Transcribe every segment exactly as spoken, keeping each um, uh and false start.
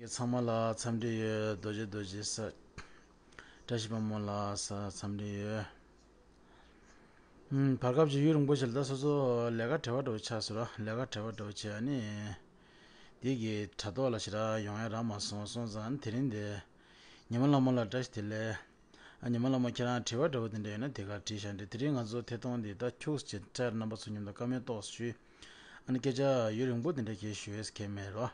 ཚང་མ་ལ་འཚམས་འདྲི་ཡོད། རྡོ་རྗེ་རྡོ་རྗེ་ས། བཀྲ་ཤིས་པད་མ་ལ་ས་འཚམས་འདྲི་ཡོད། ཨུམ། བར་སྐབས་ཀྱི་ཡུན་རིང་པོ་ཞིག་ལ་ད་སོ་སོ་ལས་ཀ་བྲེལ་བ་འདྲ་པོ་ཆགས་སོང་ར། ལས་ཀ་བྲེལ་བ་འདྲ་པོ་བྱས། ཨ་ནི་འདི་གི་དྲ་ཐོག་ལ་ཞེ་དྲག་ཡོང་ཡ་རག་མ་སོང་། སོང་ཙང་དེ་རིང་འདི་ཉི་མ་ལྷ་མོ་ལ་བཀྲ་ཤིས་བདེ་ལེགས། ཨ། ཉི་མ་ལྷ་མོ་ཁྱེད་རང་དྲི་བ་འདྲ་པོ་དེ་འདྲ་ཡོད་ན་དེ་གར་དྲིས་བཞག་འདྲ། དེ་རིང་ང་ཚོ་ཐད་གཏོང་འདི་ད་ཁྱུག་ཙམ་ཅིག་སྤྲད། རྣམ་པ་ཚོ་མཉམ་དུ་བཀའ་མོལ་ཏོག་ཙམ་ཞུས། ཨ་ནི་སྐད་ཆ་ཡུན་རིང་པོ་དེ་འདྲ་གང་ཞུ་ཡས་མེད་རོ།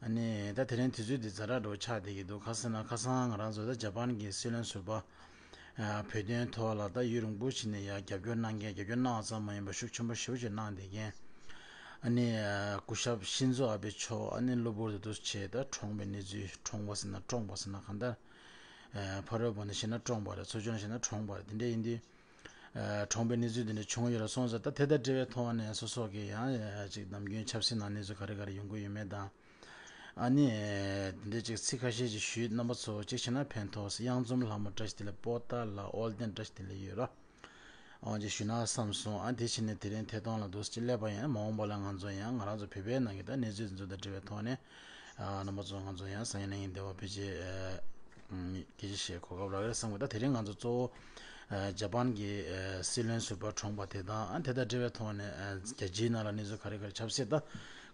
ཨ་ནི་ད་དེ་རིང་དུས་ཚོད་འདི་ཛ་དྲག་འདྲ་པོ་ཆགས་བསྡད་ཀྱི་འདུག་ག་ཟེར་ན་ཁ་སང་ང་རང་ཚོ་ད་ཇ་པན་གྱི་སྲིད་བློན་ཟུར་པ། ཨ། བོད་དོན་ཐོག་ལ་ད་ཡུན་རིང་པོ་ཞིག་ནས་ཡ་རྒྱབ་སྐྱོར་གནང་མཁན། རྒྱབ་སྐྱོར་གནང་བ་ཙམ་མ་ཡིན་པར་ཤུགས་ཆེན་པོ་ཞེ་པོ་ཅིག་གནང་བསྡད་མཁན། ཨ་ནི་ཨ་སྐུ་ཞབས་ཤིན་ཛོ་ཨ་བྷེ་མཆོག་ཨ་ནི་གློ་བུར་དུ་འདུག་སེ་བྱས་ད་གྲོངས་པའི་གནས་ཚུལ། གྲོངས་པ་ཟེར་ན་བཀྲོངས་པ་ཟེར་ན་གང་ལྟར། ཨ། ཕ་རོལ་པོ་ནས་བཤད་ན་བཀྲོངས་པ་རེད། ཚོ་ཆུང་ནས་བཤད་ན་གྲོངས་པ་རེད། དེ་འདྲ་ཡིན་དུས། ཨ། གྲོངས་པའི་གནས་ཚུལ་དེ་འདྲ་བྱུང་ཡོད་རེད། སོང་ཙང་ད་དེ་དང་འབྲེལ་བའི་ཐོག་ནས་སོ་སོ་གི་ཡང་ཅིག་ནམ་རྒྱུན་ཆབ་སྲིད་ནང་གནས་ཚུལ་ག་རེ་ག་རེ་ཡོང་གི་ཡོད་མེད་དང་། ཨ་ནི་དེ་འདྲ་ཅིག་ཚིག་ཁ་ཤས་ཅིག་ཞུས། རྣམ་པ་ཚོ་གཅིག་བྱས་ན་ཕན་ཐོགས། གཡང་འཛོམས་ལྷ་མོ་བཀྲ་ཤིས་བདེ་ལེགས། པོ་ཏཱ་ལ་དབལ་ལྡན་བཀྲ་ཤིས་བདེ་ལེགས་ཡོད་ར། འོ་ཅིག་ཞུས་ན་བསམ་སོང་། ཨ། དེ་བྱས་ནས་དེ་རིང་ཐད་གཏོང་ལ་འདུག་སེ་ཅིག་སླེབས་པ་ཡིན་ན། མ་འོངས་པ་ལ་ང་ཚོ་ཡང་ང་རང་ཚོ་བོད་པའི་ནང་གི་ད་གནས་ཚུལ་འདི་ཚོ་དང་འབྲེལ་བའི་ཐོག་ནས། ཨ། རྣམ་པ་ཚོ་ང་ཚོ་ཡང་སང་ཉིན་གནངས་ཉིན་འདི་པར་ཕལ་ཆེར། ཨ། སྐད་ཆ་བཤད་གོ་སྐབས་རག་གི་རེད་བསམ་གི། ད་དེ་རིང་ང་ཚོ་གཙོ་བོ། ཨ། ཇ་པན་གྱི། ཨ། སྲིད་བློན་ཟུར་པ་གྲོངས་པ་དེ་དང་། ཨ། དེ་དང་འབྲེལ་བའི་ཐོག་ནས། ཨ། རྒྱལ་སྤྱིའི་ནང་ལ་གནས་ཚུལ་ག་རེ་ག་རེ། ཆབ་སྲིད་ད་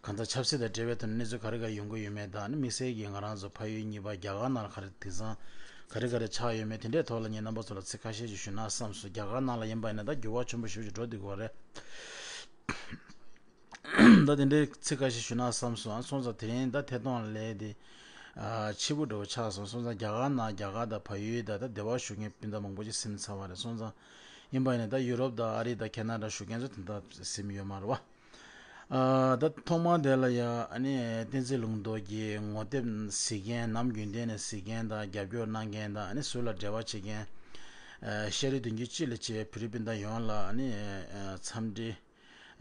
གང་ལྟར་ཆབ་སྲིད་དང་འབྲེལ་བའི་ཐོག་ནས་གནས་ཚུལ་ག་རེ་ག་རེ་ཡོང་གི་ཡོད་མེད་དང་། ཨ་ནི་དམིགས་བསལ་གྱིས་ང་རང་ཚོ་ཕ་ཡུལ་གཉིས་པ་རྒྱ་གར་ནང་ལ་ག་རེ་དེང་སང་ག་རེ་ག་རེ་ཆགས་ཡོད་མེད། དེ་འདྲའི་ཐོག་ལ་ངས་རྣམ་པ་ཚོ་ལ་ཚིག་ཁ་ཤས་ཅིག་ཞུས་ན་བསམ་སོང་། རྒྱ་གར་ནང་ལ་ཡིན་པ་ཡིན་ན་ད་འགྱུར་བ་ཆེན་པོ་ཞེ་པོ་ཅིག་འགྲོ་བསྡད་ཀྱི་ཡོད་རེད། ད་དེ་འདྲའི་ཚིག་ཁ་ཤས་ཞུས་ན་བསམ་སོང་། ཨ། སོང་ཙང་དེ་རིང་ད་ཐད་གཏོང་ལས་དེ། ཨ། ཕྱི་པོ་འདྲ་པོ་ཆགས་སོང་། སོང་ཙང་རྒྱ་གར་ནང་རྒྱ་གར་དང་བལ་ཡུལ་དང་ད་འདི་པར་བཞུགས་མཁན་སྤུན་ཟླ་མང་པོ་ཅིག་ཟིན་ཚར་བ་རེད། སོང་ཙང་ཡིན་པ་ཡིན་ན་ད་ཡུ་རོབ་དང་ཨ་རི་དང་ཁེ་ན་ཌ་བཞུགས་མཁན་ཚོ་དེ་འདྲ་ཟིན་ཡོད་མ་རེད་པ། ཨ། ད་ཐོག་མར་དེ་ལ་ཡ། ཨ་ནི་བསྟན་འཛིན་ལུང་རྟོགས་ཀྱི་ངོ་དེབ་གཟིགས་མཁན། ནམ་རྒྱུན་གཏན་ནས་གཟིགས་མཁན་དང་རྒྱབ་སྐྱོར་གནང་མཁན་དང་། ཨ་ནི་ཟུར་ལ་འབྲེལ་བ་བྱེད་མཁན། ཨ། ཤེས་རིག་མདུན་སྐྱོད་སྤྱི་ལ་བྱེད་པའི་བོད་རིགས་སྤུན་ཟླ་ཡོངས་ལ། ཨ་ནི་ཨ། འཚམས་འདྲི།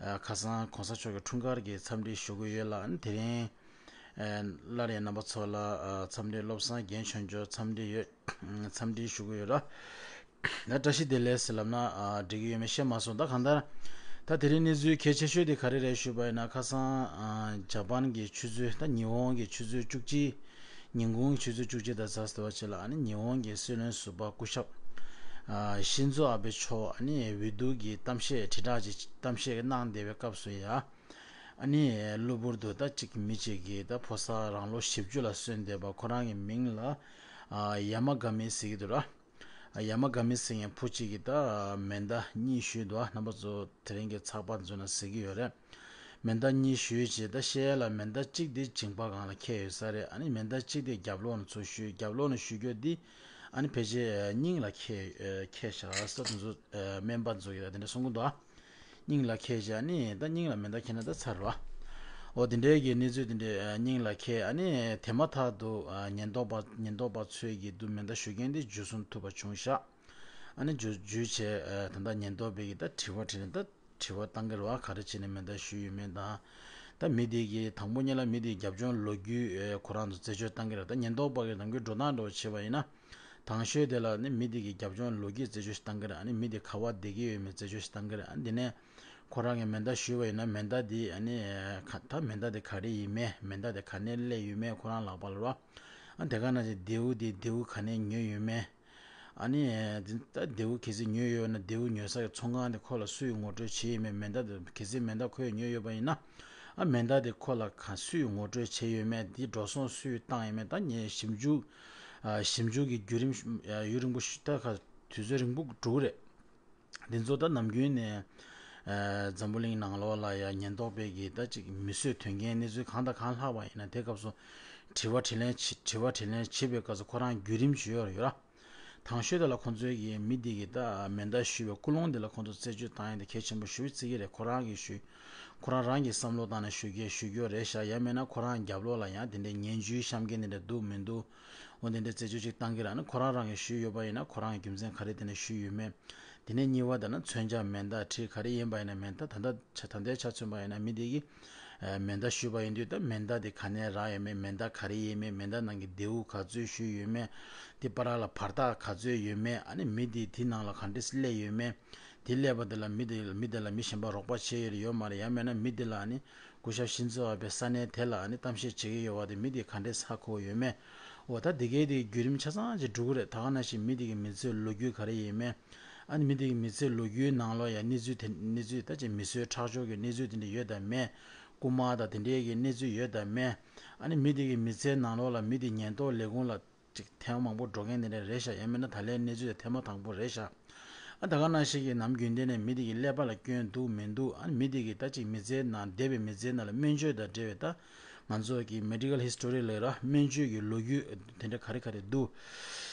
ཨ། ཁ་སང་གོང་ས་མཆོག་གི་འཁྲུངས་སྐར་གྱི་འཚམས་འདྲི་ཞུ་གི་ཡོད་ལ། ཨ་ནི་དེ་རིང་ཨ། སླར་ཡང་རྣམ་པ་ཚོ་ལ། ཨ། འཚམས་འདྲི། བློ་བཟང་རྒྱན་ཆོས་འབྱོར་འཚམས་འདྲི་ཡོད། འཚམས་འདྲི་ཞུ་གི་ཡོད་ར། ད་བཀྲ་ཤིས་བདེ་ལེགས་ཟེར་ལབ་ན། ཨ། འགྲིག་གི་ཡོད་མེད་ཤེས་མ་སོང་། ད་གང་ལྟར་ད་དེ་རིང་གནས་ཚུལ་གལ་ཆེ་ཤོས་དེ་ག་རེ་རེད་ཞུས་པ་ཡིན་ན། ཁ་སང་། ཨ། ཇ་པན་གྱི་ཆུ་ཚོད། ད་ཉི་ཧོང་གི་ཆུ་ཚོད་བཅུ་གཅིག་ཉིན་གུང་གི་ཆུ་ཚོད་བཅུ་གཅིག་དང་ཙམ་ཟེར་བ་ཅིག་ལ། ཨ་ནི་ཉི་ཧོང་གི་སྲིད་བློན་ཟུར་པ་སྐུ་ཞབས། ཨ། ཤིན་ཛོ་ཨ་བྷེ་མཆོག་ཨ་ནི་འོས་བསྡུ་གི་གཏམ་བཤད་དྲིལ་བསྒྲགས་ཀྱི་གཏམ་བཤད་གནང་བསྡད་པའི་སྐབས་སུ་ཡ། ཨ་ནི་གློ་བུར་དུ་ད་ཅིག་མི་གཅིག་གིས་ད་ཕོ་གསར་རང་ལོ་བཞི་བཅུ་ལ་སོན་བསྡད་པ་ཁོ་རང་གི་མིང་ལ། ཨ། ཡ་མ་ག་མི་ཟེར་གྱི་འདུག་ར། ཡ་མ་ག་མི་ཟེར་མཁན་བུ་གཅིག་གིས་ད་མེ་མདའ་གཉིས་གཞུས་འདུག། རྣམ་པ་ཚོ་དེ་རིང་གི་ཚགས་པར་ཚོ་ནང་གཟིགས་ཀྱི་ཡོད་རེད། མེ་མདའ་གཉིས་གཞུས་བྱས། ད་བཤད་ཡ་ལ་མེ་མདའ་གཅིག་དེ་མཇིང་པ་སྒང་ལ་འཁེལ་ཡོད་ས་རེད། ཨ་ནི་མེ་མདའ་གཅིག་དེ་རྒྱབ་ལོགས་ནས་ཚུར་གཞུས། རྒྱབ་ལོགས་ནས་གཞུ་རྒྱུ་འདི་ཨ་ནི་ཕལ་ཆེར་སྙིང་ལ་འཁེལ། འཁེལ་ཤག་ཟེར། དེ་ཚོ་སྨན་པ་ཚོ་གིས་ད་དེ་འདྲ་གསུང་གི་འདུག། ཨ། སྙིང་ལ་འཁེལ་བྱས། ཨ་ནི་ད་སྙིང་ལ་མེ་མདའ་འཁེལ་ན་ད་ཚར་བ། འོ་དེ་འདྲའི་གི་གནས་ཚུལ་དེ་འདྲའི་སྙིང་ལ་འཁེལ། ཨ་ནི་དེ་མ་ཐག་ཏུ་ཉེན་རྟོག་པ། ཉེན་རྟོག་པ་ཚོས་ཀྱིས་འདུག་མེ་མདའ་གཞུ་མཁན་དེ་འཇུ་བཟུང་ཐུབ་པ་བྱུང་ཤག། ཨ་ནི་འཇུ་འཇུས་བྱས། ད་ལྟ་ཉེན་རྟོག་པས་ཀྱིས་ད་དྲི་བ་དྲིས་ནས་ད་དྲི་བ་བཏང་གི་རེད་པ། ག་རེ་བྱས་ནས་མེ་མདའ་གཞུས་ཡོད་མེད་དང་། ད་མི་དེ་གིས་དང་པོ་ཉིད་ལ་མི་དེའི་རྒྱབ་ལྗོངས་ལོ་རྒྱུས་ཁོ་རང་ཚོ་རྩད་གཅོད་བཏང་གི་རེད། ད་ཉེན་རྟོག་པ་གིས་ནམ་རྒྱུན་འགྲོ་སྟངས་འདྲ་བོ་བྱས་པ་ཡིན་ན། དང་ཤོས་དེ་ལ་ནི་མི་དེ་གི་རྒྱབ་ལྗོངས་ལོ་རྒྱུས་རྩད་གཅོད་ཞིག་བཏང་གི་རེད། ཨ་ནི་མི་དེ་ག་པར་བསྡད་ཀྱི་ཡོད་མེད་རྩད་གཅོད་ཞིག་བཏང་གི་རེད། ཨ་ནི་དེ་ནས་ཁོ་རང་གིས་མེ་མདའ་གཞུས་པ་ཡིན་ན། མེ་མདའ་དེ་ཨ་ནི་ག་ད་མེ་མདའ་དེ་ག་རེ་ཡིན་མེད། མེ་མདའ་དེ་ག་ནས་སླེབས་ཡོད་མེད་ཁོ་རང་ལག་པ་ལ་རོ། ཨ་དེ་ག་ནང་བཞིན་མདེའུ་དེ་མདེའུ་ག་ནས་ཉོས་ཡོད་མེད། ཨ་ནི་ད་མདེའུ་གལ་སྲིད་ཉོས་ཡོད་ན་མདེའུ་ཉོ་ས་གི་ཚོང་ཁང་དེ་ཁོ་ལ་སུས་ངོ་སྤྲོད་བྱས་ཡོད་མེད། མེ་མདའ་དེ་གལ་སྲིད་མེ་མདའ་ཁོས་ཉོས་ཡོད་པ་ཡིན་ན། ཨ་མེ་མདའ་དེ་ཁོ་ལ་ག་སུས་ངོ་སྤྲོད་བྱས་ཡོད་མེད། དེ་འགྲོ་སོང་སུས་བཏང་ཡོད་མེད། ད་ངས་ཞིབ་འཇུག་ཨ་ཞིབ་འཇུག་གི་བརྒྱུད་རིམ་ཨ་ཡུན་རིང་པོ་ཞིག་ད་ག་དུས་ཚོད་རིང་པོ་འགྲོ་གི་རེད། འདི་ཚོ་ད་ནམ་རྒྱུན་ནས་ཨ་འཛམ་བུ་གླིང་ནང་ལོགས་ལ་ཡ་ཉེན་རྟོག་པས་ཀྱིས་ད་ཅིག་མི་གསོད་དོན་རྐྱེན་གནས་ཚུལ་གང་དང་གང་ལྷག་པ་ཡིན་ན། དེ་སྐབས་སུ་དྲི་བ་དྲིས་ལན་བྱེད། དྲི་བ་དྲིས་ལན་བྱེད་པའི་སྐབས་སུ་ཁོ་རང་བརྒྱུད་རིམ་ཞིག་ཡོད་རེད། ཡོད་ར། དང་ཤོས་དེ་ལ་ཁོང་ཚོའི་གི་མི་དེ་གི་ད་མེ་མདའ་གཞུས་པའི་ཀུན་སློང་དེ་ལ་ཁོང་ཚོ་རྩད་གཅོད་བཏང་ཡ་དེ་གལ་ཆེན་པོ་ཞེ་པོ་བརྩི་གི་རེད། ཁོ་རང་གིས་གཞུས། ཁོ་རང་རང་གིས་བསམ་བློ་བཏང་ནས་གཞུ་གི་གཞུ་རྒྱུ་རེད་ཤག། ཡང་མིན་ན་ཁོ་རང་རྒྱབ་ལོགས་ལ་ཡང་དེ་འདྲའི་ངན་ཇུས་བཤམས་མཁན་དེ་འདྲ་འདུག་མི་འདུག། འོ་དེ་འདྲའི་རྩད་གཅོད་ཅིག་བཏང་གི་རེད། ཨ་ནི་ཁོ་རང་རང་གིས་གཞུས་ཡོད་པ་ཡིན་ན་ཁོ་རང་གི་རྒྱུ་མཚན་ག་རེ་བརྟེན་ནས་གཞུས་ཡོད་མེད། དེ་ནས་གཉིས་པ་དེ་ན་མཚོན་ཆ་མེ་མདའ་གྲི་ག་རེ་ཡིན་པ་ཡིན་ན་མེ་མདའ་ད་ལྟ་ཆ་ད་ལྟའི་ཆ་མཚོན་པ་ཡིན་ན་མི་དེ་གིས་ཨ་མེ་མདའ་གཞུས་པ་ཡིན་དུས་ད་མེ་མདའ་དེ་ག་ནས་རག་ཡོད་མེད། མེ་མདའ་ག་རེ་ཡིན་མེད། མེ་མདའ་ནང་གི་མདེའུ་ག་ཚོད་གཞུས་ཡོད་མེད། དེ་བར་ལ་བར་ཐག་ག་ཚོད་ཡོད་མེད། ཨ་ནི་མི་དེ་དེ་ནང་ལ་ག་འདྲས་སླེབས་ཡོད་མེད། དེ་སླེབས་པ་དེ་ལ་མི་དེ་མི་དེ་ལ་མི་གཞན་པ་རོགས་པ་བྱས་ཡོད་རེད་ཡོད་མ་རེད། ཡང་མིན་ན་མི་དེ་ལ་ཨ་ནི་ སྐུ་ཞབས་ཤིན་ཛོ་ཨ་བྷེ་ས་གནས་དེ་ལ་ཨ་ནི་གཏམ་བཤད་བྱེད་ཀྱི་ཡོད་པ་དེ་མི་དེ་ག་འདྲས་ཧ་གོ་ཡོད་མེད། འོ་ད་དེ་གའི་དེ་བརྒྱུད་རིམ་ཆ་ཚང་ཅིག་འགྲོ་གི་རེད། ད་ག་ནང་བཞིན་མི་དེ་གི་མི་ཚེའི་ལོ་རྒྱུས་ག་རེ་ཡིན་མེད། ཨ་ནི་མི་དེ་གི་མི་ཚེའི་ལོ་རྒྱུས་ནང་ལོགས་ཡ་གནས་ཚུལ་དེ་གནས་ཚུལ་ད་ཅིག་མི་གསོད་ཁྲག་སྦྱོར་གྱི་གནས་ཚུལ་དེ་འདྲ་ཡོད་དམ་མེད། རྐུ་མ་དང་དེ་འདྲའི་གི་གནས་ཚུལ་ཡོད་དམ་མེད། ཨ་ནི་མི་དེ་གི་མི་ཚེའི་ནང་ལོགས་ལ་མི་དེ་ཉེན་རྟོག་ལས་ཁུངས་ལ་ཅིག་ཐེངས་མ་མང་པོ་འགྲོ་མཁན་དེ་འདྲ་རེད་ཤག་ཡང་མིན་ན་ད་ལན་གནས་ཚུལ་དེ་ཐེངས་མ་དང་པོ་རེད་ཤག་ཨ་ད་ག་ནང་བཞིན་གྱི་ནམ་རྒྱུན་དེ་ནས་མི་དེ་གི་ཀླད་པ་ལ་སྐྱོན་འདུག་མི་འདུག་ཨ་མི་དེ་གི་ད་ཅིག་མི་ཚེའི་ནང་འདས་པའི་མི་ཚེའི་ནང་ལ་སྨན་བཅོས་དང་འབྲེལ་བའི་ད་ང་ཚོ་གི་མེ་ཌི་ཀལ་ཧིས་ཊོ་རི་ལབ་ར་སྨན་བཅོས་ཀྱི་ལོ་རྒྱུས་དེ་འདྲ་ག་རེ་ག་རེ་འདུག་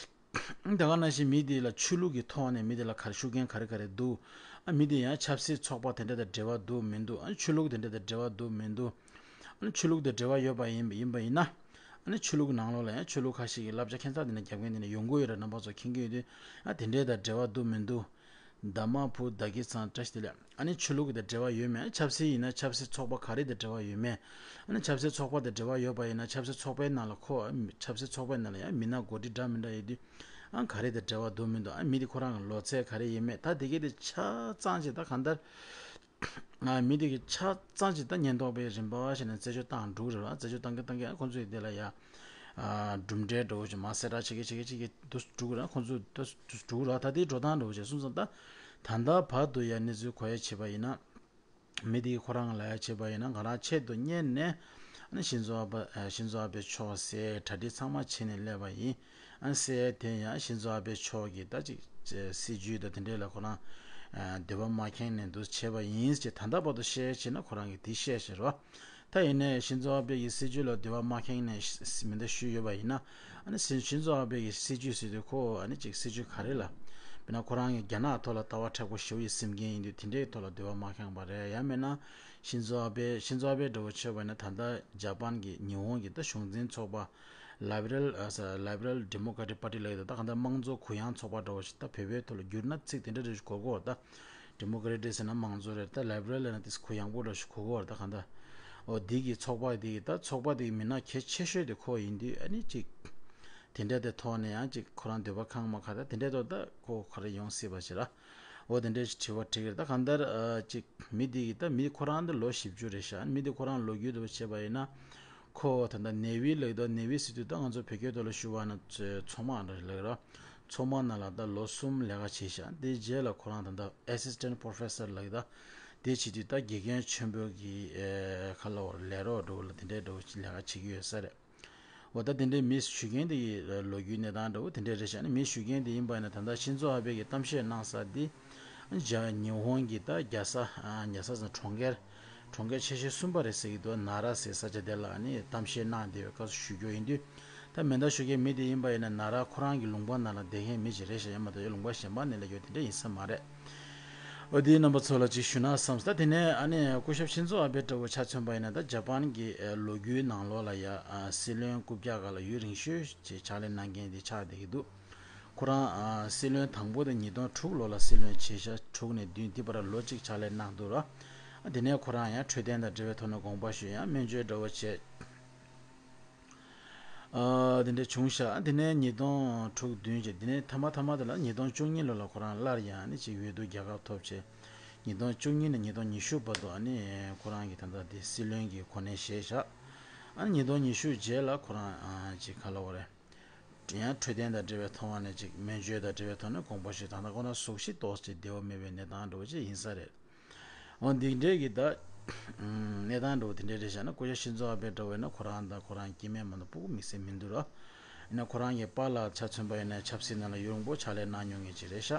ཨ་ད་ག་ནང་བཞིན་མི་དེ་ལ་ཆོས་ལུགས་ཀྱི་ཐོག་ནས་མི་དེ་ལ་ག་རེ་ཤུགས་རྐྱེན་ག་རེ་ག་རེ་འདུག་ཨ་མི་དེ་ཡང་ཆབ་སྲིད་ཚོགས་པ་དེ་འདྲ་དང་འབྲེལ་བ་འདུག་མི་འདུག་ཨ་ཆོས་ལུགས་དེ་འདྲ་དང་འབྲེལ་བ་འདུག་མི་འདུག་ཨ་ནི་ཆོས་ལུགས་དང་འབྲེལ་བ་ཡོད་པ་ཡིན་ཡིན་པ་ཡིན་ན། ཨ་ནི་ཆོས་ལུགས་ནང་ལོགས་ལ་ཡང་ཆོས་ལུགས་ཁ་ཤས་ཀྱི་བསླབ་བྱ་ཁྱད་མཚར་དེ་འདྲ་རྒྱབ་མཁན་དེ་འདྲ་ཡོང་གི་ཡོད་རེད། རྣམ་པ་ཚོ་མཁྱེན་གྱི་ཡོད་དུས། ཨ་དེ་འདྲའི་དང་འབྲེལ་བ་འདུག་མི་འདུག་དྷརྨ་བྷུ་དྷ་གི་ཚང་བཀྲ་ཤིས་བདེ་ལེགས། ཨ་ནི་ཆོས་ལུགས་དང་འབྲེལ་བ་ཡོད་མེད། ཆབ་སྲིད་ཡིན་ན་ཆབ་སྲིད་ཚོགས་པ་ག་རེ་དང་འབྲེལ་བ་ཡོད་མེད། ཨ་ནི་ཆབ་སྲིད་ཚོགས་པ་དང་འབྲེལ་བ་ཡོད་པ་ཡིན་ན་ཆབ་སྲིད་ཚོགས་པའི་ནང་ལ་ཁོ་ཆབ་སྲིད་ཚོགས་པའི་ནང་ལ་ཡང་མི་སྣ་འགོ་ཁྲིད་འདྲ་མི་འདྲ་ཡོད་དུས། ཨ་ག་རེ་དང་འབྲེལ་བ་འདུག་མི་འདུག་ཨ་མི་དེ་ཁོ་རང་གི་ལོ་ཚད་ག་རེ་ཡིན་མེད། ད་དེ་གའི་དེ་ཆ་ཚང་ཅིག་ད་གང་ལྟར། ཨ་མི་དེ་གི་ཆ་ཚང་ཅིག་ད་ཉེན་རྟོག་པའི་རིམ་པ་བྱས་ནས་རྩད་གཅོད་བཏང་འགྲོ་གི་རེད་བ། རྩད་གཅོད་བཏང་གི་བཏང་གི་ཨ་ཁོང་ཚོས་དེ་ལ་ཡ་ཨ་གྲུབ་འབྲས་འདྲ་བོ་ཞིག་མར་གསལ་བསྒྲགས་བྱེད་ཀྱི་བྱེད་ཀྱི་བྱེད་ཀྱི་འདུག་འགྲོ་གི་རེད། ཁོང་ཚོས་འདུག་འགྲོ་གི་རེད། ད་དེའི་འགྲོ་སྟངས་འདྲ་བོ་བྱས་སོང་ཙང་ད་ད་ལྟ་བར་དུ་ཡ་གནས་ཚུལ་གོ་ཡ་བྱས་པ་ཡིན་ན། མི་དེ་གི་ཁོ་རང་ལ་ཡ་བྱས་པ་ཡིན་ན་ང་རང་ཆེད་དུ་གཉེར་ནས་ཨ་ནི་ཤིན་ཛོ་ཨ་བྷ་ཨ་ཤིན་ཛོ་ཨ་བྷེ་མཆོག་ཟེར་གྲ་སྒྲིག་ཚང་མ་བྱས་ནས་སླེབས་པ་ཡིན། ཨ་ནི་ཟེར་དེ་ཡང་ཤིན་ཛོ་ཨ་བྷེ་མཆོག་གི་ད་ཅིག་སྲིད་ཇུས་དང་དེ་འདྲས་ལ་ཁོ་རང་ཨ་འདོད་པ་མ་ཁེངས་ནས་འདུག་བྱས་པ་ཡིན་ཅེས་ད་ལྟ་བར་དུ་བཤད་བྱས་ན་ཁོ་རང་གིས་དེ་བཤད་བཞིན་རོ། ད་ཡིན་ནའི་ཤིན་ཛོ་ཨ་བྷེ་ཡི་སྲིད་ཇུས་ལ་འདོད་པ་མ་ཁེངས་ནས་མི་འདི་ཞུས་ཡོད་པ་ཡིན་ན། ཨ་ནི་ཤིན་ཤིན་ཛོ་ཨ་བྷེ་ཡི་སྲིད་ཇུས་ཟེར་དུས་ཁོ་ཨ་ནི་ཅིག་སྲིད་ཇུས་ག་རེ་ལ། དཔེར་ན་ཁོ་རང་གིས་རྒྱ་ནག་ཐོག་ལ་ལྟ་བ་མཁྲེགས་པོ་ཞེ་པོ་ཡི་སེམས་ཅན་ཡིན་དུས་དེ་འདྲའི་ཐོག་ལ་འདོད་པ་མ་ཁེངས་པ་རེད། ཡང་མིན་ན། ཤིན་ཛོ་ཨ་བྷེ་ཤིན་ཛོ་ཨ་བྷེ་འདྲ་བོ་ཆོས་པ་ཡིན་ན་ད་ལྟ་ཇ་པན་གྱི་ཉི་ཧོང་གི་ད་གཞུང་འཛིན་ཚོགས་པ་ལི་བྷི་རལ་ཨ་ལི་བྷི་རལ་ཌི་མོ་ཀ་ར་ཊིག་པར་ཊི་ལབ་ཡོད། ད་གང་ལྟར་དམངས་གཙོ་གུ་ཡངས་ཚོགས་པ་འདྲ་བོ་ཞིག་ད་བོད་པའི་ཐོག་ལ་བསྒྱུར་ན་ཚིག་དེ་འདྲ་རེ་ཞིག་གོ་གོ་བ། ད་ཌི་མོ་ཀ་ར་ཊིག་ཟེར་ན་དམངས་གཙོ་རེད། ད་ལི་བྷི་རལ་ལབ་ན་ཏིས་གུ་ཡངས་པོ་འདྲ་ཞིག་གོ་གོ་བ། ད་གང་ལྟར་འོ་འདི་གི་ཚོགས་པ་འདི་གི་ད་ཚོགས་པ་འདི་གི་མི་སྣ་གལ་ཆེ་ཤོས་དེ་ཁོ་ཡིན་དུས་ཨ་ནི་ཅིག་དེ་འདྲ་དེ་ཐོག་ནས་ཡང་ཅིག་ཁོ་རང་འདོད་པ་ཁེངས་མ་ཁེངས་ད་དེ་འདྲ་ཐོག་ད་ཁོ་ག་རེ་ཡོང་སྲིད་པ་ཞིག་ལ། འོ་དེ་འདྲའི་དྲི་བ་དྲི་གི་རེད། ད་གང་ལྟར་ཨ་ཅིག་མི་དེ་གི་ད་མི་ཁོ་རང་འདི་ལོ་བཞི་བཅུ་རེད་ཤག་མི་དེ་ཁོ་རང་ལོ་རྒྱུས་དེ་བྱས་པ་ཡིན་ན། ཁོ་ད་ལྟ་ནེ་ཝི་ལབ་ད་ནེ་ཝི་ཟེར་དུས་ད་ང་ཚོ་བོད་སྐད་ཐོག་ལ་ཞུ་བ་ན་ཚོ་མང་རེད་ལབ་ར། ཚོ་མང་ནང་ལ་ད་ལོ་གསུམ་ལས་ཀ་བྱས་ཤག་དེ་རྗེས་ལ་ཁོ་རང་ད་ལྟ་ཨེ་སིས་ཊེན་ཊི་པོ་རོ་ཕེ་སར་ལབ་ད། དེ་བྱེད་དུས་ད་དགེ་རྒན་ཆེན་པོ་གི་ཨེ་ཁ་ལ་བར་ལས་རོགས་འགྲོ་ལ་དེ་འདྲའི་འགྲོ་ལས་ཀ་བྱེད་ཀྱི་ཡོད་ས་རེད། འོ་ད་དེ་འདྲའི་མི་ཞུ་མཁན་དེ་ཡི་ལོ་རྒྱུས་གནས་སྟངས་འདྲ་བོ་དེ་འདྲའི་རེད་ཤག་ཨ་ནི་མི་ཞུ་མཁན་དེ་ཡིན་པ་ཡིན་ན་ད་ལྟ་ཤིན་ཛོ་ཨ་བྷེ་གིས་གཏམ་བཤད་གནང་ས་འདི་ཨ་ནི་ཇ་ཉི་ཧོང་གི་ད་རྒྱལ་ས་ཨ་རྒྱལ་ས་ཟེར་ན་གྲོང་ཁྱེར་གྲོང་ཁྱེར་ཆེ་ཤོས་གསུམ་པ་རེད་ཟེར་གྱི་འདུག་ན་ར་ཟེར་ས་ཆ་དེ་ལ་ཨ་ནི་གཏམ་བཤད་གནང་བསྡད་པའི་སྐབས་སུ་ཞུ་རྒྱུ་ཡིན་དུས། ད་མེ་མདའ་ཞུ་མཁན་མི་དེ་ཡིན་པ་ཡིན་ན་ན་ར་ཁོ་རང་གི་ལུང་པ་ནང་ལ་བསྡད་མཁན་མི་ཅིག་རེད་ཤག་ཡང་མ་གཏོགས་ལུང་པ་གཞན་པ་ནས་སླེབས་ཡོད་དེ་འདྲ་ཡིན་ས་མ་རེད། འོ་དེའི་རྣམ་པ་ཚོ་ལ་ཅིག་ཞུ་ན་བསམས། ད་དེ་ནས་ཨ་ནི་སྐུ་ཞབས་ཤིན་ཛོ་ཨ་བྷེ་འདྲ་བོ་ཆ་མཚོན་པ་ཡིན་ན་ད་ཇ་པན་གྱི་ལོ་རྒྱུས་ནང་ལོགས་ལ་ཡ་སྲིད་བློན་རྐུབ་བཀྱག་སྒང་ལ་ཡུན་རིང་ཤོས་ཅིག་ཕྱག་ལས་གནང་མཁན་དེ་ཆགས་བསྡད་ཀྱི་འདུག་ཁོ་རང་སྲིད་བློན་དང་པོ་དེ་ཉིས་སྟོང་དྲུག་ལོ་ལ་སྲིད་བློན་བྱས་ཤག་དྲུག་ནས་བདུན་དེ་བར་ལོ་གཅིག་ཕྱག་ལས་གནང་འདུག་ར། དེ་ནས་ཁོ་རང་ཡང་འཕྲོད་བསྟེན་དང་འབྲེལ་བའི་ཐོག་ནས་དགོངས་པ་ཞུས། ཡང་སྨན་བཅོས་འདྲ་བོ་བྱས། ཨ་དེ་འདྲ་བྱུང་ཤག་དེ་ནས་ཉིས་སྟོང་དྲུག་བདུན་བྱས། དེ་ནས་མཐའ་མ་མཐའ་མ་དེ་ལ་ཉིས་སྟོང་བཅུ་གཉིས་ལོ་ལ་ཁོ་རང་སླར་ཡང་ནི་ཅིག་འོས་བསྡུ་རྒྱལ་ཁ་ཐོབ་བྱས། ཉིས་སྟོང་བཅུ་གཉིས་ནས་ཉིས་སྟོང་ཉི་ཤུ་བར་དུ་ཨ་ནི་ཁོ་རང་གིས་ད་ལྟ་དེ་སྲིད་བློན་གྱི་གོ་གནས་བཞེས་ཤག་ཨ་ནི་ཉིས་སྟོང་ཉི་ཤུ་རྗེས་ལ་ཁོ་རང་ཨ་ཅིག་ག་ལབ་དགོས་རེད། ཡང་འཕྲོད་བསྟེན་དང་འབྲེལ་བའི་ཐོག་ནས་ཅིག་སྨན་བཅོས་དང་འབྲེལ་བའི་ཐོག་ནས་དགོངས་པ་ཞུས། ད་ལྟ་ཁོ་རང་གཟུགས་གཞི་ཏོག་ཙམ་བདེ་བོ་མེད་པའི་གནས་སྟངས་འདྲ་བོ་ཅིག་ཡིན་ས་རེད། འོ་འདི་འདྲའི་གི་ད་གནས་སྟངས་འདྲ་བོ་དེ་འདྲའི་རེད་ཤག་ན་སྐུ་ཞབས་ཤིན་ཛོ་ཨ་བྷེ་འདྲ་བོ་ཡིན་ན་ཁོ་རང་དང་ཁོ་རང་སྐྱེ་དམན་མ་གཏོགས་སྤུ་གུ་དམིགས་བསལ་མི་འདུག་ར། ཡིན་ན་ཁོ་རང་གི་པཱ་ལགས་ཆ་མཚོན་པ་ཡིན་ན་ཆབ་སྲིད་ནང་ལ་ཡུན་རིང་པོ་ཕྱག་ལས་གནང་མྱོང་མཁན་ཅིག་རེད་ཤག་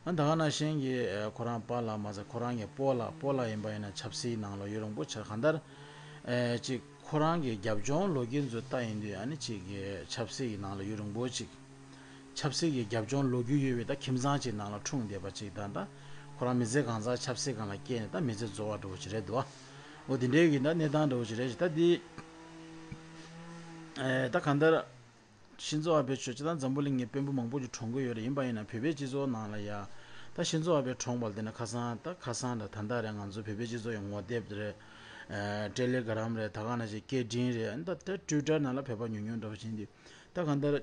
ཨ་ད་ག་ནང་བཞིན་གྱི་ཁོ་རང་པཱ་ལགས་མ་ཟད་ཁོ་རང་གི་སྤོ་ལགས་སྤོ་ལགས་ཡིན་པ་ཡིན་ན་ཆབ་སྲིད་ནང་ལ་ཡུན་རིང་པོ་ཕྱག་གང་ལྟར་ཅིག་ཁོ་རང་གི་རྒྱབ་ལྗོངས་ལོ་རྒྱུས་ཚོ་ལྟ་ཡིན་དུས་ཨ་ནི་ཅིག་གི་ཆབ་སྲིད་ཀྱི་ནང་ལ་ཡུན་རིང་པོ་ཅིག་ཆབ་སྲིད་ཀྱི་རྒྱབ་ལྗོངས་ལོ་རྒྱུས་ཡོད་པའི་ད་ཁྱིམ་ཚང་ཅིག་ནང་ལ་འཁྲུངས་བསྡད་པ་ཅིག་དང་ད་ཁོ་རང་མི་ཚེ་གང་ཚང་ཆབ་སྲིད་སྒང་ལ་བསྐྱལ་ནས་ད་མི་ཚེ་རྫོགས་པ་འགྲོ་བ་ཅིག་རེད་འདུག་འོ་དེ་འདྲའི་གི་ད་གནས་སྟངས་འགྲོ་བ་ཅིག་རེད་ཅིག་ད་འདི་ད་གང་ལྟར་ཤིན་ཛོ་ཨ་བྷེ་མཆོག་སྤྱིར་བཏང་འཛམ་བུ་གླིང་གི་དཔོན་པོ་མང་པོ་ཅིག་གྲོངས་ཀྱི་ཡོད་རེད། ཡིན་པ་ཡིན་ན་བོད་པའི་སྤྱི་ཚོགས་ནང་ལ་ཡ་ད་ཤིན་ཛོ་ཨ་བྷེ་གྲོངས་པ་ལ་བལྟས་ན་ཁ་སང་ད་ཁ་སང་ད་ད་ལྟ་རེད་ང་ཚོ་བོད་པའི་སྤྱི་ཚོགས་ཡང་ངོ་དེབ་རེད། ཨ་ཊེ་ལི་གྷ་རམ་རེད། ད་ག་ནང་བཞིན་སྐད་འཕྲིན་རེད། ད་ད་ཊུའི་ཊར་ནང་ལ་བོད་པ་ཉུང་ཉུང་འདྲ་བོ་ཕྱིན་དུས་ད་གང་ལྟར་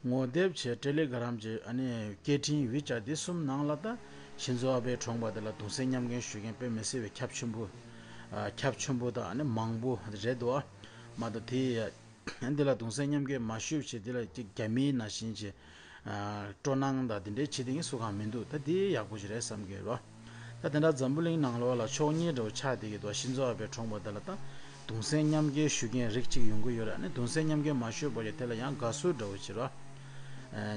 ངོ་དེབ་བྱས་ཊེ་ལི་གྷ་རམ་བྱས་ཨ་ནི་སྐད་འཕྲིན་ཝི་ཅེཊ་འདི་གསུམ་ནང་ལ་ད་ཤིན་ཛོ་ཨ་བྷེ་གྲོངས་པ་དེ་ལ་གདུང་སེམས་མཉམ་སྐྱེད་ཞུ་མཁན་དཔེ་མི་སྲིད་པའི་ཁྱབ་ཆེན་པོ་ ཁྱབ་ཆེན་པོ་དང་ནི་མང་པོ་རེད་འདུག་ཨ། མ་གཏོགས་དེ་འདི་ལ་གདུང་སེམས་མཉམ་སྐྱེད་མ་ཞུས་བྱས་འདི་ལ་ཅིག་རྒྱ་མིའི་ནང་བཞིན་གྱི་སྤྲོ་སྣང་དང་འདི་འདྲའི་བྱེད་མཁན་སུ་གང་མི་འདུག་ད་འདི་ཡག་པོ་ཞིག་རེད་བསམ་གྱི་ཡོད་རོ། ད་དེ་འདྲ་འཛམ་བུ་གླིང་ནང་ལོགས་ལ་ཕྱོགས་གཉིས་འདྲ་བོ་ཆགས་བསྡད་ཀྱི་འདུག་ཤིན་ཛོ་ཨ་བེ་གྲོངས་པ་དེ་ལ་ད་གདུང་སེམས་མཉམ་སྐྱེད་ཞུ་མཁན་རིགས་གཅིག་ཡོང་གི་ཡོད་རེད། ཨ་ནི་གདུང་སེམས་མཉམ་སྐྱེད་མ་ཞུས་པ་ཡོད་དེ་ལ་ཡང་དགའ་བསུ་འདྲ་བོ་བྱེད་རོགས།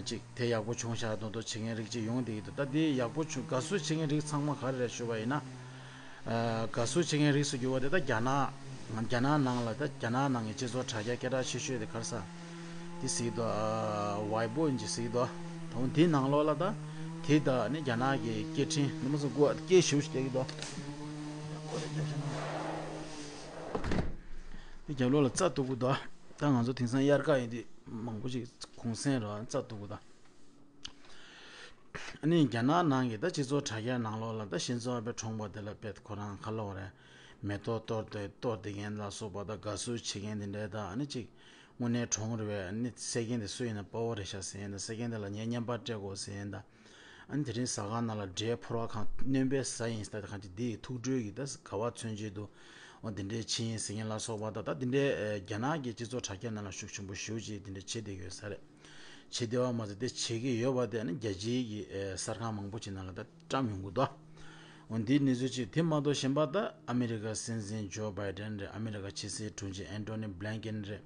ཅིག་དེ་ཡག་པོ་བྱུང་ཤག་མདོག་མདོག་བྱེད་མཁན་རིགས་གཅིག་ཡོང་བསྡད་ཀྱི་འདུག་ད་དེ་ཡག་པོ་བྱུང་དགའ་བསུ་བྱེད་མཁན་རིགས་ཚང་མ་ག་རེ་རེད་ཞུ་བ་ཡིན་ན། དགའ་བསུ་བྱེད་མཁན་རིགས་སུ་གྱུར་པ་དེ་ད་རྒྱ་ནག་རྒྱ་ནག་ནང་ལ་ད་རྒྱ་ནག་ནང་གི་སྤྱི་ཚོགས་དྲ་རྒྱ་སྐད་གྲགས་ཆེ་ཤོས་དེ་ག་རེ་ཟ། དེ་ཟིག་དོ། ཝའི་པོ་ཡིན་གྱི་ཟིག་དོ། ད་འོ་དེའི་ནང་ལོགས་ལ་ད་དེ་ད་ནི་རྒྱ་ནག་གི་སྐད་འཕྲིན་ནི་མ་སོང་གོ་སྐད་ཞིབ་ཞིག་རྒྱག་གི་དོ། དེ་རྒྱབ་ལོགས་ལ་རྩྭ་གཏུབ་གི་དོ། ད་ང་ཚོ་དེང་སང་དབྱར་ཁ་ཡིན་དུས་མང་པོ་ཞིག་གུང་སེང་རོ་རྩྭ་གཏུབ་གི་དོ། ཨ་ནི་རྒྱ་ནག་ནང་གི་ད་སྤྱི་ཚོགས་དྲ་རྒྱའི་ནང་ལོགས་ལ་ད་ཤིན་ཛོ་ཨ་བེ་གྲོངས་པ་དེ་ལ་དཔེ་ཁོ་རང་ཁ་ལོ་རེད། མེ་ཏོག་གཏོར་ཏེ་གཏོར་བསྡད་མཁན་ལ་སོགས་པ་ད་དགའ་བསུ་བྱེད་མཁན་དེ་འདྲའི་ད་ཨ་ནི་ཅིག་དངོས་གནས་གྲོངས་རེད་པས། ཨ་ནི་བསད་མཁན་དེ་སུ་ཡིན་ན་དཔའ་བོ་རེད་ཤག་ཟེར་ཡིན་ད། བསད་མཁན་དེ་ལ་ངས་བརྙན་པར་སྤྲད་དགོས་ཟེར་ཡིན་ད། ཨ་ནི་དེ་རིང་ཟ་ཁང་ནང་ལ་འབྲས་ཕོར་བ་གང་སྣོན་པའི་ཟ་ཡིན་ད་གང་ཅི་འདི་ཡི་ཐུགས་སྤྲོ་གི་ད་དགའ་བ་མཚོན་བྱེད་དུ་འོ་འདི་འདྲའི་ཕྱིན་ཡིན་ཟེར་མཁན་ལ་སོགས་པ་ད་ད་འདི་འདྲའི་རྒྱ་ནག་གི་སྤྱི་ཚོགས་དྲ་རྒྱ་ནང་ལ་ཤུགས་ཆེན་པོ་ཞེ་པོ་ཅིག་འདི་འདྲ་བྱེད་བསྡད་ཡོད་ས་རེད། བྱེད་བདེ་བ་མ་ཟད་དེ་བྱེད་ཀྱི་ཡོད་པ་དེ་ནི་རྒྱལ་སྤྱིའི་གི་ཨེ་གསར་ཁང་མང་པོ་ཅིག་ནང་ལ་ད་བཀྲམ་ཡོང་གི་འདུག་འོ་འདིའི་གནས་ཚུལ་ཅིག་དེ་མ་གཏོགས་གཞན་པ་ད་ཨ་མི་རི་ཀ་སྲིད་འཛིན་ཇོ་བྷའི་ཌེན་རེད། ཨ་མི་རི་ཀ་ཕྱི་སྲིད་དྲུང་ཆེ་ཨན་ཐོ་ནི་བྷི་ལིན་ཀེན་རེད།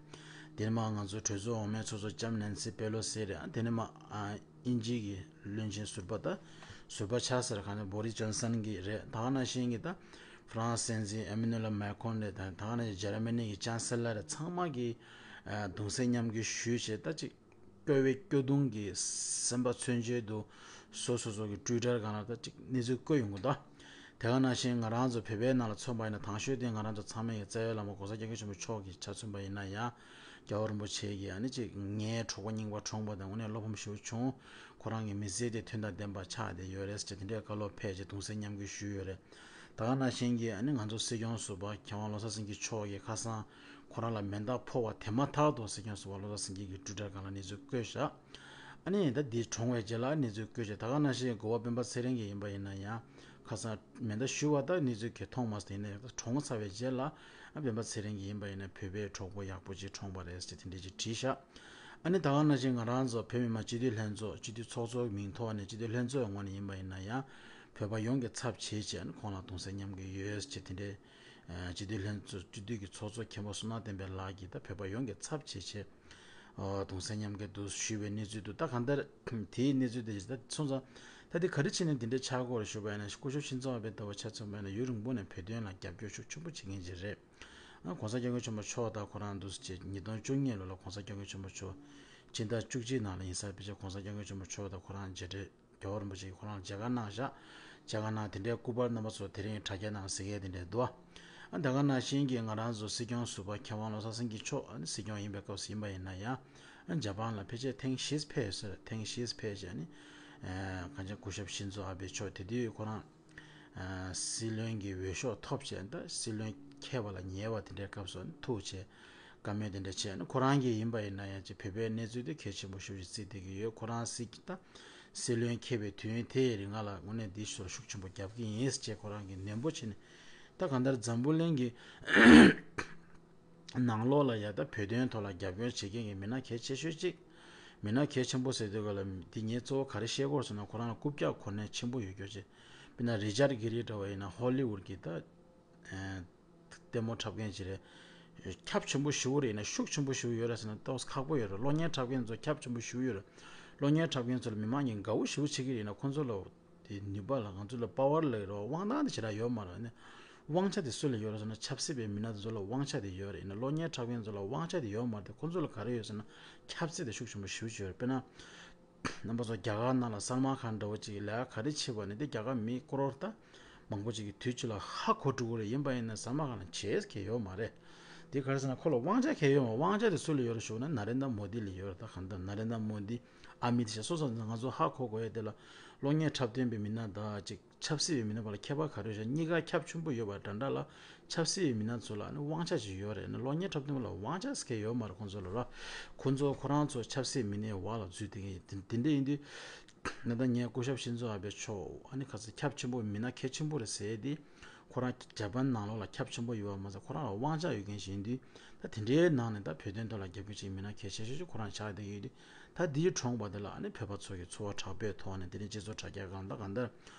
དེ་ནས་མ་ང་ཚོ་གྲོས་ཚོགས་འོག་མའི་ཚོགས་གཙོ་ལྕམ་ནན་སི་པེ་ལོ་སི་རེད། དེ་ནས་མ་ཨ་དབྱིན་ཇི་གི་བློན་ཆེན་ཟུར་པ་ད་ཟུར་པ་ཆགས་ཟེར་ག་ནས་བོ་རིས་ཇོན་སན་གི་རེད། ད་ག་ནང་བཞིན་གི་ད་ཧྥ་རན་སི་སྲིད་འཛིན་ཨེ་མ་ནུ་ཨེལ་མེ་ཁོན་རེད། ད་ད་ག་ནང་བཞིན་འཇར་མ་ནི་གི་ཅན་སེ་ལར་རེད། ཚང་མ་གི་ཨ་གདུང་སེམས་མཉམ་སྐྱེད་ཞུས་བྱས་ད་ཅིག་སྐྱོ་བའི་སྐྱོ་གདུང་གི་སེམས་པ་མཚོན་བྱེད་དུ་སོ་སོ་སོ་གི་ཊུའི་ཊར་སྒང་ལ་ད་ཅིག་གནས་ཚུལ་བཀོད་ཡོང་གི་འདུག་དེ་ག་ནང་བཞིན་ང་རང་ཚོ་བོད་པའི་ནང་ལ་མཚོན་པ་ཡིན་ན་དང་ཤོས་དེ་ང་རང་ཚོ་ཚང་མས་ཀྱི་རྩ་བའི་བླ་མ་༸གོང་ས་༸སྐྱབས་མགོན་ཆེན་པོ་མཆོག་གི་ཆ་མཚོན་པ་ཡིན་ན་ཡང་རྒྱལ་བ་རིན་པོ་ཆེ་གིས་ཨ་ནི་ཅིག་ངའི་གྲོགས་པོ་རྙིང་པ་གྲོངས་པ་དང་དངོས་གནས་བློ་ཕམ་ཞེ་པོ་བྱུང་། ཁོ་རང་གི་མི་ཚེ་དེ་དོན་དང་ལྡན་པ་ཆགས་བསྡད་ཡོད་རེད་ཟེར་དེ་འདྲའི་བཀའ་སློབ་ཕེབས་བྱས་གདུང་སེམས་མཉམ་སྐྱེད་ཞུས་ཡོད་རེད། ད་ག་ནང་བཞིན་གྱི་ཨ་ནི་ང་ཚོ་སྲིད་སྐྱོང་ཟུར་པ་མཁས་དབང་བློ་བཟང་སེང་གེ་མཆོག་གིས་ཁ་སང་ཁོ་རང་ལ་མེ་མདའ་ཕོག་པ་དེ་མ་ཐག་ཏུ་སྲིད་སྐྱོང་ཟུར་པ་བློ་བཟང་སེང་གེ་གིས་ཊུའི་ཊར་སྒང་ལ་གནས་ཚུལ་བཀོད་བཞག་ཨ་ནི་ད་འདི་གྲོངས་པའི་རྗེས་ལ་གནས་ཚུལ་བཀོད་བྱས། ད་ག་ནང་བཞིན་འགོ་པ་སྤེན་པ་ཚེ་རིང་གིས་ཡིན་པ་ཡིན་ན་ཡང་ཁ་སང་མེ་མདའ་གཞུ་བ་ད་གནས་ཚུལ་གྱིས་མཐོང་མ་སོང་། ཡིན་ན་ཡང་ད་གྲོངས་ཚར་བའི་རྗེས་ལ་ཨ་སྤེན་པ་ཚེ་རིང་གིས་ཡིན་པ་ཡིན་ན་བོད་པའི་གྲོགས་པོ་ཡག་པོ་ཅིག་གྲོངས་པ་རེད་ཟེར་དེ་འདྲས་ཅིག་བྲིས་བཞག་ཨ་ནི་ད་ག་ནང་བཞིན་ང་རང་ཚོ་བོད་མི་མང་སྤྱི་འཐུས་ལྷན་ཚོགས་སྤྱི་འཐུས་ཚོགས་གཙོའི་མིང་ཐོག་ནས་སྤྱི་འཐུས་ལྷན་ཚོགས་ངོས་ནས་ཡིན་པ་ཡིན་ན་ཡང་བོད་པ་ཡོངས་ཀྱི་ཚབ་བྱས་བྱས་ཨ་ནི་ཁོང་ལ་གདུང་སེམས་མཉམ་སྐྱེད་ཡོད་ཅེས་དེ་འདྲའི་སྤྱི་འཐུས་ལྷན་ཚོགས་སྤྱི་འཐུས་ཀྱི་ཚོགས་གཙོ་མཁན་པོ་བསོད་ནམས་བསྟན་འཕེལ་ལགས་ཀྱིས་ད་བོད་པ་ཡོངས་ཀྱི་ཚབ་བྱས་བྱས་གདུང་སེམས་མཉམ་སྐྱེད་དུ་ཞུས་པའི་གནས་ཚུལ་འདུག་ད་གང་ལྟར་དེའི་གནས་ཚུལ་དེ་ད་སོང་ཙང་ད་དེ་ག་རེ་བྱས་ནས་དེ་འདྲའི་ཆགས་ཀྱི་ཡོད་རེད་ཞུས་པ་ཡིན་ན་སྐུ་ཞབས་ཤིན་ཛོ་ཨ་བེ་ལྟ་བུ་ཆ་མཚོན་པ་ཡིན་ན་ཡུན་རིང་པོ་ནས་བོད་དོན་ལ་རྒྱབ་སྐྱོར་ཤུགས་ཆེན་པོ་བྱེད་མཁན་ཅིག་རེད། ཨ་༸གོང་ས་༸སྐྱབས་མགོན་ཆེན་པོ་མཆོག་དང་ཁོ་རང་འདུག་སེ་བྱས་ཉིས་སྟོང་བཅུ་གཉིས་ལོ་ལ་༸གོང་ས་༸སྐྱབས་མགོན་ཆེན་པོ་མཆོག་སྤྱི་ཟླ་བཅུ་གཅིག་ནང་ལ་ཡིན་ས་ཕལ་ཆེར་༸གོང་ས་༸སྐྱབས་མགོན་ཆེན་པོ་མཆོག་དང་ཁོ་རང་མཇལ་འཕྲད་རྒྱལ་བ་རིན་པོ་ཆེ་གིས་ཁོ་རང་མཇལ་ཁ་གནང་བཞག་མཇལ་ཁ་གནང་དེ་འདྲའི་སྐུ་པར་རྣམ་པ་ཚོ་དེ་རིང་དྲ་རྒྱ་ནང་གཟིགས་མཁན་དེ་འདྲས་འདུག་ཨ་ད་ག་ནང་བཞིན་གྱི་ང་རང་ཚོ་སྲིད་སྐྱོང་ཟུར་པ་མཁས་དབང་བློ་བཟང་སེང་གེ་མཆོག་ཨ་ནི་སྲིད་སྐྱོང་ཡིན་པའི་སྐབས་སུ་ཡིན་པ་ཡིན་ན་ཡང་ཨ་ཇ་པན་ལ་ཕལ་ཆེར་ཐེངས་བཞི་ཕེབས་ཟེར། ཐེངས་བཞི་ཕེབས་བྱས་ནི་ཨ་གང་ཅི་སྐུ་ཞབས་ཤིན་ཛོ་ཨ་བེ་མཆོག་དེ་དུས་ཁོ་རང་ཨ་སྲིད་བློན་གྱི་འོས་ཤོག་ཐོབ་བྱས་ད་སྲིད་བློན་འཁེལ་བ་ལ་ཉེ་བ་དེ་འདྲའི་སྐབས་སུ་ཐུག་བྱས་བཀའ་མོལ་དེ་འདྲ་བྱས་ནས་ཁོ་རང་གིས་ཡིན་པ་ཡིན་ན་ཡང་ཅིག་བོད་པའི་གནས་ཚུལ་དེ་གལ་ཆེན་པོ་ཞེ་པོ་ཅིག་བརྩིས་བསྡད་ཀྱི་ཡོད། ཁོ་རང་སྲིད་ཀྱི་ད་སྲིད་བློན་འཁེལ་བའི་དུས་ཡུན་དེའི་རིང་ལ་དངོས་གནས་འདི་ཞོར་ཤུགས་ཆེན་པོ་རྒྱབ་ཀྱི་ཡིན་ཅེས་ཁོ་རང་གིས་ནན་པོ་བྱས་ནས་ད་གང་ལྟར་འཛམ་བུ་གླིང་གི་ནང་ལོགས་ལ་ཡ་ད་བོད་དོན་ཐོག་ལ་རྒྱབ་སྐྱོར་བྱེད་མཁན་གྱི་མི་སྣ་གལ་ཆེ་ཤོས་གཅིག་མི་སྣ་གལ་ཆེན་པོ་ཟེར་དུས་ག་ལ་འདི་ངས་གཙོ་བོ་ག་རེ་བཤད་དགོས་ཟེར་ན་ཁོ་རང་ལ་རྐུབ་བཀྱག་གོ་གནས་ཆེན་པོ་ཡོད་རྒྱུ་ཅིག་དཔེར་ན་རི་ཅར་གྷི་རི་འདྲ་བ་ཡིན་ན་ཧོ་ལི་ཝུད་ཀྱི་ད་ལྟད་མོ་འཁྲབ་མཁན་ཅིག་རེད། ཁྱབ་ཆེན་པོ་ཞེ་པོ་རེད་ཡིན་ན་ཤུགས་ཆེན་པོ་ཞེ་པོ་ཡོད་རེད་ཟེར་ན་ཏོག་ཙམ་ཁག་པོ་ཡོད་རེད། གློག་བརྙན་འཁྲབ་མཁན་ཚོ་ཁྱབ་ཆེན་པོ་ཞེ་པོ་ཡོད་རེད། གློག་བརྙན་འཁྲབ་མཁན་ཚོ་ལ་མི་མང་གིས་དགའ་པོ་ཞེ་པོ་བྱེད་ཀྱི་རེད་ཡིན་ན་ཁོང་ཚོ་ལ་དེ་ནུས་པ་ལ་ང་ཚོ་ལ་པ་ཝར་ལབ་ཀྱི་རེད་པ། དབང་ཐང་དེ་ཞེ་དྲག་ཡོད་མ་རེད་ནི། དབང་ཆ་དེ་སུ་ལ་ཡོད་རེད་ཟེར་ན་ཆབ་སྲིད་པའི་མི་སྣ་དེ་ཚོ་ལ་དབང་ཆ་དེ་ཡོད་རེད་ཡིན་ན་གློག་བརྙན་འཁྲབ་མཁན་ཚོ་ལ་དབང་ཆ་དེ་ཡོད་མ་རེད། ཁོང་ཚོ་ལ་ག་རེ་ཡོད་ཟེར་ན་ཆབ་སྲིད་དེ་ཤུགས་ཆེན་པོ་ཞེ་པོ་ཅིག་ཡོད་རེད། དཔེར་ན། རྣམ་པ་ཚོ་རྒྱ་གར་ནང་ལ་སལ་མན་ཁཱན་འདྲ་བོ་ཅིག་ལས་ཀ་ག་རེ་བྱེད་པ་ནི་དེ་རྒྱ་གར་མི་ཀོ་རོར་ད་མང་པོ་ཅིག་གིས་དུས་གཅིག་ལ་ཧ་གོ་འགྲོ་གི་རེད། ཡིན་པ་ཡིན་ན་སལ་མན་ཁཱན་ལ་བྱེད་མཁན་ཡོད་མ་རེད། དེ་ག་རེ་ཟེར་ན་ཁོ་ལ་དབང་ཆ་གང་ཡང་ཡོད་མ་རེད། དབང་ཆ་དེ་སུ་ལ་ཡོད་རེད་ཞུ་ན་ན་རེན་དྲ་མོ་དི་ལ་ཡོད་རེད། ད་གང་ལྟར་ན་རེན་དྲ་མོ་དི་ཨ་མི་དེ་ཤ་སོ་སོ་ང་ཚོ་ཧ་གོ་དགོས་ཡ་དེ་ལ་གློག་བརྙན་འཁྲབ་སྟོན་པའི་མི་སྣ་དང་ཅིག་ཆབ་སྲིད་པའི་མི་སྣ་བར་ལ་ཁྱད་པར་ག་རེ་ཡོད་ཤག་གཉིས་ཀ་ཁྱབ་ཆེན་པོ་ཡོད་པ་འདྲ་འདྲ་ལ་ཆབ་སྲིད་པའི་མི་སྣ་ཚོ་ལ་ནི་དབང་ཆ་ཞིག་ཡོད་རེད། ནི་གློག་བརྙན་འཁྲབ་སྟོན་པ་ལ་དབང་ཆ་ཟེར་མཁན་ཡོད་མ་རེད། ཁོང་ཚོ་ལ་ར་ཁོང་ཚོ་ཁོ་རང་ཚོ་ཆབ་སྲིད་མི་སྣའི་འོག་ལ་འཛུལ་བསྡད་མཁན་ཡིན། དེ་དེ་འདྲ་ཡིན་དུས་ད་ལྟ་ངས་སྐུ་ཞབས་ཤིན་ཛོ་ཨ་བེ་མཆོག་ཨ་ནི་ག་ཚོད་ཁྱབ་ཆེན་པོ་མི་སྣ་གལ་ཆེན་པོ་རེད་ཟེར་ཏེ་ ཁོ་རང་ཇ་པན་ནང་ལོགས་ལ་ཁྱབ་ཆེན་པོ་ཡོད་པ་མ་ཟད་ཁོ་རང་ལ་དབང་ཆ་ཡོད་མཁན་ཞིག་ཡིན་དུས། ད་དེ་འདྲའི་ནང་ནས་ད་བོད་དོན་ཐོག་ལ་རྒྱབ་སྐྱོར་བྱེད་མི་སྣ་གལ་ཆེ་ཤོས་ཤིག་ཁོ་རང་ཆགས་བསྡད་ཡོད་དུས། ད་འདིའི་གྲོངས་པ་དེ་ལ་ཨ་ནི་བོད་པ་ཚོ་གི་ཚོར་བ་དྲག་པོའི་ཐོག་ནས་དེ་རིང་སྤྱི་ཚོགས་དྲ་རྒྱ་སྒང་ད་གང་ལྟར་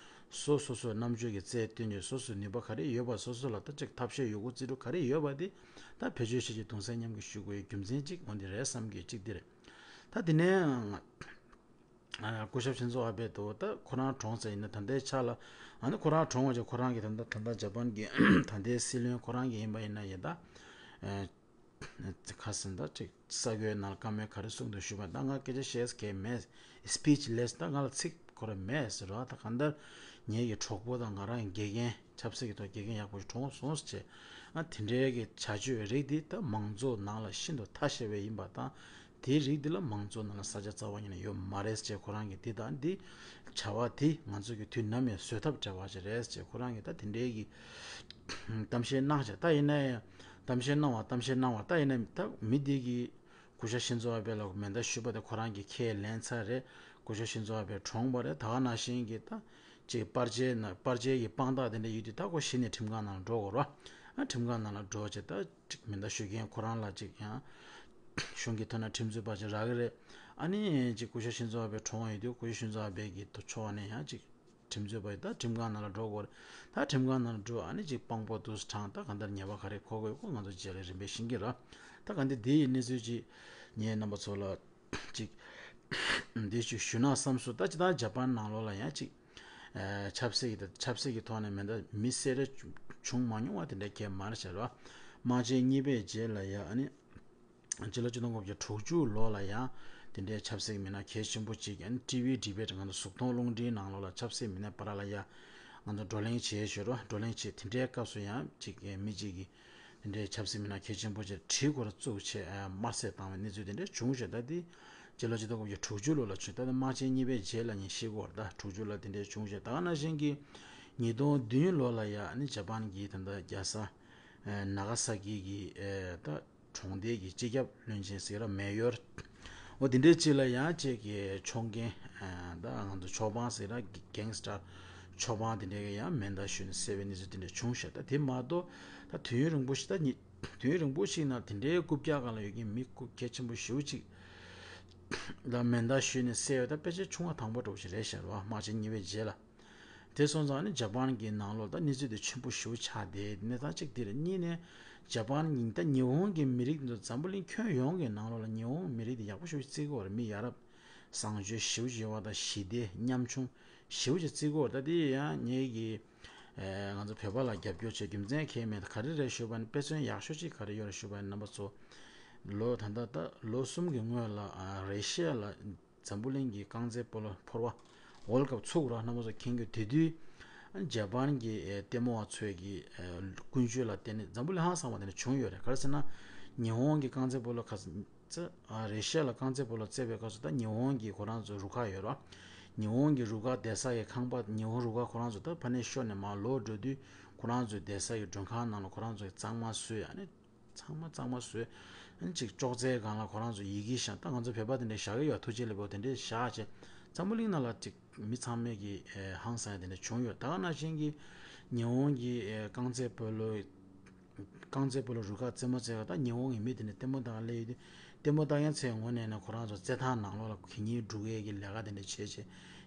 སོ་སོ་སོའི་རྣམ་དཔྱོད་ཀྱི་རྩལ་བཏོན་ནས་སོ་སོའི་ནུས་པ་ག་རེ་ཡོད་པ། སོ་སོ་ལ་ད་ཅིག་ཐབས་ཤེས་ཡོད་རྒུ་རྩིས་སྤྲོད་ག་རེ་ཡོད་པ་དེ་ད་བེད་སྤྱོད་བྱེད་ཀྱི་གདུང་སེམས་མཉམ་སྐྱེད་ཞུ་དགོས་ཡའི་རྒྱུ་མཚན་གཅིག་འོ་འདི་རེད་བསམ་གྱི་གཅིག་འདི་རེད། ད་དེ་ནས་ང་ཨ་སྐུ་ཞབས་ཤིན་ཛོ་ཨ་བྷེ་དོ་ད་ཁོ་རང་གྲོངས་ཚར་ཡིན་ན་ད་ལྟའི་ཆ་ལ་ཨ་ནི་ཁོ་རང་གྲོངས་པ་ཅིག་ཁོ་རང་གི་ད་ལྟ་ད་ལྟ་ཇ་པན་གྱི་ད་ལྟའི་སྲིད་བློན་ཁོ་རང་གི་ཡིན་པ་ཡིན་ན་ཡིན་ད། ཁ་སང་ད་ཅིག་ས་གོའི་ནང་བཀའ་མོལ་ག་རེ་གསུངས་འདུག་ཞུས་པ་ད་ང་སྐད་ཆ་བཤད་ས་གང་མེད། སི་པི་ཆི་ལེ་སི། ད་ང་ལ་ཚིག་ཁོ་རང་མེད་ཟེར་བ། ད་གང་ལྟར་ངེད་ཀྱི་གྲོགས་པོ་དང་ང་རང་གི་དགེ་རྒན་ཆབ་སྲིད་ཀྱི་ཐོག་དགེ་རྒན་ཡག་པོ་ཞིག་གྲོངས་སོང་ཟེར་བྱས། ཨ་དེ་འདྲའི་གི་བྱ་སྤྱོད་རིགས་འདི་ད་མང་གཙོ་ནང་ལ་ཤིན་ཏུ་ཐ་ཤལ་བ་ཡིན་པ་དང་། དེའི་རིགས་འདི་ལ་མང་གཙོ་ནང་ལ་ས་ཆ་རྩ་བ་ཉིད་ནས་ཡོད་མ་རེད་ཟེར་བྱས། ཁོ་རང་གིས་འདི་དང་འདི་བྱ་བ་འདི་ང་ཚོ་གི་དུས་ནམ་ཡང་བཟོད་ཐབས་བྲལ་བ་ཞིག་རེད་ཟེར་བྱས། ཁོ་རང་གིས་ད་དེ་འདྲའི་གི་གཏམ་བཤད་གནང་བྱས། ད་ཡིན་ན་ཡང་གཏམ་བཤད་གནང་བ་གཏམ་བཤད་གནང་བ་ད་ཡིན་ན་ད་མི་འདི་གིས་སྐུ་ཞབས་ཤིན་ཛོ་ཨ་བྷེ་ལ་མེ་མདའ་གཞུས་པ་དེ་ཁོ་རང་གིས་ཁས་ལེན་ཚར་རེད། སྐུ་ཞབས་ཤིན་ཛོ་ཨ་བྷེ་གྲོངས་པ་རེད། ད་ག་ནང་བཞིན་གྱི་ད་ཅིག་པར་ཆས་ན་པར་ཆས་ཀྱི་དཔང་རྟགས་དེ་འདྲ་ཡོད་དུས་ད་ཁོ་གཞི་ནས་ཁྲིམས་ཁང་ནང་ལ་འགྲོ་དགོས་རེད་བ། ཨ་ཁྲིམས་ཁང་ནང་ལ་འགྲོ་བྱས་ད་ཅིག་མེ་མདའ་གཞུ་མཁན་ཁོ་རང་ལ་ཅིག་ཡང་གཞུང་གི་ཐོག་ན་ཁྲིམས་རྩོད་པ་ཅིག་རག་གི་རེད། ཨ་ནི་ཅིག་སྐུ་ཞབས་ཤིན་ཛོ་ཨ་བྷེ་གྲོངས་ཡོད་དུས་སྐུ་ཞབས་ཤིན་ཛོ་ཨ་བྷེ་གི་ཕྱོགས་ནས་ཡང་ཅིག་ཁྲིམས་རྩོད་པ་ཡིན་ད་ཁྲིམས་ཁང་ནང་ལ་འགྲོ་དགོས་རེད། ད་ཁྲིམས་ཁང་ནང་ལ་འགྲོ་ཨ་ནི་ཅིག་དཔང་པོ་འདུག་སེ་དྲངས། ད་གང་ལྟར་ཉེས་པ་ག་རེ་འཁོར་དགོས་ཁོ་ང་ཚོ་རྗེས་ལ་རིམ་པས་ཤེས་ཀྱི་རེད། ད་ག་འདི་འདི་ཡི་གནས་ཚུལ་ཅིག་ངས་རྣམ་པ་ཚོ་ལ་ཅིག་འདི་ཅིག་ཞུ་ན་བསམ་སོང་། ད་ཅི་ད་ཇ་པན་ནང་ལོགས་ལ་ཡང་ཅིག་ཆབ་སྲིད་ཀྱི་ཆབ་སྲིད་ཀྱི་ཐོག་ནས་མེ་མདའ་མི་བསད་རེས་བྱུང་མ་མྱོང་བ་དེ་འདྲ་གས་མ་རེད་ཟེར་བ། དམག་ཆེན་གཉིས་པའི་རྗེས་ལ་ཡང་ཨ་ནི། སྤྱི་ལོ་ཆིག་སྟོང་དགུ་བརྒྱ་དྲུག་ཅུ་ལོ་ལ་ཡང་དེ་འདྲའི་ཆབ་སྲིད་མི་སྣ་གལ་ཆེན་པོ་གཅིག་ཨ་ནི་ཊི་ཝི་ཌི་བེ་ཊི་ང་ཚོ་གཟུགས་མཐོང་རླུང་འཕྲིན་ནང་ལོགས་ལ་ཆབ་སྲིད་མི་སྣའི་བར་ལ་ཡང་ང་ཚོ་བགྲོ་གླེང་བྱས་ཞོར་བགྲོ་གླེང་བྱས། དེ་འདྲའི་སྐབས་སུ་ཡང་གཅིག་མི་གཅིག་གིས་དེ་འདྲའི་ཆབ་སྲིད་མི་སྣ་གལ་ཆེན་པོ་གཅིག་གྲི་མགོ་ལ་བཙུགས་བྱས་དམར་བསད་བཏང་བའི་གནས་ཚུལ་དེ་འདྲ་བྱུང་ཞོར། ད་དེ་སྤྱི་ལོ་ཆིག་སྟོང་དགུ་བརྒྱ་དྲུག་ཅུ་ལོ་ལ་བྱུང་། ད་ལྟ་དམག་ཆེན་གཉིས་པའི་རྗེས་ལ་ཉིན་ཤི་སྐོར་ད་དྲུག་ཅུ་ལ་དེ་འདྲ་བྱུང་ཞོར། ད་ག་ནང་བཞིན་གྱི་ཉིས་སྟོང་བདུན་ལོ་ལ་ཡང་ཨ་ནི་ཇ་པན་གྱིས་ད་ལྟ་རྒྱལ་ས་ནཱ་ག་ས་ཀི་གི་ད། གྲོང་སྡེ་གི་སྤྱི་ཁྱབ་བློན་ཆེན་ཟེར་ར་མེ་ཡོར། འོ་དེ་འདྲའི་ཅིག་ལ་ཡང་ཅིག་གི་ཕྱོགས་འགན་ད་ང་ཚོ་ཕྱོགས་ཕམ་ཟེར་ར་གེང་སི་ཊར་ཕྱོགས་ཕམ་དེ་འདྲའི་ཡང་མེ་མདའ་གཞུས་ནས་བསད་པའི་གནས་ཚུལ་དེ་འདྲ་བྱུང་ཤག་ད་དེ་མ་གཏོགས་ད་དུས་ཡུན་རིང་པོ་ཞིག་ད་ཉི་དུས་ཡུན་རིང་པོ་ཞིག་ནང་དེ་འདྲའི་རྐུབ་བཀྱག་སྒང་ལ་ཡོད་མཁན་མི་རྐུབ་གལ་ཆེན་པོ་ཞེ་པོ་ཅིག་ད་མེ་མདའ་གཞུས་ནས་བསད་ཡོད་ད་ཕལ་ཆེར་ཆུང་བ་དང་པོ་འདྲ་པོ་ཞིག་རེད་ཤག་ར་བ། དམག་ཆེན་གཉིས་པའི་རྗེས་ལ། དེ་སོང་ཙང་ནི་ཇ་པན་གྱི་ནང་ལོགས་ད་གནས་ཚུལ་དེ་ཆེན་པོ་ཞེ་པོ་ཆགས་བསྡད་གནས་སྟངས་གཅིག་དེ་རེད། གཉིས་ནས་ཇ་པན་གྱི་ད་ཉི་ཧོང་གི་མི་རིགས་འདི་འཛམ་བུ་གླིང་ཁྱོན་ཡོངས་ཀྱི་ནང་ལོགས་ལ་ཉི་ཧོང་མི་རིགས་དེ་ཡག་པོ་ཞེ་པོ་ཅིག་བརྩི་གི་ཡོད་རེད། མི་ཡ་རབས་བཟང་སྤྱོད་ཞེ་པོ་ཅིག་ཡོད་པ་དང་ཞི་བདེ་ཉམ་ཆུང་ཞེ་པོ་ཅིག་བརྩི་གི་ཡོད་རེད། ད་དེ་ཡང་ངེད་ཀྱི་ང་ཚོ་བོད་པ་ལ་རྒྱབ་སྐྱོར་བྱེད་རྒྱུ་མཚན་གང་ཡིན་མིན་ག་རེ་རེད་ཞུས་པ་ནི་དཔེ་མཚོན་ཡག་ཤོས་ཅིག་ག་རེ་ཡོད་རེད་ཞུས་པ་ནི་རྣམ་པ་ཚོ་ལོ་ད་ལྟ་ད་ལོ་གསུམ་གྱི་སྔོན་ལ་རེ་ཤི་ཡ་ལ། འཛམ་བུ་གླིང་གི་རྐང་རྩེད་སྤོ་ལོ་ཕོར་པ་ཝོལ་ཀབ་ཚུགས་ར་རྣམ་པ་ཚོ་མཁྱེན་གྱི་ཡོད། དེ་དུས་ཇ་པན་གྱི་ལྟད་མོ་བ་ཚོས་ཀྱི་ཀུན་སྤྱོད་ལ་བརྟེན་ནས་འཛམ་བུ་གླིང་ཧང་སངས་པ་དེ་འདྲ་བྱུང་ཡོད་རེད། ག་རེ་ཟེར་ན་ཉི་ཧོང་གི་རྐང་རྩེད་སྤོ་ལོ་ཁ་རེ་ཤི་ཡ་ལ་རྐང་རྩེད་སྤོ་ལོ་རྩེད་པའི་སྐབས་སུ་ད་ཉི་ཧོང་གི་ཁོ་རང་ཚོ་རུ་ཁག་ཡོད་ར། ཉི་ཧོང་གི་རུ་ཁག་བསྡད་ས་ཡི་ཁང་པ་ཉི་ཧོང་རུ་ཁག་ཁོ་རང་ཚོ་ད་ཕ་ནས་ཤོར་ནས་མར་ལོག་འགྲོ་དུས་ཁོ་རང་ཚོའི་བསྡད་ས་ཡི་མགྲོན་ཁང་ནང་ལ་ཁོ་རང་ཚོ་གི་གཙང་མ་བཟོས། ཨ་ནི། ཚང་མ་གཙང་མ་བཟོས། ཨ་ནི་ཅིག་ཅོག་ཙེའི་སྒང་ལ་ཁོ་རང་ཚོ་ཡི་གེ་བཞག་ད་ང་ཚོ་བོད་པ་དེ་འདྲས་བཞག་གི་ཡོད། ཐུགས་རྗེ་ལེགས་པོ་དེ་འདྲས་བཞག་བྱས་འཛམ་བུ་གླིང་ནང་ལ་ཅིག་མི་ཚང་མས་ཀྱི་ཧང་སངས་ཡ་དེ་འདྲས་བྱུང་ཡོད། ད་ག་ནང་བཞིན་གྱི་ཉི་ཧོང་གི་རྐང་རྩེད་སྤོ་ལོ་རྐང་རྩེད་སྤོ་ལོ་རུ་ཁག་རྩེད་མོ་རྩེ་བ་ད་ཉི་ཧོང་གི་མི་དེ་འདྲས་ལྟད་མོ་ལྟ་ག་སླེབས་ཡོད་དུས་ལྟད་མོ་ལྟ་མཁན་ཚོའི་ངོས་ནས་ནས་ཁོ་རང་ཚོ་རྩེད་ཐང་ནང་ལོགས་ལ་གད་སྙིགས་སྒྲུག་ཡས་ཀྱི་ལས་ཀ་དེ་འདྲས་བྱས་བྱས་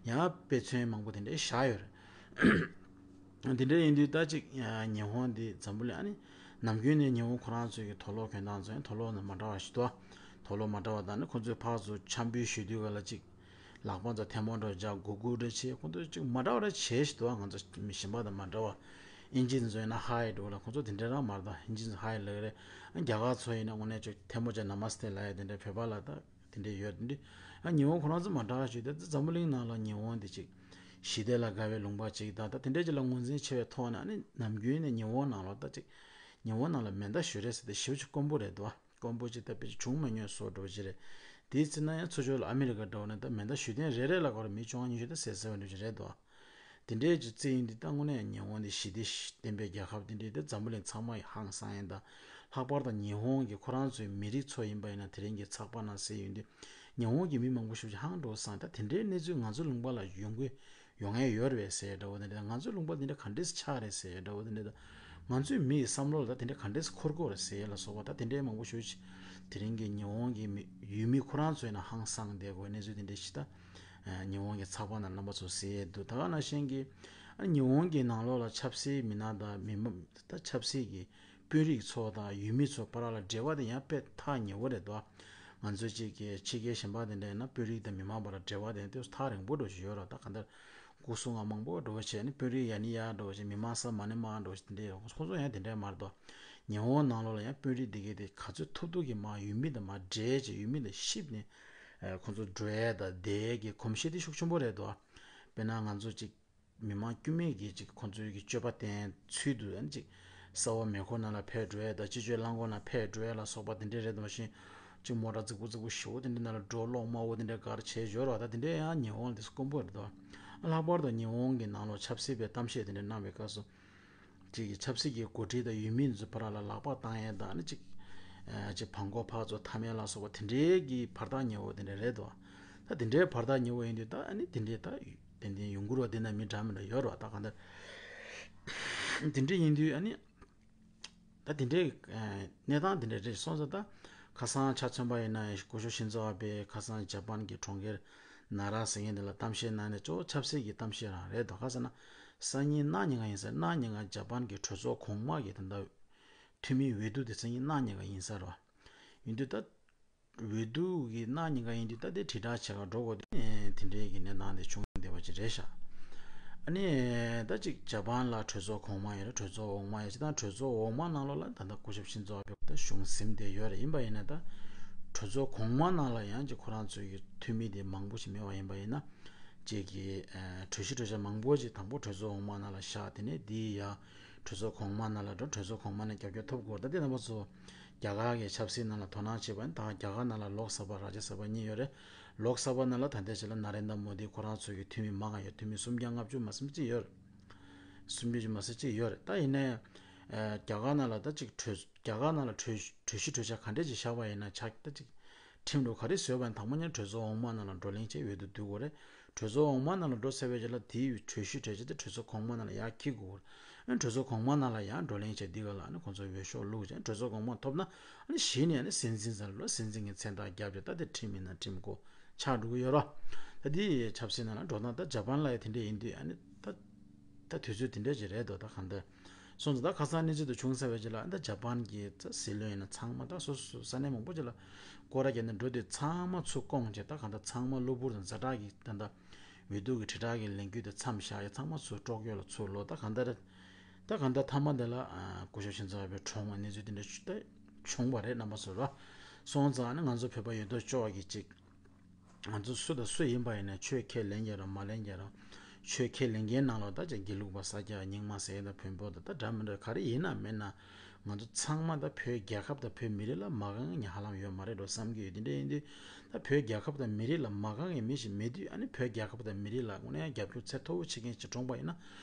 ཡང་དཔེ་མཚོན་མང་པོ་དེ་འདྲས་བཞག་ཡོད་རེད། དེ་འདྲ་ཡིན་དུས་ད་ཅིག་ཉི་ཧོང་འདི་འཛམ་བུ་གླིང་ཨ་ནི་ནམ་རྒྱུན་ནས་ཉི་ཧོང་ཁོ་རང་ཚོའི་གི་དུག་ལོག་གྱོན་སྟངས་ཚོ་ཡང་དུག་ལོག་ནི་མ་འདྲ་བ་ཞིག་འདུག་དུག་ལོག་མ་འདྲ་བ་དང་ནི་ཁོ་ཚོས་ཕར་ཚུར་འཆམ་འབུལ་ཞུ་དུས་ག་ལ་ཅིག་ལག་པ་ཚོ་ཐལ་མོ་འདྲ་བཞག་སྒུར་སྒུར་འདྲ་བྱེད། ཁོ་ཚོ་ཅིག་མ་འདྲ་བ་འདྲ་བྱེད་ཞིག་འདུག་ང་ཚོ་མི་གཞན་པ་དང་མ་འདྲ་བ། ཨིན་ཇི་ཚོ་ཡིན་ན་ཧའི་འདྲ་བ་ལ་ཁོ་ཚོ་དེ་འདྲ་རང་མ་རེད། ད་ཨིན་ཇི་ཚོ་ཧའི་ལབ་ཀྱི་རེད། ཨ་རྒྱ་གར་ཚོ་ཡིན་ན་དངོས་གནས་ཅིག་ཐལ་མོ་བྱས་ན་མ་སྟེ་ལབ་ཡ་དེ་འདྲ་བོད་པ་ལ་ད། དེ་འདྲས་ཡོད་དེ་འདྲས། ཨ་ཉི་ཧོང་ཁོ་རང་ཚོ་མ་འདྲ་བ་ཞིག་དེ་འཛམ་བུ་གླིང་ནང་ལ་ཉི་ཧོང་དེ་ཅིག་ཞི་བདེ་ལ་དགའ་བའི་ལུང་པ་ཅིག་དང་ད་དེ་འདྲས་ཅིག་ལ་ངོས་འཛིན་ཆེ་བའི་ཐོག་ནས་ཨ་ནི་ནམ་རྒྱུན་ནས་ཉི་ཧོང་ནང་ལ་ད་ཅིག་ཉི་ཧོང་ནང་ལ་མེ་མདའ་གཞུ་རེས་ཟེར་དེ་ཞེ་པོ་ཅིག་དཀོན་པོ་རེད་འདུག་ཨ། དཀོན་པོ་ཅིག་ད་དཔེ་ཅིག་བྱུང་མ་མྱོང་བཟོ་འདྲ་བོ་ཅིག་རེད། དེའི་ཚེ་ན་ཡང་ཚུར་ཕྱོགས་ལ་ཨ་མི་རི་ཀ་འདྲ་བོ་ནས་ད་མེ་མདའ་གཞུ་རྟེན་རེ་རེ་ལ་གོ་ར་མི་བཅོ་ལྔ་ཉི་ཤུ་ད་ཟེར་ཟེར་བ་འདྲ་བོ་ཅིག་རེད་འདུག་ཨ། དེ་འདྲའི་ཅིག་བརྩི་ཡིན་དེ་ད་དངོས་གནས་ཉི་ཧོང་དེ་ཞི་བདེ་ལྡན་པའི་རྒྱལ་ཁབ་དེ་འདྲའི་དེ་འཛམ་བུ་གླིང་ཚང་མ་ཡི་ཧང་སང་ཡིན་ད། ལྷག་པར་དུ་ཉི་ཧོང་གི་ཁོ་རང་ཚོའི་མི་རིགས་ཚོ་ཡིན་པ་ཡིན་ན་དེ་རིང་གི་ཚགས་པར་ནང་གསལ་ཡོང་དུས་ཉི་ཧོང་གི་མི་མང་པོ་ཞིག་ཧང་འགྲོ་སང་ད་དེ་འདྲའི་གནས་ཚུལ་ང་ཚོ་ལུང་པ་ལ་ཡོང་གི་ ཡོང་ཡས་ཡོད་རེད་ཟེར་འདྲ་བོ་དེ་འདྲ། ང་ཚོའི་ལུང་པ་འདི་འདྲ་ག་འདྲས་ཆགས་རེད་ཟེར་འདྲ་བོ་དེ་འདྲ་དང་། ང་ཚོའི་མི་ཡི་བསམ་བློ་ལ་ད་དེ་འདྲ་ག་འདྲས་འཁོར་གྱི་ཡོད་རེད་ཟེར་ལ་སོགས་པ། ད་དེ་འདྲའི་མང་པོ་ཞེ་པོ་ཅིག་དེ་རིང་གི་ཉི་ཧོང་གི་མི་ཡུལ་མི་ཁོ་རང་ཚོ་ཡིན་ན་ཧང་སངས་བསྡད་དགོས་གནས་ཚུལ་དེ་འདྲ་ཞིག་ད་ཉི་ཧོང་གི་ཚགས་པར་ནང་རྣམ་པ་ཚོ་གཟིགས་ཡས་འདུག། ད་ག་ནང་བཞིན་གྱི་ཉི་ཧོང་གི་ནང་ལོགས་ལ་ཆབ་སྲིད་མི་སྣ་དང་མི་མང་ད་ཆབ་སྲིད་ཀྱི་དཔོན་རིགས་ཚོ་དང་ཡུལ་མི་ཚོ་བར་ལ་འབྲེལ་བ་དེ་ཡང་དཔེ་ཐག་ཉེ་བོ་རེད་དོ། ང་ཚོའི་ཅིག་གི་ཕྱི་རྒྱལ་གཞན་པ་དེ་འདྲ་ཡིན་ན་དཔོན་རིགས་དང་མི་མང་བར་ལ་འབྲེལ་བ་དེ་ཏོག་ཙམ་ཐག་རིང་པོ་འདྲ་ཞིག་ཡོད་རེད། ད་གང་ལྟར་སྐུ་སྲུང་བ་མང་པོ་འགྲོ་བ་བྱས་ནས་དཔོན་རིགས་ཡ་ནི་ཡ་འགྲོ་བ་བྱས། མི་མང་ས་མ་ནི་མ་འགྲོ་བ་བྱས། དེ་འདྲ་ཡོད། ཁོང་ཚོ་ཡང་དེ་འདྲ་མ་རེད་དོ། ཉི་ཧོང་ནང་ལོགས་ལ་ཡང་དཔོན་རིགས་དེ་གས་དེ་ག་ཚོད་ཐུབ་ཐུབ་ཀྱིས་མར་ཡུལ་མི་དང་མར་འབྲེལ་བྱས་ཡུལ་མི་དང་གཤིབ་ནས་ཁོང་ཚོ་འགྲོ་ཡས་དང་བསྡད་ཡས་ཀྱི་གོམས་གཤིས་དེ་ཤུགས་ཆེན་པོ་རེད་དོ། དཔེར་ན་ང་ཚོ་ཅིག་མི་མང་དཀྱུས་མས་ཀྱིས་ཅིག་ཁོང་ཚོའི་གི་སྤྱོད་པ་བསྟན་ཚུལ་དུ་ཨ་ནི་ཅིག་གསར་པ་མེ་འཁོར་ནང་ལ་ཕེབས་འགྲོ་ཡས་དང་། སྤྱི་སྤྱོད་རླངས་འཁོར་ནང་ཕེབས་འགྲོ་ཡས་ལ་སོགས་པ་དེ་འདྲས་རེད་དོ། མ་གཞི་ཅིག་མོ་ཊ་རྫིག་པོ་རྫིག་པོ་ཞེ་པོ་དེ་འདྲས་ནང་ལ་འགྲོ། གློག་དམར་པོ་དེ་འདྲས་ག་རེ་བྱས་འབྱོར་བ་ད་དེ་འདྲས་ཡང་ཉི་ཧོང་ལ་དེ་དཀོན་པོ་རེད་དོ། ལྷག་པར་དུ་ཉི་ཧོང་གི་ནང་ལོགས་ཆབ་སྲིད་པའི་གཏམ་བཤད་དེ་འདྲས་གནང་བའི་སྐབས་སུ། ཅིག་གི་ཆབ་སྲིད་ཀྱི་འགོ་ཁྲིད་དང་ཡུལ་མི་ཚོའི་བར་ལ་ལག་པ་བཏང་ཡས་དང་། ཨ་ནི་ཅིག་ཨ་ཅིག་བང་གོ་ཕར་ཚུར་འཐམ་ཡས་ལ་སོགས་པ་དེ་འདྲའི་གི་བར་ཐག་ཉེ་བོ་དེ་འདྲ་རེད་དོ། ད་དེ་འདྲའི་བར་ཐག་ཉེ་བོ་ཡིན་དུས་ད་ཨ་ནི་དེ་འདྲའི་ད་ཏན་ཏན་ཡོང་གི་རེད་བ། དེ་ན་མི་འདྲ་མི་འདྲ་ཡོད་རེད་བ། ད་གང་ལྟར་དེ་འདྲ་ཡིན་དུས་ཨ་ནི་ད་དེ་འདྲའི་ཨ་གནས་སྟངས་དེ་འདྲ་རེད་སོང་ཙང་། ད་ཁ་སང་ཆ་མཚོན་པ་ཡིན་ན་སྐུ་ཞབས་ཤིན་ཛོ་ཨ་བྷེ་ཁ་སང་ཇ་པན་གྱི་གྲོང་ཁྱེར་ནཱ་ར་ཟེར་མཁན་དེ་ལ་གཏམ་བཤད་གནང་ནས་གཙོ་བོ་ཆབ་སྲིད་ཀྱི་གཏམ་བཤད་རང་རེད་དོ། ག་ཟེར་ན། སང་ཉིན་གནངས་ཉིན་ཀ་ཡིན་ས། གནངས་ཉིན་ཀ་ཇ་པན་གྱི་གྲོས་ཚོགས་གོང་མ་གི་ད་ལྟ་འཐུས་མི་འོས་བསྡུ་དེ་སང་ཉིན་གནངས་ཉིན་ཀ་ཡིན་ས་རེད་བ། ཡིན་དུས་ད་འོས་བསྡུ་གི་གནངས་ཉིན་ཀ་ཡིན་དུས་ད་དེ་དྲིལ་བསྒྲགས་བྱེད་ག་འགྲོ་དགོས་དུས་དེ་འདྲའི་གི་གནས་སྟངས་དེ་བྱུང་བསྡད་པ་ཅིག་རེད་ཤག། ཨ་ནི་ད་ཅིག་ཇ་པན་ལ་གྲོས་ཚོགས་གོང་མ་ཡོད་རེད། གྲོས་ཚོགས་འོག་མ་ཡོད། སྤྱིར་བཏང་གྲོས་ཚོགས་འོག་མ་ནང་ལོགས་ལ་ད་ལྟ་སྐུ་ཞབས་ཤིན་ཛོ་ཨ་བྷེ་ད་གཞུང་ཟིན་བསྡད་ཡོད་རེད། ཡིན་པ་ཡིན་ན་ད་གྲོས་ཚོགས་གོང་མ་ནང་ལ་ཡང་ཅིག་ཁོ་རང་ཚོའི་གི་འཐུས་མི་དེ་མང་པོ་ཞིག་མེད་པ་ཡིན་པ་ཡིན་ན། ཅིག་གི་ཨ་གྲོས་གཞི་གྲོས་འཆར་མང་པོ་ཅིག་དང་པོ་གྲོས་ཚོགས་འོག་མ་ནང་ལ་བཞག། དེ་ནས་འདི་ཡ་གྲོས་ཚོགས་གོང་མ་ནང་ལ་འགྲོ། གྲོས་ཚོགས་གོང་མ་ནས་རྒྱབ་སྐྱོར་ཐོབ་དགོས། ད་དེ་རྣམ་པ་ཚོ་རྒྱ་གར་གྱི་ཆབ་སྲིད་ནང་ལ་དོ་སྣང་བྱེད་པ་ཡིན་ད། རྒྱ་གར་ནང་ལ་ལོག་སབ་རཱ་ཇྱ་སབ་གཉིས་ཡོད་རེད། ལོག་སབ་ནང་ལ་ད་ལྟའི་ཆ་ལ་ན་རེན་དྲ་མོ་དི་ཁོ་རང་ཚོའི་གི་འཐུས་མི་མང་ང་ཡོད། འཐུས་མི་སུམ་བརྒྱ་ལྔ་བཅུ་མ་ཟིན་ཅིག་ཡོད་རེད། སུམ་བརྒྱ་ཅིག་མ་ཟིན་ཅིག་ཡོད་རེད། ད་ཡིན་ནའི་ཨ་རྒྱ་གར་ནང་ལ་ད་ཅིག་གྲོས་རྒྱ་གར་ནང་ལ་གྲོས་གྲོས་གཞི་གྲོས་འཆར་ག་འདྲས་ཅིག་བཞག་པ་ཡིན་ན་ཆགས་ད་ཅིག་ཁྲིམས་ལུགས་ག་རེ་བཟོས་པ་ཡིན་དང་པོ་ཉིད་གྲོས་ཚོགས་འོག་མ་ནང་ལ་བགྲོ་གླེང་བྱས་འོས་བསྡུ་བསྡུ་དགོས་རེད། གྲོས་ཚོགས་འོག་མ་ནང་ལ་འགྲོ་ཚར་བའི་རྗེས་ལ་དེའི་གྲོས་གཞི་གྲོས་འཆར་དེ་གྲོས་ཚོགས་གོང་མ་ནང་ལ་ཡར་འཁྱེར་དགོས་རེད། ཨ་ནི་གྲོས་ཚོགས་གོང་མ་ནང་ལ་ཡང་བགྲོ་གླེང་བྱས་འདི་ག་ལ་ཨ་ནི་ཁོང་ཚོ་འོས་ཤོག་བླུགས་བྱས་གྲོས་ཚོགས་གོང་མ་ཐོབ་ན། ཨ་ནི་གཞི་ནས་ཨ་ནི་སྲིད་འཛིན་ཟེར་ལ་སྲིད་འཛིན་གྱི་མཚན་རྟགས་རྒྱབ་བྱས་ད་དེ་ཁྲིམས་ཡིན་ན་ཁྲིམས་སྒོ་ཆགས་འགྲོ་གི་ཡོད་རེད། ད་དེ་ཆབ་སྲིད་ནང་ལ་འགྲོ་སྟངས་ད་ཇ་པན་ལ་ཡང་དེ་འདྲས་ཡིན་དུས་ཨ་ནི་ད་ད་དུས་ཚོད་དེ་འདྲས་ཅིག་རེད་དོ། ད་གང་ལྟར་སོང་ཙང་ད་ཁ་སང་གནས་ཚུལ་དེ་བྱུང་ཚར་བའི་རྗེས་ལ་ཨ་ནི་ད་ཇ་པན་གྱི་ད་སྲིད་བློན་ཡིན་ན་ཚང་མ་ད་སོ་སོ་ས་གནས་མང་པོ་ཅིག་ལ་སྐོར་ར་བརྒྱབ་ནས་འགྲོ་དུས་ཚང་མ་ཚུར་བསྐོངས་བྱས། ད་གང་ལྟར་ཚང་མ་གློ་བུར་དང་ཛ་དྲག་གི་ད་ད་འོས་བསྡུ་གི་དྲིལ་བསྒྲགས་ཀྱི་ལས་འགུལ་དེ་མཚམས་བཞག་ཡ། ཚང་མ་ཚུར་ཀྲོག་ཀྱོག་ལ་ཚུར་ལོག་ད་གང་ལྟར། ད་གང་ལྟར་མཐའ་མ་དེ་ལ་ཨ་སྐུ་ཞབས་ཤིན་ཛོ་ཨ་བྷེ་གྲོངས་པ་གནས་ཚུལ་དེ་འདྲ་ཞིག་ད་བྱུང་བ་རེད། རྣམ་པ་ཚོ་ར། སོང་ཙང་ནི་ང་ཚོ་བོད་པ་ཡོད་དོ་ཅོག་གི་ཅིག་ང་ཚོ་སུ་དང་སུ་ཡིན་པ་ཡིན་ན་ཆོས་ཁས་ལེན་རྒྱུ་ར་མ་ལེན་རྒྱུ་ར། ཆོས་ཁས་ལེན་མཁན་ནང་ལོགས་ད་ཅིག་དགེ་ལུགས་པ་ས་སྐྱ་རྙིང་མ་ཟེར་ཡ་ད་བོན་པོ་ད་ད་འདྲ་མི་འདྲ་ག་རེ་ཡིན་ན་མིན་ན། ང་ཚོ་ཚང་མ་ད་བོད་རྒྱལ་ཁབ་དང་བོད་མི་རིགས་ལ་མ་དགའ་མཁན་ཧ་ལམ་ཡོད་མ་རེད་འགྲོ་བསམ་གྱི་ཡོད། དེ་འདྲ་ཡིན་དུས་ད་བོད་རྒྱལ་ཁབ་དང་མི་རིགས་ལ་མ་དགའ་མཁན་མི་ཞིག་མེད་དུས་ཨ་ནི་བོད་རྒྱལ་ཁབ་དང་མི་རིགས་ལ་དངོས་གནས་ཡང་རྒྱབ་སྐྱོར་ཚད་མཐོ་བོ་བྱེད་མཁན་ཞིག་གྲོངས་པ་ཡིན་ན།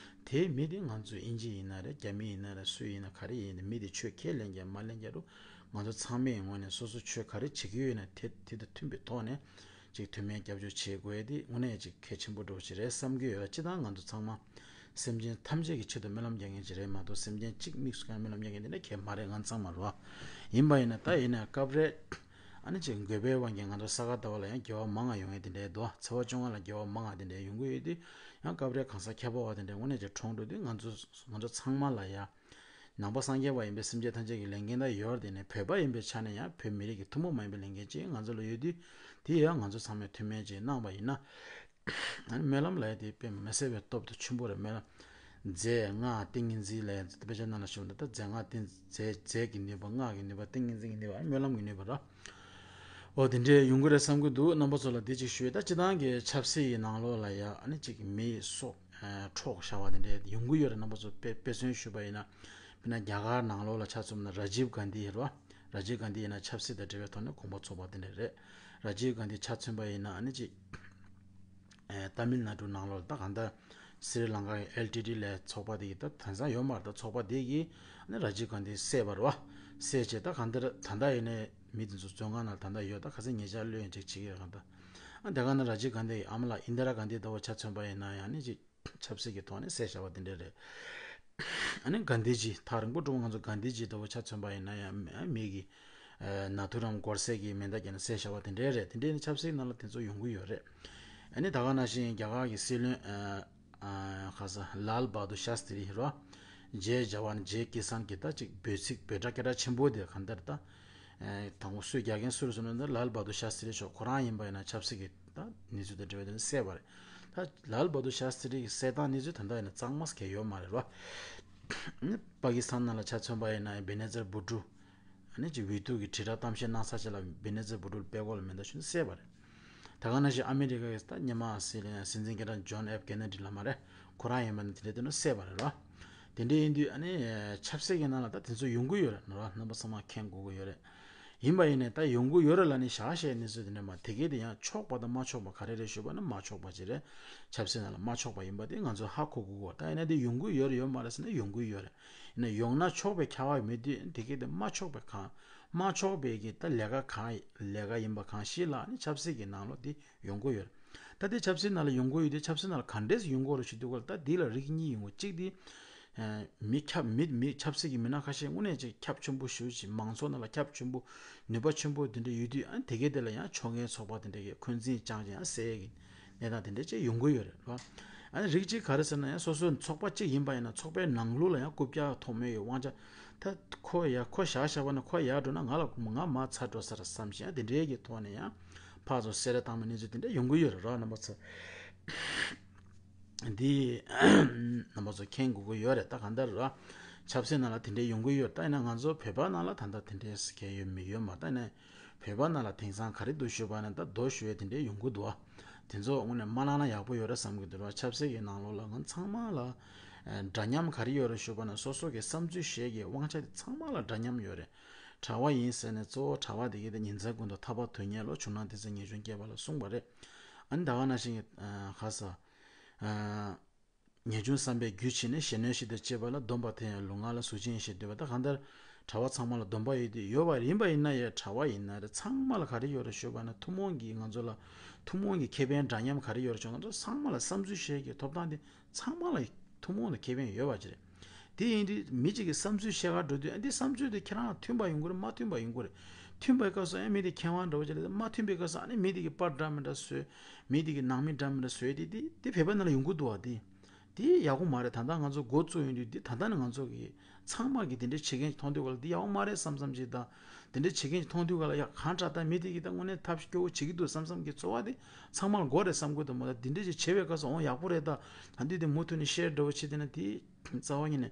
དེའི་མི་དེ་ང་ཚོ་དབྱིན་ཇི་ཡིན་ན་རེད། རྒྱ་མི་ཡིན་ན་རེད། སུ་ཡིན་ན་ག་རེ་ཡིན་ན་མི་དེ་ཆོས་ཁས་ལེན་རྒྱུ་མ་ལེན་རྒྱུ་རུ་ང་ཚོ་ཚང་མའི་ངོས་ནས་སོ་སོ་ཆོས་ག་རེ་བྱེད་ཀྱི་ཡོད་ན་དེ་དེ་དང་མཐུན་པའི་ཐོག་ནས་ཅིག་མཐུན་མའི་རྒྱབ་སྐྱོར་བྱེད་དགོས་ཡ་དེ་དངོས་གནས་ཅིག་གལ་ཆེན་པོ་འདྲ་བོ་ཞིག་རེད་བསམ་གྱི་ཡོད། སྤྱིར་བཏང་ང་ཚོ་ཚང་མ་སེམས་ཅན་ཐམས་ཅད་ཀྱི་ཆེད་དུ་སྨོན་ལམ་རྒྱག་མཁན་ཅིག་རེད་མ་གཏོགས་སེམས་ཅན་གཅིག་དམིགས་སུ་བཀར་སྨོན་ལམ་རྒྱག་མཁན་དེ་འདྲ་གལ་མ་རེད། ང་ཚང་མ་རོ། ཡིན་པ་ཡིན་ན་ད་ཡིན་ན་སྐབས་རེ་ཨ་ནི་ཅིག་འགོས་པའི་དབང་གིས་ང་ཚོ་ས་ག་ཟླ་བ་ལ་ཡང་དགེ་བ་མང་ང་ཡོང་ཡ་དེ་འདྲའི་འདུག། ཚེས་པ་བཅོ་ལྔ་ལ་དགེ་བ་མང་ང་དེ་འདྲའི་ཡོང་གི་ཡོད་དུས་ཡང་སྐབས་རེ་གང་ཟག་ཁྱད་པར་བ་དེ་འདྲའི་དངོས་གནས་ཅིག་གྲོངས་འགྲོ་དུས་ང་ཚོ་ང་ཚོ་ཚང་མ་ལ་ཡ། ནང་པ་སངས་རྒྱས་པ་ཡིན་པའི་སེམས་ཅན་ཐམས་ཅད་ཀྱི་ལས་འགན་ད་ཡོད་རེད། དེ་ནས་བོད་པ་ཡིན་པའི་ཆ་ནས་ཡང་བོད་མི་རིགས་ཀྱི་ཐུན་མོང་མ་ཡིན་པའི་ལས་འགན་ཅིག་ང་ཚོ་ལ་ཡོད་དུས་དེ་ཡང་ང་ཚོ་ཚང་མས་མཐུན་སྨན་ཅིག་གནང་བ་ཡིན་ན། ཨ་ནི་སྨོན་ལམ་ལབ་ཡ་དེ་དཔེ་མི་སྲིད་པའི་སྟོབས་དང་ཆེན་པོ་རེད། སྨོན་ལམ་རྫས་སྔགས་ཏིང་ངེ་འཛིན་ལབ་ཡ་དེ་དཔེ་ཆ་ནང་ལ་ཞུགས་ན་ད་རྫས་སྔགས་ཏིང་རྫས་རྫས་ཀྱི་ནུས་པ་སྔགས་ཀྱི་ནུས་པ་ཏིང་ངེ་འཛིན་གྱི་ནུས་པ་ཨ་ནི་སྨོན་ལམ་གྱི་ནུས་པ་ར། འོ་དེ་འདྲའི་ཡོང་གི་རེད་བསམ་གྱི་འདུག། རྣམ་པ་ཚོ་ལ་འདི་གཅིག་ཞུས། ད་སྤྱི་བཏང་གི་ཆབ་སྲིད་ཡི་ནང་ལོགས་ལ་ཡ་ཨ་ནི་གཅིག་མི་ཡི་སྲོག་ཨ་འཕྲོག་བཞག་པ་དེ་འདྲ་ཡོང་གི་ཡོད་རེད། རྣམ་པ་ཚོ་དཔེ་དཔེ་མཚོན་ཞུས་པ་ཡིན་ན། དཔེར་ན་རྒྱ་གར་ནང་ལོགས་ལ་ཆ་མཚོན་ན་ར་ཇིབ་གྷན་དྷི་རེད་བ། ར་ཇིབ་གྷན་དྷི་ཡིན་ན་ཆབ་སྲིད་དང་འབྲེལ་བའི་ཐོག་ནས་དགོངས་པ་རྫོགས་པ་དེ་འདྲ་རེད། ར་ཇིབ་གྷན་དྷི་ཆ་མཚོན་པ་ཡིན་ན་ཨ་ནི་ཅིག་ཨ་ཏཱ་མིལ་ནཱ་ཌུ་ནང་ལོགས་ལ་ད་གང་ལྟར་སི་རི་ལང་ཀ་གི་ཨེལ་ཊི་ཊི་ལབ་ཚོགས་པ་དེ་གི་ད་དེང་སང་ཡོད་མ་རེད། ད་ཚོགས་པ་དེ་གི་ཨ་ནི་ར་ཇིབ་གྷན་དྷི་བསད་པ་རེད་བ། བསད་བྱས་ད་གང་ལྟར་ད་ལྟ་ཡིན་ནའི་མི་དེ་ཚོ་བཙོན་ཁང་ནང་ད་ལྟ་ཡོད། ད་ཁ་སང་ཉེ་ཆར་གློད་ཡོང་ཅིག་བྱེད་ཀྱི་ཡོད། གང་ལྟར་ཨ་དེ་ག་ན་ར་ཇིབ་གྷན་དྷི་ཡི་ཨ་མ་ལགས་ཨིན་དི་ར་གྷན་དྷི་ལྟ་བུ་ཆ་མཚོན་པ་ཡིན་ན་ཡང་ནི་ཅིག་ཆབ་སྲིད་ཀྱི་ཐོག་ནས་བསད་བཞག་པ་དེ་འདྲ་རེད། ཨ་ནི་གྷན་དྷི་ཇི་ཐག་རིང་པོ་འགྲོ་བ་ང་ཚོ་གྷན་དྷི་ཇི་ལྟ་བུ་ཆ་མཚོན་པ་ཡིན་ན་ཡང་མི་གི་ནཱ་ཐུ་རམ་གོར་སེ་གི་མེ་མདའ་བརྒྱབ་ནས་བསད་བཞག་པ་དེ་འདྲ་རེད། དེ་འདྲའི་ནི་ཆབ་སྲིད་ནང་ལ་དེ་ཚོ་ཡོང་གི་ཡོད་རེད། ཨ་ནི་ད་ག་ནང་བཞིན་རྒྱ་གར་གྱི་སྲིད་བློན་ཨ་ཁ་ས་ལཱལ་བྷ་དུར་ཤཱ་སྟི་རི་རོ། ཇེ་ཇ་ཝན་ཇེ་ཀི་སན་གྱི་ད་ཅིག་འབོད་ཚིག་འབོད་སྒྲ་སྐད་གྲགས་ཆེན་པོ་དེ་གང་ལྟར་ད། དང་པོ་སུས་རྒྱག་མཁན་སུ་རེད་ཟེར་ན་ད་ལཱལ་བྷ་དུར་ཤཱ་སྟི་རི་མཆོག་ཁོ་རང་ཡིན་པ་ཡིན་ན་ཆབ་སྲིད་ཀྱི་ད་གནས་ཚུལ་དང་འབྲེལ་བའི་དོན་བསད་པ་རེད། ད་ལཱལ་བྷ་དུར་ཤཱ་སྟི་རི་གི་བསད་སྟངས་གནས་ཚུལ་ད་ལྟ་ཡིན་ན་གཙང་མ་གང་ཡང་ཡོད་མ་རེད་རོ། ཨ་ནི་པ་ཀི་སི་ཐན་ནང་ལ་ཆ་མཚོན་པ་ཡིན་ན་བེ་ནེ་ཛར་བྷུ་ཊོ། ཨ་ནི་ཅིག་འོས་བསྡུ་གི་དྲིལ་བསྒྲགས་གཏམ་བཤད་གནང་ས་ཅིག་ལ་བེ་ནེ་ཛར་བྷུ་ཊོ་ལ་དཔྲལ་ཀོར་ལ་མེ་མདའ་གཞུས་ནས་བསད་པ་རེད། ད་ག་ནང་བཞིན་ཨ་མི་རི་ཀ་གི་ད་སྔོན་མ་སྲིད་སྲིད་འཛིན་སྐྱ་བྲག་ཇོན་ཨེཕ་ཀེ་ནེ་ཌི་ལགས་མ་རེད། ཁོ་རང་ཡིན་པ་ན་དེ་འདྲའི་དོན་ནི་བསད་པ་རེད་རོ། དེ་འདྲའི་ཡིན་དུས་ཨ་ནི་ཆབ་སྲིད་ཀྱི་ནང་ལ་ད་དེ་ཚོ་ཡོང་གི་ཡོད་རེད་ནོ་ར། རྣམ་པ་ཚང་མ་མཁྱེན་དགོས་ཀྱི་ཡོད་རེད། ཡིན་པ་ཡིན་ནས་ད་ཡོང་གི་ཡོད་རེད་ལབ་ནས་བཞག་བཤད་གནས་ཚུལ་དེ་འདྲ་མ་དེ་གས་དེ་ཡང་ཆོག་པ་དང་མ་ཆོག་པ་ག་རེ་རེད་ཞུས་པ་ན་མ་ཆོག་པ་ཅིག་རེད། ཆབ་སྲིད་ནང་ལ་མ་ཆོག་པ་ཡིན་པ་དེ་ང་ཚོ་ཧ་གོ་དགོས་ཀྱི་ཡོད་རེད། ད་ཡིན་ན་དེ་ཡོང་གི་ཡོད་རེད་ཡོད་མ་རེད་ཟེར་ན་ཡོང་གི་ཡོད་རེད། ཡིན་ན་ཡོང་ན་ཆོག་པའི་ཁྱབ་པ་མེད་དུས་དེ་གས་དེ་མ་ཆོག་པའི་གང་མ་ཆོག་པའི་གི་ད་ལས་ཀ་གང་ལས་ཀ་ཡིན་པ་གང་ཞིག་ལ་ནི་ཆབ་སྲིད་ཀྱི་ནང་ལོགས་དེ་ཡོང་གི་ཡོད་རེད། ད་དེ་ཆབ་སྲིད་ནང་ལ་ཡོང་གི་ཡོད་དེ་ཆབ་སྲིད་ནང་ལ་ག་འདྲས་སེ་ཡོང་གི་ཡོད་རེད་ཞུ་དུས་སྐབས་ལ་ད་དེ་ལ་རིགས་གཉིས་ཡོང་གི་གཅིག་དེ། མི་ཁྱབ་མི་མི་ཆབ་སྲིད་ཀྱི་མི་སྣ་ཁ་ཤས་དངོས་གནས་ཅིག་ཁྱབ་ཆེན་པོ་ཞེ་པོ་ཅིག་མང་ཚོགས་ནང་ལ་ཁྱབ་ཆེན་པོ་ནུས་པ་ཆེན་པོ་དེ་འདྲ་ཡོད་དུས་ཨ་ནི་དེ་གས་དེ་ལ་ཡང་ཕྱོགས་འགལ་ཚོགས་པ་དེ་འདྲ་གིས་འཁོན་འཛིན་བཅངས་ཀྱང་བསད་ཡས་ཀྱི་གནས་སྟངས་དེ་འདྲ་ཅིག་ཡོང་གི་ཡོད་རེད་བ། ཨ་ནི་རིགས་གཅིག་ག་རེ་ཟེར་ན་ཡང་སོ་སོའི་ཚོགས་པ་གཅིག་ཡིན་པ་ཡིན་ན་ཚོགས་པའི་ནང་ལོགས་ལ་ཡང་རྐུབ་བཀྱག་ཐོགས་མེད་ཀྱི་དབང་ཆ་ད་ཁོ་ཡ་ཁོ་བཞག་བཞག་པ་ན་ཁོ་ཡར་འགྲོ་ན་ང་ལ་ང་མར་ཚར་འགྲོ་ས་རེད་བསམ་བཞིན་ཨ་དེ་འདྲའི་གི་ཐོག་ནས་ཡང་ཕར་ཚུར་བསད་ར་བཏང་བའི་གནས་ཚུལ་དེ་འདྲ་ཡོང་གི་ཡོད་རེད་ར་རྣམ་པ་ཚོ། འདི་རྣམ་པ་ཚོ་མཁྱེན་དགོས་ཀྱི་ཡོད་རེད། ད་གང་ལྟར་ར་ཆབ་སྲིད་ནང་ལ་དེ་འདྲའི་ཡོང་གི་ཡོད་རེད། ད་ཡིན་ན་ང་ཚོ་བོད་པ་ནང་ལ་ད་ལྟ་དེ་འདྲའི་སྐད་ཡོད་མི་ཡོད་མ་ད་ཡིན་ན་བོད་པ་ནང་ལ་དེང་སང་ག་རེ་འདུག་ཞུས་པ་ན་ད་རྡོ་གཞུ་ཡས་དེ་འདྲའི་ཡོང་གི་འདུག་བ། དེ་ཚོ་དངོས་གནས་མ་གནང་ན་ཡག་པོ་ཡོད་རེད་བསམ་གྱི་འདུག་ར། ཆབ་སྲིད་ཀྱི་ནང་ལོགས་ལ་ང་ཚང་མ་ལ་འདྲ་མཉམ་ག་རེ་ཡོད་རེད་ཞུས་པ་ན་སོ་སོ་གི་བསམ་ཚུལ་བཤད་ཀྱི་དབང་ཆ་དེ་ཚང་མ་ལ་འདྲ་མཉམ་ཡོད་རེད། གྲྭ་པ་ཡིན་ཟེར་ནས་གཙོ་བོ་གྲྭ་པ་དེ་གས་དེ་ཉིན་མཚན་ཀུན་ཏུ་ཐར་པ་དོན་གཉེར་ལོ་ཆུང་ནང་དེ་ཚོ་ངེས་འབྱུང་སྐྱེས་པ་ལ་གསུངས་པ་རེད། ཨ་ནི་ད་ག་ནང་བཞིན་གྱི་ཁ་ས། ངེས་འབྱུང་བསམ་པའི་རྒྱུ་ཕྱིར་ནི་གཞན་གནོད་གཞི་དང་བཅས་པ་ལ་སྡོམ་པ་དེ་ཡང་ལུས་ངག་ལ་གཟུགས་ཅན་ཞེས་འདོད་པ་ད་གང་ལྟར་གྲྭ་པ་ཚང་མ་ལ་སྡོམ་པ་ཡོད་དེ་ཡོད་པ་ཡིན་པ་ཡིན་ན་ཡང་གྲྭ་པ་ཡིན་ན་རེད་ཚང་མ་ལ་ག་རེ་ཡོད་རེད་ཞུས་པ་ན་ཐུན་མོང་གི་ང་ཚོ་ལ་ཐུན་མོང་གི་ཁེ་ཕན་འདྲ་མཉམ་ག་རེ་ཡོད་རེད་ཞུས་ང་ཚོ་ཚང་མ་ལ་བསམ་ཚུལ་བཤད་ཀྱི་ཐོབ་ཐང་དེ་ཚང་མ་ལ་ཐུན་མོང་དུ་ཁེ་ཕན་ཡོད་པ་ཅིག་རེད། དེ་ཡིན་དུས་མི་གཅིག་གིས་བསམ་ཚུལ་བཤད་གར་འགྲོ་དུས་ཨ་འདི་བསམ་ཚུལ་དེ་ཁྱེད་རང་མཐུན་པ་ཡོང་གི་རེད་མ་མཐུན་པ་ཡོང་གི་རེད། མཐུན་པའི་སྐབས་སུ་ཨ་མི་དེ་མཁས་དབང་འདྲ་བོ་ཅིག་རེད་མ་མཐུན་པའི་སྐབས་སུ་ཨ་ནི་མི་དེ་གི་པར་འདྲ་མི་འདྲ་བཟོས། མི་དེ་གི་ནང་མི་འདྲ་མི་འདྲ་བཟོས་དེ་དེ་དེ་བོད་པའི་ནང་ལ་ཡོང་གི་འདུག་བ་དེ། དེ་ཡག་པོ་མ་རེད། ད་ལྟ་ང་ཚོ་འགོ་བཙུགས་ཡོང་དུས་དེ་ད་ལྟ་ནས་ང་ཚོ་གི་ཚང་མ་གི་དེ་འདྲའི་བྱེད་མཁན་ཞིག་མཐོང་དུས་ག་ལ་དེ་ཡག་པོ་མ་རེད་བསམ་བསམ་ཅིག་དང་། དེ་འདྲའི་བྱེད་མཁན་ཞིག་མཐོང་དུས་ག་ལ་ཡ་གང་དྲག་ད་མི་དེ་གི་ད་དངོས་གནས་ཐབས་སྐྱོ་བོ་བྱེད་ཀྱི་འདུག་བསམ་བསམ་གི་ཚོར་བ་དེ་ཚང་མ་ལ་དགོས་རེད་བསམ་གི་འདུག་མ་གཏོགས་དེ་འདྲའི་ཅིག་བྱེད་པའི་སྐབས་སུ་འོང་ཡག་པོ་རེད་ད། ད་འདི་དེ་མུ་མཐུད་ནས་ཤེར་འདྲ་བོ་བྱེད་དེ་ན་དེ་རྩ་བ་ཉིད་ནས་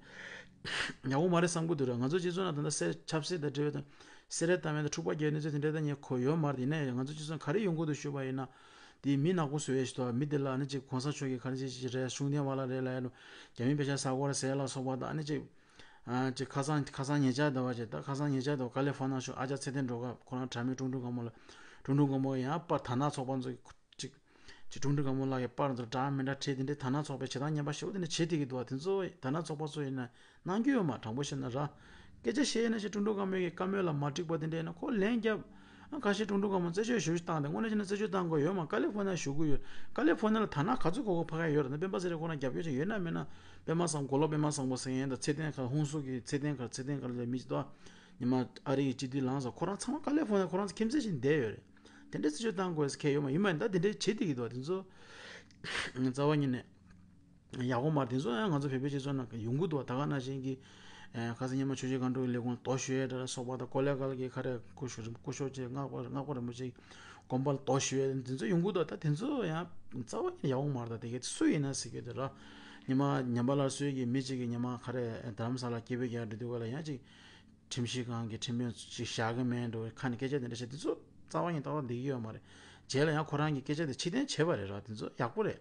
ཡག་པོ་མ་རེད་བསམ་གི་འདུག་ར། ང་ཚོ་སྤྱི་ཚོགས་ནང་ད་ལྟ་སེ་ཆབ་སྲིད་དང་འབྲེལ་བའི་དང་སེ་ར་བཏང་བའི་དང་འཁྲུག་པ་རྒྱག་གནས་ཚུལ་དེ་འདྲ་ད་ངས་གོ་ཡོད་མ་རེད། ཡིན་ན་ཡང་ང་ཚོ་སྤྱི་ཚོགས་ག་རེ་ཡོང་གི་འདུག་ཞུས་པ་ཡིན་ན། དེ་མི་ནག་པོ་བཟོ་ཡས་ཞིག་འདུག་མི་དེ་ལ་ཨ་ནི་ཅིག་གོང་ས་མཆོག་གིས་ག་རེ་ཅིག་ཅིག་རེད་ཤུགས་ལྡན་བ་ལ་རེད་ལ་ཡ་ལོ་རྒྱ་མི་པེ་ཤ་ཟ་གོ་ར་ཟེར་ལ་སོགས་པ་དང་ཨ་ནི་ཅིག་ཨ་ཅིག་ཁ་སང་ཁ་སང་ཉེ་ཆར་འདྲ་བ་ཅིག་ད་ཁ་སང་ཉེ་ཆར་འདྲ་བ་ཀ་ལི་ཧྥོ་ནི་ཡ་ཤོག་ཨ་ཅག་ཚེ་བརྟན་སྒྲོལ་དཀར་ཁོ་རང་དྲ་མིག་ཀྲུང་ཀྲུང་སྒམ་པོ་ལ་ཀྲུང་ཀྲུང་སྒམ་པོ་ཡང་པར་དར་ནག་ཚོགས་པ་ཚོ་ཅིག་ཅིག་ཀྲུང་ཀྲུང་སྒམ་པོ་ལགས་ཀྱི་པར་ཚོ་འདྲ་མི་འདྲ་བྲིས་དེ་འདྲའི་དར་ནག་ཚོགས་པའི་བྱེད་སྟངས་ངན་པ་ཞེ་པོ་དེ་འདྲ་བྱེད་བསྡད་ཀྱི་འདུག་བ། དེ་ཚོ་དར་ནག་ཚོགས་པ་ཚོ་ཡིན་ན་གནང་རྒྱུ་ཡོད་མ། དྲང་པོ་བཤད་ན་ར། སྐད་ཆ་བཤད་ཡིན་ན་ཞེ་ཀྲུང་ཀྲུང་སྒམ་པོའི་བཀའ་མོལ་ལ་མ་འགྲིག་པ་དེ་འདྲ་ཡིན་ན་ཁོ་ལན་རྒྱབ། ཨ་ཁ་ཤས་ཀྲུང་ཀྲུང་སྒམ་པོ་རྩད་གཅོད་ཞུ་ཞུ་བཏང་སྟེ་དངོས་གནས་བྱས་ན་རྩད་གཅོད་བཏང་དགོས་ཡོད་མ། ཀ་ལི་ཧྥོ་ནི་ཡ་ཞུ་གི་ཡོད། ཀ་ལི་ཧྥོ་ནི་ཡ་ལ་དར་ནག་ག་ཚོད་གོ་གོ་ཕ་ག་ཡོད་རེད་ན་སྤེན་པ་ཚེ་རིང་ཁོ་རང་རྒྱབ་སྐྱོར་ཅིག་ཡོད་ན་མེད་ན་པད་མ་བཟང་མགོ་ལོག་པད་མ་བཟང་པོ་ཟེར་མཁན་དང་ཚེ་བརྟན་ཁ་ཧུན་སུར་གྱི་ཚེ་བརྟན་ཁ་ཚེ་བརྟན་ཁ་ལ་མི་ཅིག་འདུག་ཉི་མ་ཨ་རི་གི་སྤྱི་འཐུས་ལངས་སོང་ཁོ་རང་ཚང་མ་ཀ་ལི་ཧྥོ་ནི་ཡ་ཁོ་རང་ཚོ་ཁྱིམ་མཚེས་ཅིག་བསྡད་ཡོད་རེད། དེ་འདྲའི་རྩད་གཅོད་བཏང་དགོས་ཟེར་མཁན་ཡོད་མ་ཡིན་མ་ཡིན་ད་དེ་འདྲའི་བྱེད་བསྡད་ཀྱི་འདུག་བ། དེ་ཚོ་རྩ་བ་ཉིད་ནས་ཡག་པོ་མ་རེད། དེ་ཚོ་ཡང་ང་ཚོ་བོད་པའི་སྤྱི་ཚོགས་ནང་ཡོང་གི་འདུག་བ། ད་ག་ནང་བཞིན་གྱི་ཁ་སང་ཉི་མ་ཆོས་རྗེ་སྒང་དྲུག་གི་ལས་ཁུངས་རྡོ་གཞུ་ཡས་འདྲ་ལ་སོགས་པ་དང་ཀོ་ལེ་གལ་གྱི་ཁ་རས་སྐུ་ཞབས་སྐུ་ཞབས་ཆེ་སྔགས་པ་སྔགས་པ་རིན་པོ་ཆེ་དགོན་པ་ལ་རྡོ་གཞུ་ཡས་དེ་ཚོ་ཡོང་གི་འདུག་ད་དེ་ཚོ་ཡང་རྩ་བ་ཉིད་ནས་ཡག་པོ་མ་རེད། ད་དེ་གས་སུ་ཡིན་ན་ཟེར་གྱི་འདུག་ར། ཉི་མ་ཉམས་པ་སླར་གསོའི་གི་མི་གཅིག་གིས་ཉི་མ་ཁ་རས་རྡ་རམ་ས་ལ་སྐད་འབོད་རྒྱག་འགྲོ་དུས་ག་ལ་ཡང་ཅིག་ཁྲིམས་ཞིབ་ཁང་གི་ཁྲིམས་དཔོན་ཅིག་བཞག་གི་མེད་འགྲོ་ཁ་ནས་སྐད་ཆ་དེ་འདྲ་བཤད་དེ་ཚོ་རྩ་བ་ཉིད་ཏག་ཏག་འགྲིག་གི་ཡོད་མ་རེད། རྗེས་ལ་ཡང་ཁོ་རང་གི་སྐད་ཆ་དེ་ཕྱིར་འཐེན་བྱས་པ་རེད་ར། དེ་ཚོ་ཡག་པོ་རེད།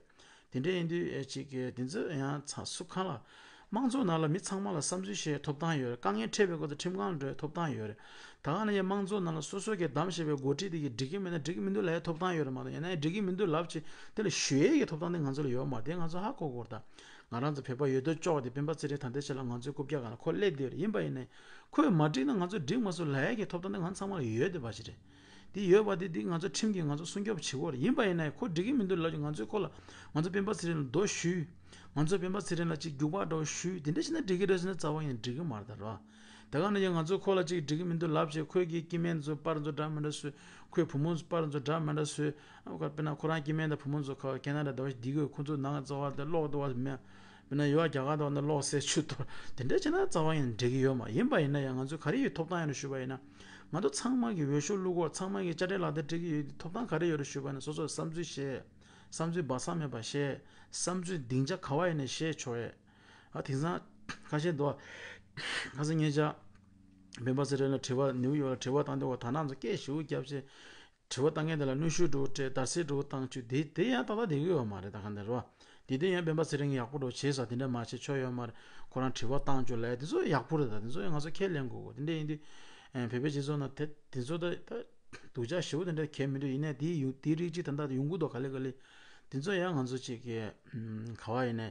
དེ་འདྲ་ཡིན་དུས་ཨེ་ཅིག་གི་དེ་ཚོ་ཡང་ཚ་སུ་གང་ལ། དམངས་གཙོ་ནང་ལ་མི་ཚང་མ་ལ་བསམ་ཚུལ་བཤད་ཐོབ་ཐང་ཡོད་རེད། དཀའ་ངལ་འཕྲད་པའི་སྐབས་སུ་ཁྲིམས་ཁང་ལ་འགྲོ་ཡའི་ཐོབ་ཐང་ཡོད་རེད། ད་ག་ནང་བཞིན་དམངས་གཙོ་ནང་ལ་སོ་སོ་གིས་བདམས་བཞག་པའི་འགོ་ཁྲིད་དེ་གིས་འགྲིག་གི་མེད་ན་འགྲིག་གི་མི་འདུག་ལབ་ཡའི་ཐོབ་ཐང་ཡོད་རེད་མ་གཏོགས་ཡིན་ན་ཡང་འགྲིག་གི་མི་འདུག་ལབ་ཅིག་དེ་ལ་ཞུ་ཡས་ཀྱི་ཐོབ་ཐང་དེ་ང་ཚོ་ལ་ཡོད་མ་རེད། དེ་ང་ཚོ་ཧ་གོ་དགོས་རེད་ད། ང་རང་ཚོ་བོད་པ་ཡོད་དོ་ཅོག་དེ་སྤེན་པ་ཚེ་རིང་ད་ལྟའི་ཆ་ལ་ང་ཚོའི་རྐུབ་བཀྱག་སྒང་ལ་ཁོ་སླེབས་བསྡད་ཡོད་རེད། ཡིན་པ་ཡིན་ནའི་ཁོས་མ་འགྲིག་ན་ང་ཚོ་འགྲིག་མ་སོང་ལབ་ཡས་ཀྱི་ཐོབ་ཐང་དེ་ང་ཚང་མ་ལ་ཡོད་བསྡད་པ་ཞིག་རེད། དེ་ཡོད་པ་དེ་དེ་ང་ཚོ་ཁྲིམས་ཀྱིས་ང་ཚོ་སྲུང་སྐྱོབ་བྱེད་དགོས་རེད། ཡིན་པ་ཡིན་ནའི་ཁོ་འགྲིག་གི་མི་འདུག་ལབ་ཀྱི་ང་ཚོས་ཁོ་ལ་ང་ཚོ་སྤེན་པ་ཚེ་རིང་ལ་རྡོ་གཞུས། ང་ཚོ་སྤེན་པ་ཚེ་རིང་ལ་ཅིག་རྒྱུག་པ་འདྲ་བོ་ཞུས། དེ་འདྲ་བྱས་ན་འགྲིག་གི་རེད་ཟེར་ན་རྩ་བ་ཡིན་འགྲིག་གི་མ་རེད་ད་རོ། དེ་ག་ནང་བཞིན་ང་ཚོ་ཁོ་ལ་ཅིག་འགྲིག་གི་མི་འདུག་ལབ་བྱས། ཁོས་ཀྱི་སྐྱེ་དམན་ཚོ་པར་ཚོ་འདྲ་མི་འདྲ་བཟོས། ཁོའི་བུ་མོ་ཚོ་པར་ཚོ་འདྲ་མི་འདྲ་བཟོས། ཨ་དཔེར་ན་ཁོ་རང་སྐྱེ་དམན་དང་བུ་མོ་ཚོ་ཁ་ཁེ་ན་ཌ་འདྲ་བོ་ཞིག་བསྡད་ཀྱི་ཡོད། ཁོ་ཚོ་ནང་རྩ་བ་དེ་ལོག་འདུག་བ་མེད། དཔེར་ན་ཡོ་རྒྱ་གར་དང་ནི་ལོག་སའི་ཆུ་གཏོར་དེ་འདྲ་བྱས་ན་རྩ་བ་ཡིན་འགྲིག་གི་ཡོད་མ་ཡིན་པ་ཡིན་ན་ཡང་ང་ཚོས་ག་རེ་ཡོད་ཐོབ་ཐང་ཡོད་ན་ཞུས་པ་ཡིན་ན། ང་ཚོ་ཚང་མ་གི་འོས་ཤོག་བླུག་གོ། ཚང་མ་གི་དཔྱ་ཁྲལ་ལག་བསྟར་སྤྲད་ཀྱི་ཡོད། ཐོབ་ཐང་ག་རེ་ཡོད་རེད་ཞུས་པ་ཡིན་ན། སོ་སོའི་བསམ་ཚུལ་བཤད། བསམ་ཚུལ་སྦ་གསང་མེད་པ་བཤད། བསམ་ཚུལ་སྡིངས་ཆ་ག་བ་ཡིན་ནས་བཤད་ཆོག་ཡས། ཨ་དེང་སང་ཁ་ཤས་འདུག་ཁ་སང་ངེད་ཅག་སྤེན་པ་ཚེ་རིང་ལ་དྲི་བ་ནིའུ་ཡོག་ལ་དྲི་བ་བཏང་དུས་ད་ནང་ཚོ་སྐད་ཞེ་པོ་བརྒྱབ་བྱས། དྲི་བ་བཏང་མཁན་དེ་ལ་གནོན་ཤུགས་འགྲོ་སྤྲད། བརྡབ་གསིག་འགྲོ་བཏང་བཅུག་དེ་དེ་ཡང་ཏག་ཏག་བསྡད་ཀྱི་ཡོད་མ་རེད་ད་ག་འདྲ་རེད་བ། དེ་དེ་ཡང་སྤེན་པ་ཚེ་རིང་གིས་ཡག་པོ་འགྲོ་བྱས་ས་དེ་འདྲ་མ་བྱེད་ཆོག་ཡོད་མ་རེད། ཁོ་རང་དྲི་བ་བཏང་བཅུག་ལབ་དེ་ཚོ་ཡག་པོ་རེད། ད་དེ་ཚོ་ཡང་ང་ཚོ་ཁས་ལེན་དགོས་གོ། དེ་འདྲ་ཡིན་དུས་ཨེ་བོད་པའི་སྤྱི་ཚོགས་ནང་དེ་དེ་ཚོ་ད་ད་སྡུག་ཅག་ཞེ་པོ་དེ་འདྲ་གལ་མི་འདུག་ཡིན་ནའི་དེ་ཡུ་དེ་རིགས་ཅིག་ད་ལྟ་ཡོང་གི་འདུག་ག་ལེ་ག་ལེ། དེ་ཚོ་ཡང་ང་ཚོ་ཅིག་གི་ཨམ་ག་བ་ཡིན་ནའི།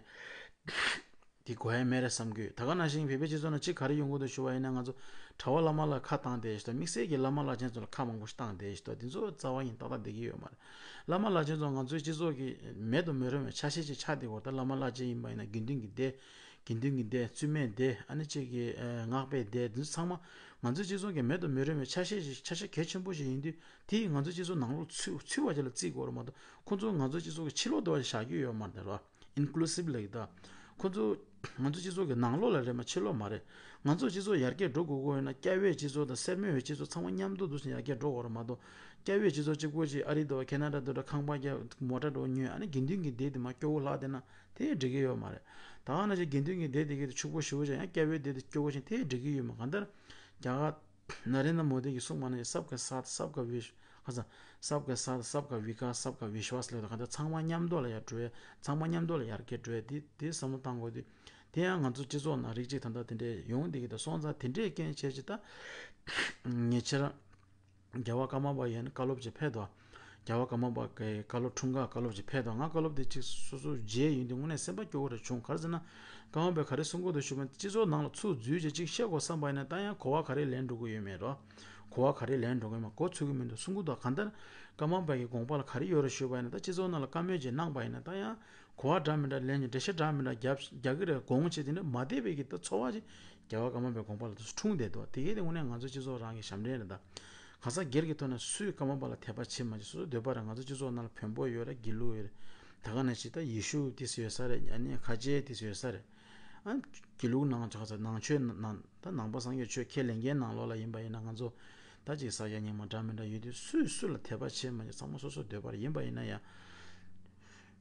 དེ་དགོས་ཡ་མེད་རེད་བསམ་གྱི་ཡོད། ད་ག་ནང་བཞིན་བོད་པའི་སྤྱི་ཚོགས་ནང་གཅིག་ག་རེ་ཡོང་གི་འདུག་ཞུ་བ་ཡིན་ན། ང་ཚོ་གྲྭ་པ་བླ་མ་ལ་ཁ་བཏང་བསྡད་ཤག་དམིགས་བསལ་གྱི་བླ་མ་བླ་ཆེན་ཚོ་ལ་ཁ་མང་པོ་ཞིག་བཏང་བསྡད་ཤག་དེ་ཚོ་རྩ་བ་ཡིན་ཏག་ཏག་བསྡད་ཀྱི་ཡོད་མ་རེད། བླ་མ་བླ་ཆེན་ཚོ་ང་ཚོའི་སྤྱི་ཚོགས་ཀྱི་མེད་དུ་མི་རུང་བའི་ཆ་ཤས་ཅིག་ཆགས་བསྡད་ཡོད་རེད། ད་བླ་མ་བླ་ཆེན་ཡིན་པ་ཡིན་ན་དགེ་འདུན་གྱི་སྡེ། དགེ་འདུན་གྱི་སྡེ། བཙུན་མའི་སྡེ། ཨ་ནི་གཅིག་གི་ཨ་སྔགས་པའི་སྡེ། འདི་ཚོ་ཚང་མ་ང་ཚོའི་སྤྱི་ཚོགས་ཀྱི་མེད་དུ་མི་རུང་བའི་ཆ་ཤས་ཤིག་ཆ་ཤས་གལ་ཆེན་པོ་ཞིག་ཡིན་དུས། དེ་ང་ཚོའི་སྤྱི་ཚོགས་ནང་ལོགས་ཚུད་ཚུད་པ་ཅིག་ལ་བརྩི་དགོས་རེད་མ་གཏོགས། ཁོ་ཚོ་ང་ཚོའི་སྤྱི་ཚོགས་ཀྱི་ཕྱི་ལོགས་དེ་བ་ཞིག་བཞག་རྒྱུ་ཡོད་མ་རེད་ར། Inclusive ལབ་ཀྱི་ད། ཁོ་ཚོ་ང་ཚོ་སྤྱི་ཚོགས་ཀྱི་ནང་ལོགས་ལ་རེད་མ་ཕྱི་ལོགས་མ་རེད། ང་ཚོ་སྤྱི་ཚོགས་ཡར་རྒྱས་འགྲོ་དགོས་དགོས་ཡོད་ན། སྐྱ་བོའི་སྤྱི་ཚོགས་དང་སེར་མོའི་སྤྱི་ཚོགས་ཚང་མ་མཉམ་དུ་འདུག་སེ་ཡར་རྒྱས་འགྲོ་དགོས་རེད་མ་གཏོགས། སྐྱ་བོའི་སྤྱི་ཚོགས་གཅིག་པོ་ཅིག་ཨ་རི་འདྲ་བ་ཁེ་ན་ཌ་འདྲ་བ་ཁང་པ་རྒྱག་མོ་ཊ་འདྲ་བ་ཉོས། ཨ་ནི་དགེ་འདུན་གྱི་སྡེ་དེ་མར་སྐྱོ་བོ་ལྷག་བསྡད་ན་དེ་འགྲིག་གི་ཡོད་མ་རེད། ད་ག་ནང་བཞིན་དགེ་འདུན་གྱི་སྡེ་དེ་གི་དེ་ཕྱུག་པོ་ཞེ་པོ་ཅིག་ཡང་སྐྱ་བོའི་སྡེ་དེ་སྐྱོ་བོ་ཅིག་དེ་འགྲིག་གི་ཡོད་མ། གང་ལྟར་རྒྱ་གར་ནཱ་རེན་དྲ་མོ་དི་གིས་གསུངས་པ་ནང་བཞིན་सबका साथ सबका विश- ཁ་སང་सबका साथ सबका विकास सबका विश्वास ལབ་ད། གང་ལྟར་ཚང་མ་མཉམ་དུ་ལ་ཡར་འགྲོ་ཡ། ཚང་མ་མཉམ་དུ་ལ་ཡར་རྒྱས་འགྲོ་ཡ་དེ་དེ་བསམ་བློ་བཏང་དགོས་དུས། དེ་ཡང་ང་ཚོ་སྤྱི་ཚོགས་ནང་རིགས་གཅིག་ད་ལྟ་དེ་འདྲས་ཡོང་བསྡད་ཀྱི་འདུག་སོང་ཙང་དེ་འདྲས་རྐྱེན་བྱས་ཅིག་ད་ཉེ་ཆར་རྒྱལ་བ་ཀརྨ་པ་ཡིས་བཀའ་སློབ་ཅིག་ཕེབས་འདུག་རྒྱལ་བ་ཀརྨ་པ་གི་བཀའ་སློབ་འཁྲུངས་སྐར་བཀའ་སློབ་ཅིག་ཕེབས་འདུག་ང་བཀའ་སློབ་དེ་ཅིག་སོ་སོ་མཇལ་ཡོང་དུས་དངོས་གནས་སེམས་པ་སྐྱོ་བོ་རེ་བྱུང་། ག་རེ་ཟེར་ན། ཀརྨ་པས་ག་རེ་གསུང་གི་འདུག་ཞུས་པ་ན། སྤྱི་ཚོགས་ནང་ལ་ཚུར་འཛུལ་བྱས་ཅིག་བཤད་དགོས་བསམ་པ་ཡིན་ན། ད་ཡང་གོ་བ་ག་རེ་ལེན་འགྲོ་གི་ཡོད་མེད་རོ། གོ་བ་ག་རེ་ལེན་འགྲོ་གི་མེད། གོ་ཚོད་ཀྱི་མི་འདུག་གསུང་གི་འདུག་གང་ལྟར་ཀརྨ་པ་གི་དགོངས་པ་ལ་ག་རེ་ཡོད་རེད་ཞུས་པ་ཡིན་ན། ད་སྤྱི་ཚོགས་ནང་ལ་བཀའ་མོལ་ཅིག་གནང་པ་ཡིན་ན། ད་ཡང་གོ་བ་འདྲ་མི་འདྲ་ལེན་ཅིག་འགྲེལ་བཤད་འདྲ་མི་འདྲ་རྒྱབ་རྒྱག་གི་རེད། དགོངས་བྱས་དེ་འདྲ་མ་བསྡད་པའི་གི་ད་ཚོར་བ་ཅིག་རྒྱལ་བ་ཀརྨ་པའི་དགོངས་པ་ལ་ད་འཁྲུངས་བསྡད་འདུག་དེ་གས་དེ་དངོས་གནས་ང་ཚོ་སྤྱི་ཚོགས་རང་གི་ཞབས་འདྲེན་རེད་ད། གང་ཟག་སྒེར་གྱི་ཐོག་ནས་སུས་ཀརྨ་པ་ལ་དད་པ་བྱེད་མ་བྱེད་སོ་སོ་འདོད་པ་རེད། ང་ཚོ་སྤྱི་ཚོགས་ནང་ལ་བོན་པོ་ཡོད་རེད། དགེ་ལུགས་ཡོད་རེད། ད་ག་ནང་བཞིན་ད་ཡེ་ཤུ་ཏོག་ཙམ་ཡོད་ས་རེད། ཨ་ནི་ཁ་ཆེ་ཏོག་ཙམ་ཡོད་ས་རེད། ཨ་དགེ་ལུགས་ནང་ཆ་ཚང་ནང་ཆོས་ནང་ད་ནང་པ་སངས་རྒྱས་ཆོས་ཁས་ལེན་མཁན་ནང་ལོགས་ལ་ཡིན་པ་ཡིན་ན། ང་ཚོ་ད་ཅིག་ས་སྐྱ་རྙིང་མ་འདྲ་མི་འདྲ་ཡོད་དུས་སུས་སུ་ལ་དད་པ་བྱེད་མ་བྱེད་ཚང་མ་སོ་སོ་འདོད་པ་རེད། ཡིན་པ་ཡིན་ན་ཡང་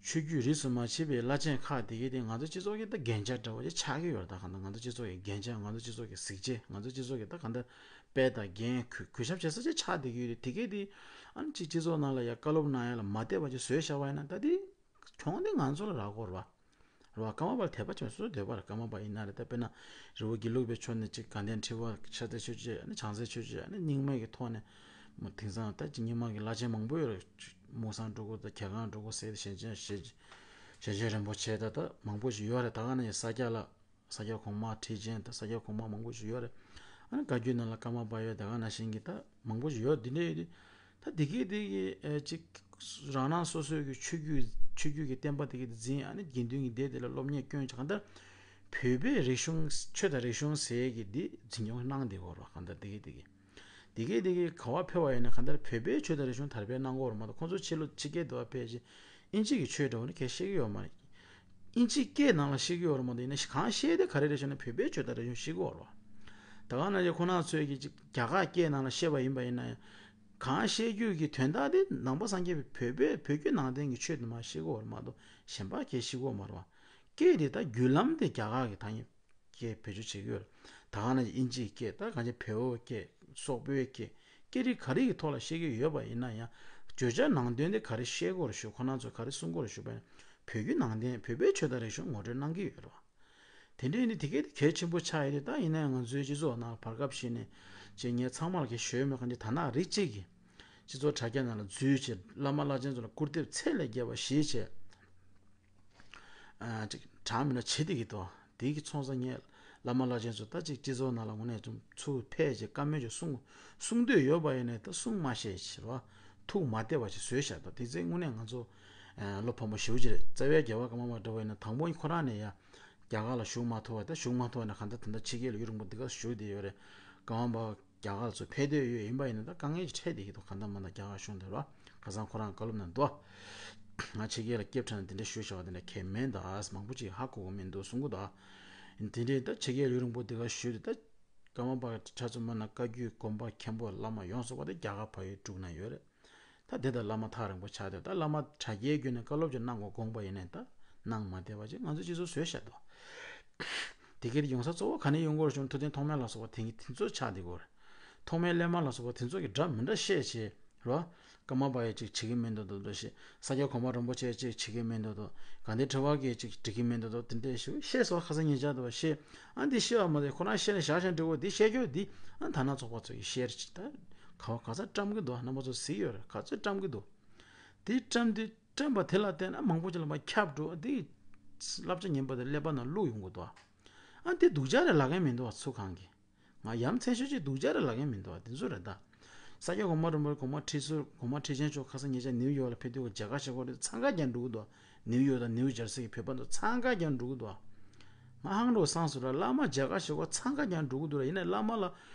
ཆོས་བརྒྱུད་རིས་སུ་མ་ཆད་པའི་བླ་ཆེན་ཁག་དེ་གས་དེ་ང་ཚོ་སྤྱི་ཚོགས་ཀྱི་ད་རྒྱན་ཆ་འདྲ་བོ་ཅིག་ཆགས་ཀྱི་ཡོད་རེད། ད་གང་ལྟར་ང་ཚོ་སྤྱི་ཚོགས་ཀྱི་རྒྱན་ཆ། ང་ཚོ་སྤྱི་ཚོགས་ཀྱི་གཟི་བརྗིད། ང་ཚོ་སྤྱི་ཚོགས་ཀྱི་ད་གང་ལྟར་དཔལ་དང་རྒྱན་གུས་གུས་ཞབས་བྱེད་ས་ཅིག་ཆགས་བསྡད་ཀྱི་ཡོད་རེད། དེ་གས་དེ་ཨ་ནི་ཅིག་སྤྱི་ཚོགས་ནང་ལ་ཡ་བཀའ་སློབ་གནང་ཡ་ལ་མ་བསྡད་པ་ཅིག་བཟོས་བཞག་པ་ཡིན་ན། ད་དེ་གྱོང་དེ་ང་ཚོ་ལ་རག་གི་རེད་བ། རེད་བ། ཀརྨ་པ་ལ་དད་པ་བྱེད་མཁན་སོ་སོའི་འདོད་པ་རེད། ཀརྨ་པ་ཡིན་ན་རེད། ད་དཔེར་ན་རི་བོ་དགེ་ལུགས་པའི་ཕྱོགས་ནས་ཅིག་དགའ་ལྡན་ཁྲི་པ་ཤར་རྩེ་ཆོས་རྗེ། ཨ་ནི་བྱང་རྩེ་ཆོས་རྗེ། ཨ་ནི་རྙིང་མའི་གི་ཐོག་ནས་མོ་དེང་སང་ད་ཅིག་རྙིང་མ་གི་བླ་ཆེན་མང་པོ་ཡོད་རེད། མུ་སང་སྤྲུལ་སྐུ་དང་གྱལ་ཁང་སྤྲུལ་སྐུ་ཟེར་ཏེ་ཞེ་ཆེན་ཞེ་ཆེན་རིན་པོ་ཆེ་ད་ད་མང་པོ་ཞིག་ཡོད་རེད། ད་ག་ནང་བཞིན་ས་སྐྱ་ལ་ས་སྐྱ་གོང་མ་ཁྲི་ཆེན་དང་ས་སྐྱ་གོང་མ་མང་པོ་ཞིག་ཡོད་རེད། ཨ་ནི་བཀའ་བརྒྱུད་ནང་ལ་ཀརྨ་པ་ཡོད། ད་ག་ནང་བཞིན་གྱི་ད་མང་པོ་ཞིག་ཡོད། འདི་འདྲ་ཡོད་དུས་ད་དེ་གས་དེ་གི་ཨ་ཅིག་རང་རང་སོ་སོའི་གི་ཆོས་བརྒྱུད་ཆོས་བརྒྱུད་ཀྱི་བསྟན་པ་དེ་གི་དེ་འཛིན། ཨ་ནི་དགེ་འདུན་གྱི་སྡེ་དེ་ལ་སློབ་གཉེར་སྐྱོན་བྱ། གང་ལྟར་བོད་པའི་རིག་གཞུང་ཆོས་དང་རིག་གཞུང་ཟེར་གི་འདི་འཛིན་སྐྱོང་གནང་བསྡད་ཡོད་རེད་བ། གང་ལྟར་དེ་གི་དེ་གི་དེ་གི་དེ་གི་ག་པར་ཕེབས་པ་ཡིན་ན་གང་ལྟར་བོད་པའི་ཆོས་དང་རིག་གཞུང་དར་སྤེལ་གནང་གི་ཡོད་རེད་མ་གཏོགས། ཁོང་ཚོ་ཕྱི་ལོགས་ཕྱི་རྒྱལ་དུ་བ་ཕེབས་རྗེས་ཨིན་ཇི་གི་ཆོས་འདྲ་བོ་ནི་གལ་ཤེས་ཀྱི་ཡོད་མ་རེད། ཨིན་ཇི་སྐད་ནང་ལ་ཤེས་ཀྱི་ཡོད་རེད་མ་གཏོགས། ཡིན་ན་གང་ཤེས་དེ་ག་རེ་རེད་ཞུ་ན་བོད་པའི་ཆོས་དང་རིག་གཞུང་ཤེས་ཀྱི་ཡོད་རེད་བ། ད་ག་ནང་བཞིན་ཁོ་རང་ཚོས་ཀྱི་ཅིག་རྒྱ་གར་སྐད་ནང་ལ་བཤད་པ་ཡིན་པ་ཡིན་ན་ཡང་། གང་བཤད་རྒྱུ་གི་དོན་དག་དེ་ནང་པ་སངས་རྒྱས་པའི་བོད་པའི་བོད་བརྒྱུད་ནང་བསྟན་གྱི་ཆོས་དེ་མར་ཤེས་ཀྱི་ཡོད་རེད་མ་གཏོགས། གཞན་པ་གལ་ཤེས་ཀྱི་ཡོད་མ་རེད་བ། སྐད་དེ་ད་བརྒྱུད་ལམ་དེ་རྒྱ་གར་གྱི་ཐ་སྙད་སྐད་བེད་སྤྱོད་བྱེད་ཀྱི་ཡོད་རེད། ད་ག་ནང་བཞིན་ཨིན་ཇིའི་སྐད། ད་གང་ཅི་བལ་པོའི་སྐད། སོག་པོའི་སྐད། སྐད་རིགས་ག་རེ་གི་ཐོག་ལ་བཤད་ཀྱི་ཡོད་པ་ཡིན་ན་ཡང་། བརྗོད་བྱ་ནང་དོན་དེ་ག་རེ་བཤད་ཀྱི་ཡོད་རེད་ཞུ། ཁོ་རང་ཚོས་ག་རེ་གསུང་གི་ཡོད་རེད་ཞུ་བ་ཡིན་ན། བོད་བརྒྱུད་ནང་བསྟན་བོད་པའི་ཆོས་དང་རིག་གཞུང་ངོ་སྤྲོད་གནང་གི་ཡོད་རེད་བ། དེ་འདྲ་ཡིན་དུས་དེ་གས་དེ་གལ་ཆེན་པོ་ཆགས་ཡོད་དེ། ད་ཡིན་ན་ཡང་ང་ཚོའི་སྤྱི་ཚོགས་ནང་ལ་བར་སྐབས་ཤིག་ནས་ཅིག་ངས་ཚང་མ་ལ་གས་ཞུས་མེད། གང་ཅི་ད་ནང་རིགས་གཅིག་གིས་སྤྱི་ཚོགས་དྲ་རྒྱ་ནང་ལ་འཛུལ་བྱས། བླ་མ་བླ་ཆེན་ཚོ་ལ་སྐུར་འདེབས་ཚད་ལས་བརྒལ་བ་ཞིག་བྱས། ཨ་ཅིག་དྲག་མི་འདྲ་བྱེད་བསྡད་ཀྱི་འདུག་དེ་གི་མཚུངས་ས་ངས་བླ་མ་བླ་ཆེན་ཚོ་ད་ཅིག་སྤྱི་ཚོགས་ནང་ལ་དངོས་གནས་ཅུང་ཚུར་ཕེབས་བྱས་བཀའ་མོལ་ཅིག་གསུང་གསུང་འདོད་ཡོད་པ་ཡིན་ནའི་ད་གསུང་མ་ཤེས་བྱས་རོ། ཐུགས་མ་བདེ་བ་ཅིག་བཟོས་བཞག་འདུག་དེ་ཚེ་དངོས་གནས་ང་ཚོ་ བློ་ཕམ་པོ་ཞེ་པོ་ཅིག་རེད། རྩ་བའི་རྒྱལ་བ་ཀརྨ་པ་འདྲ་བོ་ཡིན་ན་དང་པོ་ཁོ་རང་ནས་ཡ་རྒྱ་གར་ལ་བཞུགས་མ་ཐུབ་པ་དང་། བཞུགས་མ་ཐུབ་པ་ན་གང་ལྟར་ད་ལྟ་ཕྱི་རྒྱལ་ལ་ཡུན་རིང་པོ་འདི་ག་བཞུགས་བསྡད་ཡོད་རེད། ཀརྨ་པ་རྒྱ་གར་ལ་ཚུར་ཕེབས་འདོད་ཡོད་ཡིན་པ་ཡིན་ན། ད་དཀའ་ངལ་ཅིག་འཕྲད་བསྡད་ཀྱི་འདུག་གང་ལྟར་མ་ལ་རྒྱ་གར་གཞུང་དེ་ར། ཁ་སང་ཁོ་རང་བཀའ་སློབ་ནང་འདུག་ང་ཕྱི་རྒྱལ་ལ་སྐྱེས་ཕྲ་ནས་དེ་འདྲ་ཞུས་བཞག་པ་དེ་འདྲ་གལ་མེད་ད། མང་པོ་ཅིག་ཧ་གོ་གི་མི་འདུག་གསུང་གི་འདུག་དེ་འདྲའི་ད་ཕྱི་རྒྱལ་ཡུན་རིང་པོ་འདི་ག་བཞུགས་དུས། ད་ཀརྨ་པ་ཆ་ཚང་མ་ན་བཀའ་བརྒྱུད་དགོན་པ་མཁན་པོ་བླ་མ་ཡོངས་སུ་པ་དེ་རྒྱ་གར་བལ་ཡུལ་འབྲུག་ན་ཡོད་རེད། ད་དེ་ད་བླ་མ་ཐག་རིང་པོ་ཆགས་དུས། ད་བླ་མ་དྲ་རྒྱའི་བརྒྱུད་ནས་བཀའ་སློབ་ཅིག་གནང་དགོས་དགོངས་པ་ཡིན་ནའི་ད་གནང་མ་བསྡད་པ་ཅིག་ང་ཚོ་སྤྱི་ཚོགས་བཟོས་བཞག་འདུག་དེ་གའི་ཡོང་ས་གཙོ་བོ་ག་ནས་ཡོང་གི་ཡོད་རེད་ཞུ་ན། ཐུབ་བསྟན་ཐོགས་མེད་ལ་སོགས་པ་དེང་གི་དེ་ཚོ་ཆགས་བསྡད་ཀྱི་ཡོད་རེད། ཐོགས་མེད་སླད་མ་ལ་སོགས་པ་དེ་ཚོ་གི་འདྲ་མི་འདྲ་བཤད་བྱས་རོ། ཀརྨ་པ་ཡིས་ཅིག་བྱེད་ཀྱི་མི་འདུག་འདུག་འདུག་ཞེས། ས་སྐྱ་གོང་མ་རིན་པོ་ཆེ་ཅིག་བྱེད་ཀྱི་མི་འདུག་འདུག་ག་འདི་དྲི་བ་གིས་ཅིག་འགྲིག་གི་མི་འདུག་འདུག་དེ་འདྲ་ཞིག་བཤད་སོང་། ཁ་སང་ཉེ་ཆར་དུ་བཤད། ཨ་འདི་བཤད་པ་མ་རེད། ཁོ་རང་བཤད་ན་བཞག་བཞག་འགྲིག་གོ་འདི་བཤད་རྒྱུ་འདི། ཨ་ད་ནང་ཚོགས་པ་ཚོ་ཡིས་བཤད་རེད་ཅིག་ད་ག་བ་ག་ས་བཀྲམ་གི་འདུག་རྣམ་པ་ཚོ་གཟིགས་ཡོད་རེད། ག་ཚོད་བཀྲམ་གི་འདུག་དེ་བཀྲམ་དུས་བཀྲམ་པ་དེ་ལ་བལྟས་ན་མང་པོ་ཅིག་ལ་མར་ཁྱབ་འགྲོ། དེ་བསླབ་བྱ་ངན་པ་དེ་ཀླད་པ་ནང་བླུགས་ཡོང་གི་འདུག་ཨ་དེ་སྡུག་ཅག་རེད་ལབ་མཁན་མི་འདུག་བ། ཚུར་གང་གི་ང་ཡ་མཚན་ཤོས་ཅིག་སྡུག་ཅག་རེད་ལབ་མཁན་མི་འདུག་བ། དེ་ཚོ་རེད་ད། ས་སྐྱ་གོང་མ་རིན་པོ་ཆེ་གོང་མ་ཁྲི་ཟུར་གོང་མ་ཁྲི་ཆེན་མཆོག་ཁ་སང་ཉེ་ཆར་ནིའུ་ཡོག་ལ་ཕེབས་དུས་མཇལ་ཁ་བྱེད་སྐོར་དེ་འཚང་ཁ་རྒྱག་འགྲོ་གི་འདུག་ནིའུ་ཡོག་དང་ནིའུ་ཇར་སི་གི་བོད་པ་ཚོ་འཚང་ཁ་རྒྱག་འགྲོ་གི་འདུག་ང་ཧང་འགྲོ་སངས་སུ་ར། བླ་མ་མཇལ་ཁ་བྱེད་སྐོར་འཚང་ཁ་རྒྱག་འགྲོ་གི་འདུག་ར། ཡིན་ནའི་བླ་མ་ལ་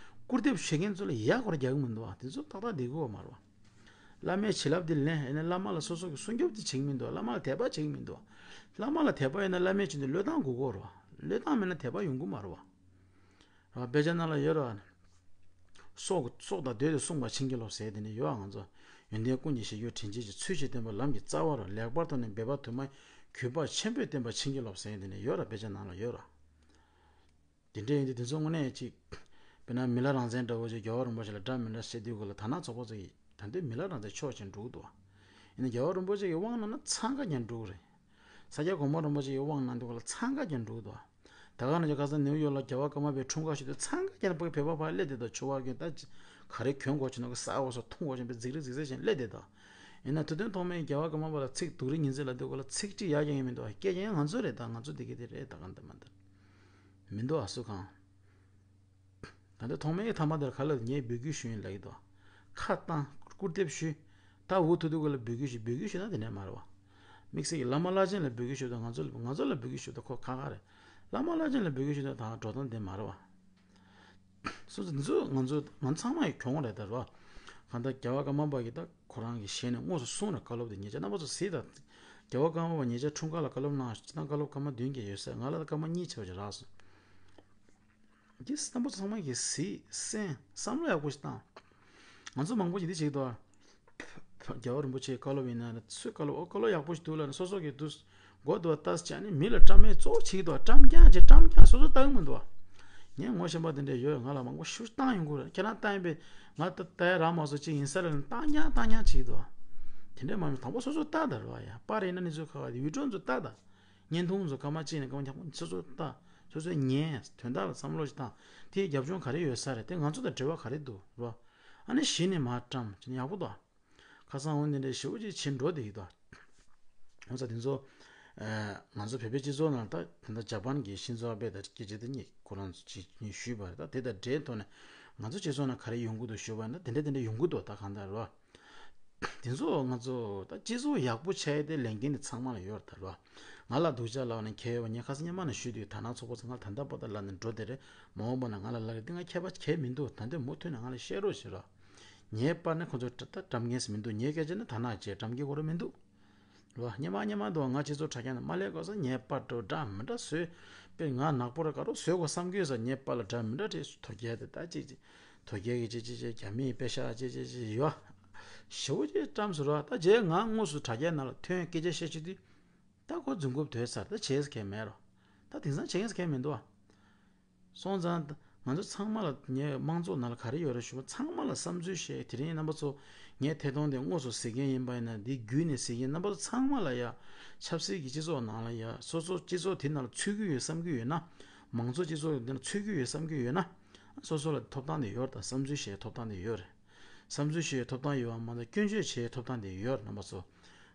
སྐུར་འདེབས་བྱེད་མཁན་ཚོ་ལ་ཡ་སྐོར་རྒྱག་གི་མི་འདུག་བ། དེ་ཚོ་ཏག་ཏག་བསྡད་དགོས་བ་མ་རེད་བ། བླ་མའི་བྱིན་རླབས་དེ་ལེན་ཡིན་ན་བླ་མ་ལ་སོ་སོ་གི་སྲུང་སྐྱོབ་དེ་བྱེད་ཀྱི་མི་འདུག་བླ་མ་ལ་དད་པ་བྱེད་ཀྱི་མི་འདུག་བླ་མ་ལ་དད་པ་ཡིན་ན་བླ་མའི་བྱིན་དེ་བློས་བཏང་དགོས་ཀྱི་རེད་བ། བློས་བཏང་མེད་ན་དད་པ་ཡོང་གི་མ་རེད་བ། ར་དཔེ་ཆ་ནང་ལ་ཡོད་ར། སྲོག་སྲོག་དང་བསྡོས་ཏེ་བསྲུངས་པ་བྱིན་གྱིས་རློབས་ཟེར་དེ་ནས་ཡོད་ཨ། ང་ཚོ་ཡོན་ཏན་ཀུན་གྱི་གཞིར་གྱུར་དྲིན་ཅན་གྱི། ཚུལ་བཞིན་བསྟེན་པ་ལམ་གྱི་རྩ་བ་རུ། ལེགས་པར་མཐོང་ནས་འབད་པ་དུ་མ་ཡིས། གུས་པ་ཆེན་པོས་བསྟེན་པ་བྱིན་གྱིས་རློབས་ཟེར་དེ་ནས་ཡོད་ར། དཔེ་ཆ་ནང་ལ་ཡོད་ར། དེ་འདྲ་ཡིན་དུས་དེ་ཚོ་དངོས་གནས་ཅིག་དཔེར་ན་མི་ལ་རང་བཙན་འདྲ་བོ་ཅིག་རྒྱལ་བ་རིན་པོ་ཆེ་ལ་འདྲ་མི་འདྲ་བཤད་དུས་གོ་ལ། ད་ནང་ཚོགས་པ་ཚོ་ཡིས་ད་འདོད་མི་ལ་རང་བཙན་ཕྱོགས་ཕྱིན་འགྲོ་གི་འདུག་ཡིན་ན་རྒྱལ་བ་རིན་པོ་ཆེ་གི་དབང་གནང་ན་འཚང་ཁ་རྒྱག་འགྲོ་གི་རེད། ས་སྐྱ་གོང་མ་རིན་པོ་ཆེ་གི་དབང་གནང་དུས་གོ་ལ་འཚང་ཁ་རྒྱག་འགྲོ་གི་འདུག་ད་ག་ནང་བཞིན་ཁ་སང་ནིའུ་ཡོག་ལ་རྒྱལ་བ་ཀརྨ་པའི་འཁྲུངས་སྐར་ཞུ་དུས་འཚང་ཁ་རྒྱག་ན་ཕ་གི་བོད་པ་ཕར་སླེབས་བསྡད་དང་། ཆུ་བ་གི་ད་ག་རེ་གྱོན་དགོས་བྱུང་ན་གི་ས་འོག་སོགས་འཐུང་དགོས་བྱུང་བའི་རྫིག་རི་རྫིག་རི་བྱས་སླེབས་བསྡད་དང་། ཡིན་ན་ཐུབ་བསྟན་ཐོགས་མེད་རྒྱལ་བ་ཀརྨ་པ་ལ་ཚིག་སྡུག་རུས་ངན་ཚིག་ལབ་དུས་གོ་ལ་ཚིག་གཅིག་ཡ་རྒྱག་མཁན་མི་འདུག་སྐད་ཆ་ཡང་ང་ཚོ་རེད་ད། ང་ཚོ་འདི་ག་དེ་རེད་ད། གང་ལྟར་མ་ལྟར་མི་འདུག་ཨ་སུ་གང་། ད་ལྟ་ཐོག་མའི་ཐ་མ་དེར་ག་ལ་ངས་འབོད་སྐུལ་ཞུ་ཡིན་ལབ་ཀྱི་འདུག་ཁ་བཏང་སྐུར་འདེབས་ཞུས། ད་འུ་ཐུག་དུས་ག་ལ་འབོད་སྐུལ་ཞུ། འབོད་སྐུལ་ཞུས་ན་དེ་འདྲ་མ་རེད་བ། དམིགས་བསལ་གྱི་བླ་མ་བླ་ཆེན་ལ་འབོད་སྐུལ་ཞུ་དང་ང་ཚོ་ལ་ང་ཚོ་ལ་འབོད་སྐུལ་ཞུ་དང་ཁོ་ཁ་ཁ་རེད། བླ་མ་བླ་ཆེན་ལ་འབོད་སྐུལ་ཞུ་དང་ད་འགྲོ་སྟངས་དེ་མ་རེད་བ། སོ་སོ་འདི་ཚོ་ང་ཚོ་ང་ཚང་མ་ཡི་གྱོང་རེད་ད་རེད་བ། གང་ལྟར་རྒྱལ་བ་ཀརྨ་པ་གིས་ད་ཁོ་རང་གི་ཞལ་ནས་དངོས་སུ་གསུངས་རེད། བཀའ་སློབ་དེ་ཉེ་ཆར་རྣམ་པ་ཚོ་གཟིགས་དང་། རྒྱལ་བ་ཀརྨ་པ་ཉེ་ཆར་འཁྲུངས་སྐར་ལ་བཀའ་སློབ་གནང་། སྤྱིར་བཏང་བཀའ་སློབ་སྐར་མ་བདུན་བརྒྱད་ཡོད་ས་ང་ལ་ད་སྐར་མ་གཉིས་ཆེ་བ་ཅིག་རག་སོང་། འདི་རྣམ་པ་ཚང་མ་གིས་གཟིགས་གསན་བསམ་བློ་ཡག་པོ་ཞིག་བཏང་། ང་ཚོ་མང་པོ་ཞིག་འདི་བྱེད་ཀྱི་འདུག་རྒྱལ་བ་རིན་པོ་ཆེའི་བཀའ་སློབ་ཡིན་ན་ཚུར་བཀའ་སློབ་ཨོ་བཀའ་སློབ་ཡག་པོ་ཞིག་འདུག་ལབ་ནས་སོ་སོ་གིས་འདུག་མགོ་འདུག་བ་ལྟ་ཅག་ནི་མི་ལ་བཀྲམ་མེད་གཙོ་བོ་བྱེད་ཀྱི་འདུག་བཀྲམ་རྐྱང་བྱེད་བཀྲམ་རྐྱང་སོ་སོ་ལྟ་གི་མི་འདུག་ངས་ངོ་ཤེས་པ་དེ་འདྲ་ཡོད། ང་ལ་མང་པོ་ཞིག་བཏང་ཡོང་གི་རེད། ཁྱེད་རང་བཏང་ཡིན་པས་ང་ལྟ་ལྟ་ཡ་རག་མ་སོང་ཅིག་ཡིན་ས་རེད་ལབ་ནས་བཏང་རྐྱང་བཏང་རྐྱང་བྱེད་ཀྱི་འདུག་དེ་འདྲ་མ་ཡིན་དང་པོ་སོ་སོ་ལྟ་ད་རེད་བ། ཡ་པར་ཡིན་ན་ནི་ཚོ་ཁ་བ་དེ་ཡུལ་གྲོང་ཚོ་ལྟ་ད། བརྙན་ཐུང་ཚོ་སྐར་མ་གཅིག་ནས་སྐར་མ་ཉག་པོ་སོ་སོ་ལྟ། སོ་སོས་ཉན། དོན་དག་ལ་བསམ་བློ་ཞིག་བཏང་། དེའི་རྒྱབ་ལྗོངས་ག་རེ་ཡོད་ས་རེད། དེ་ང་ཚོ་དང་འབྲེལ་བ་ག་རེ་འདུག་རོ། ཨ་ནི་གཞི་ནས་མར་བཀྲམ་བྱས་ནས་ཡག་པོ་འདུག་ཁ་སང་འོ་འདི་འདྲའི་ཞེ་པོ་ཅིག་བྱེད་འགྲོ་བསྡད་ཀྱི་འདུག་འོ་ཙང་དེ་ཚོ་ཨ་ང་ཚོ་བོད་པའི་སྤྱི་ཚོགས་ནང་ད་ད་ལྟ་ཇ་པན་གྱི་ཤིན་ཛོ་ཨ་བྷེ་དང་སྐད་ཆ་དེ་གཉིས་ཁོ་རང་ཚོ་ཅིག་གཉིས་ཞུས་པ་རེད། ད་དེ་དང་འབྲེལ་ཐོག་ནས་ང་ཚོ་སྤྱི་ཚོགས་ནང་ག་རེ་ཡོང་གི་འདུག་ཞུས་པ་ཡིན་ན་དེ་འདྲ་དེ་འདྲ་ཡོང་གི་འདུག་ད་གང་ལྟར་རོ། དེ་ཚོ་ང་ཚོ་ད་སྤྱི་ཚོགས་ཡག་པོ་ཆགས་ཡས་དེ་ལས་འགན་དེ་ཚང་མ་ལ་ཡོད་རེད་ད་རོ། ང་ལ་སྡུག་ཅག་ལབ་ནས་ཁྱད་ཡོད་པ། ངས་ཁ་སང་སྔོན་མ་ནས་ཞུས་དུས་ད་ནང་ཚོགས་པ་ཚོ་ང་ལ་ད་ལྟ་བར་དུ་ལབ་ནས་འགྲོ་བསྡད་རེད། མ་འོངས་པ་ན་ང་ལ་ལབ་རེད་དེ་ང་ཁྱད་པར་གང་ཡང་མི་འདུག་ད་དུང་མུ་མཐུད་ནས་ང་ལ་བཤད་རོགས་བྱེད་རོགས། ངའི་པར་ནི་ཁོ་ཚོ་ད་བཀྲམ་མཁན་ཞིག་མི་འདུག་ངའི་སྐད་ཆ་ནི་ད་ནག་བྱས་བཀྲམ་མཁན་ཁོ་རང་མི་འདུག་རེད་བ། སྔོན་མ་སྔོན་མ་འདུག་ང་སྤྱི་ཚོགས་དྲ་རྒྱ་ནས་མ་སླེབས་གོང་ས་ངའི་པར་འདྲ་མི་འདྲ་བཟོས། དཔེ་ང་ནག་པོ་ར་དགའ་རོགས་བཟོས་དགོས་བསམ་གྱི་ཡོད་ས། ངའི་པར་ལ་འདྲ་མི་འདྲ་བྲིས། དོལ་རྒྱལ་དེ་ད་ཅིག་ཅིག་དོལ་རྒྱལ་གྱི་ཅིག་ཅིག་ཅིག་རྒྱ་མིའི་པེ་ཤག་ཅིག་ཅིག་ཅིག་ཡོད་ཞེ་པོ་ཅིག་བཀྲམ་ཟེར་བ། ད་རྗེས་ང་དངོས་སུ་དྲ་རྒྱ་ནང་ལ་ཐོན་སྐད་ཆ་བཤད་བྱེད་དུས་ད་ཁོ་རྫུན་རྐུབ་དོད་ཚར། ད་བྱེད་ས་གང་ཡང་མེད་རོ། ད་དེང་སང་བྱེད་ས་གང་ཡང་མི་འདུག་ཨ། སོང་ཙང་ང་ཚོ་ཚང་མ་ལ་ངས་དམངས་གཙོ་ནང་ལ་ག་རེ་ཡོད་རེད་ཞུ་བ། ཚང་མ་ལ་བསམ་ཚུལ་བཤད། དེ་རིང་རྣམ་པ་ཚོ་ངས་ཐད་གཏོང་དེ་དངོས་སུ་གཟིགས་མཁན་ཡིན་པ་ཡིན་ན། འདི་བརྒྱུད་ནས་གཟིགས་མཁན་རྣམ་པ་ཚོ་ཚང་མ་ལ་ཡ་ཆབ་སྲིད་ཀྱི་སྤྱི་ཚོགས་ནང་ལ་ཡ་སོ་སོ་སྤྱི་ཚོགས་དེ་ནང་ལ་ཚུད་ཀྱི་ཡོད་བསམ་གྱི་ཡོད་ན། མང་གཙོ་སྤྱི་ཚོགས་དེ་ནང་ཚུད་ཀྱི་ཡོད་བསམ་གྱི་ཡོད་ན། སོ་སོ་ལ་ཐོབ་ཐང་དེ་ཡོད་རེད། ད་བསམ་ཚུལ་བཤད་ཐོབ་ཐང་དེ་ཡོད་རེད། བསམ་ཚུལ་བཤད་ཐོབ་ཐང་ཡོད་པ་མ་ཟད་སྐྱོན་བརྗོད་བྱེད་ཐོབ་ཐང་དེ་ཡོད་རེད། རྣམ་པ་ཚོ།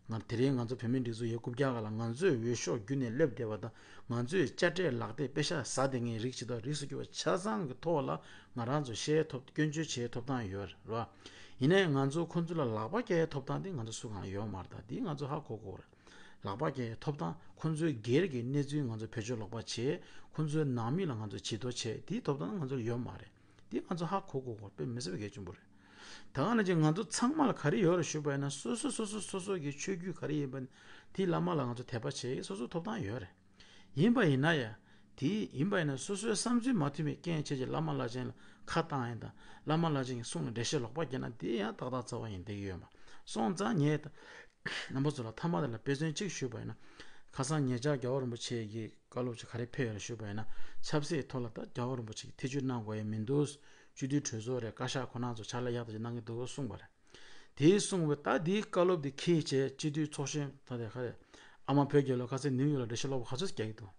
ང་དེ་རིང་ང་ཚོ་བོད་མིའི་སྒྲིག་འཛུགས་ཡོད་རྐུབ་བཀྱག་སྒང་ལ་ང་ཚོས་འོས་ཤོག་བརྒྱུད་ནས་སླེབས་བསྡད་པ་དང་། ང་ཚོས་དཔྱ་ཁྲལ་ལག་དེབ་པེ་ཤག་ཟ་བསྡད་མཁན་རིགས་ཅིག་དང་། རིགས་སུ་གྱུར་པ་ཆ་ཚང་གི་ཐོག་ལ་ང་རང་ཚོ་བཤད་ཐོབ། སྐྱོན་བརྗོད་བྱེད་ཐོབ་ཐང་ཡོད་རེད་བ། ཡིན་ནའི་ང་ཚོ་ཁོ་ཚོ་ལ་ལག་པ་བཀལ་ཡའི་ཐོབ་ཐང་དེ་ང་ཚོ་སུ་གང་ཡོད་མ་རེད། ད་དེ་ང་ཚོ་ཧ་གོ་དགོས་རེད། ལག་པ་བཀལ་ཡའི་ཐོབ་ཐང་ཁོ་ཚོའི་སྒེར་གྱི་གནས་ཚུལ་ང་ཚོ་བེད་སྤྱོད་ལོག་པ་བྱས། ཁོ་ཚོའི་ནང་མི་ལ་ང་ཚོ་བྱི་དོར་བྱས་དེའི་ཐོབ་ཐང་ང་ཚོར་ཡོད་མ་རེད། དེ་ང་ཚོ་ཧ་གོ་དགོས་སྐོར་དཔེ་མི་སྲིད་པའི་གལ་ཆེན་པོ་རེད། ད་ག་ནང་བཞིན་ང་ཚོ་ཚང་མ་ལ་ག་རེ་ཡོད་རེད་ཞུས་པ་ཡིན་ན། སོ་སོ་སོ་སོ་སོ་སོ་གི་ཆོས་བརྒྱུད་ག་རེ་ཡིན་པ་ནི་དེའི་བླ་མ་ལ་ང་ཚོ་དད་པ་བྱེད་སོ་སོ་ཐོབ་ཐང་ཡོད་རེད། ཡིན་པ་ཡིན་ན་ཡང་དེ་ཡིན་པ་ཡིན་ན་སོ་སོའི་བསམ་ཚུལ་མ་མཐུན་པའི་རྐྱེན་བྱས་ཀྱི་བླ་མ་བླ་ཆེན་ལ་ཁ་བཏང་ཡིན་དང་བླ་མ་བླ་ཆེན་གྱི་གསུང་ལ་འགྲེལ་བཤད་ལོག་པ་བརྒྱབ་ན་དེ་ཡང་ཏག་ཏག་རྩ་བ་ཡིན་བསྡད་ཀྱི་ཡོད་མ་སོང་ཙང་ངས་ད་རྣམ་པ་ཚོ་ལ་མཐའ་མ་དེ་ལ་དཔེ་མཚོན་གཅིག་ཞུས་པ་ཡིན་ན། ཁ་སང་ཉེ་ཆར་རྒྱལ་བ་རིན་པོ་ཆེ་གི་བཀའ་སློབ་ཅིག་ག་རེ་ཕེབས་ཡོད་རེད་ཞུས་པ་ཡིན་ན། ཆབ་སྲིད་ཐོག་ལ་ད་རྒྱལ་བ་རིན་པོ་ཆེ་གིས་ཐེ་བྱུས་གནང་དགོས་ཡ་མི་འདུག་སྤྱི་འཐུས་གྲོས་ཚོགས་རེད། བཀའ་ཤག་ཁོ་རང་ཚོ་ཕྱག་ལས་ཡག་ཐག་ཆོད་གནང་གི་འདུག་གསུངས་པ་རེད། དེའི་གསུངས་པའི་ད་དེའི་བཀའ་སློབ་དེ་ཁྱེད་ཀྱིས་སྤྱི་འཐུས་ཚོགས་གཞོན་ད་དེ་ག་རེ། ཨ་མ་བོད་རྒྱལ་ལོ་ཁ་སང་ནིའུ་ཡོག་ལ་འགྲེལ་བཤད་ལོག་པ་ག་ཚོད་རྒྱག་གི་འདུག་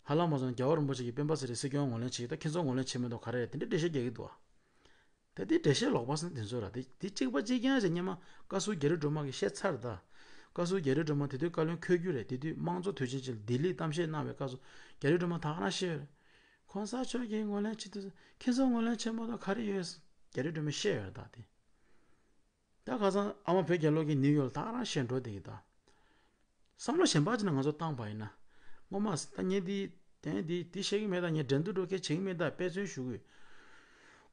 ཧ་ལམ་མ་སོང་རྒྱལ་བ་རིན་པོ་ཆེ་གིས་སྤེན་པ་ཚེ་རིང་སྲིད་སྐྱོང་ངོས་ལེན་བྱེད་ཀྱི་ད་ཁྱེད་ཚོ་ངོས་ལེན་བྱེད་མི་འདུག་ག་རེ་རེད། དེ་འདྲའི་འགྲེལ་བཤད་རྒྱག་གི་འདུག་ཨ། ད་དེ་འགྲེལ་བཤད་ལོག་པ་ཟེར་དེ་ཚོ་ར། དེ་དེ་གཅིག་པ་གཅིག་རྐྱང་ཞིག་སྔོན་མ་བཀའ་ཟུར་རྒྱ་རི་སྒྲོལ་མ་གིས་བཤད་ཚར་ད། བཀའ་ཟུར་རྒྱ་རི་སྒྲོལ་མ་དེ་དུས་བཀའ་བློན་འཁོད་རྒྱུ་རེད། དེ་དུས་དམངས་གཙོ་དུས་ཆེན་ཅིག་ལ་ལྡི་ལིར་གཏམ་བཤད་གནང་བའི་སྐབས་སུ་རྒྱ་རི་སྒྲོལ་མ་ད་ག་རང་བཤད་ཡོད་རེད། གོང་ས་མཆོག་གིས་ངོས་ལེན་བྱེད་དུས་ཁྱེད་ཚོ་ངོས་ལེན་བྱེད་མ་གཏོགས་ག་རེ་ཡོད། རྒྱ་རི་སྒྲོལ་མས་བཤད་ཡོད་རེད་ད་དེ། ད་ཁ་སང་ཨ་མ་བོད་རྒྱལ་ལོ་གིས་ནིའུ་ཡོག་ལ་ད་ག་རང་བཤད་འགྲོ་བསྡད་ཀྱི་ད། བསམ་བློ་གཞན་པ་ཅིག་ནས་ང་ཚོ་བཏང་པ་ཡིན་ན། སྔོན་མ་ད་ངས་འདི་དེ་འདི་འདི་བཤད་ཀྱི་མེད། ད་ངས་འགྲན་བསྡུར་འགྲོ་སྐད་བྱེད་ཀྱི་མེད། ད་དཔེ་མཚོན་ཞུ་གི་ཡོད།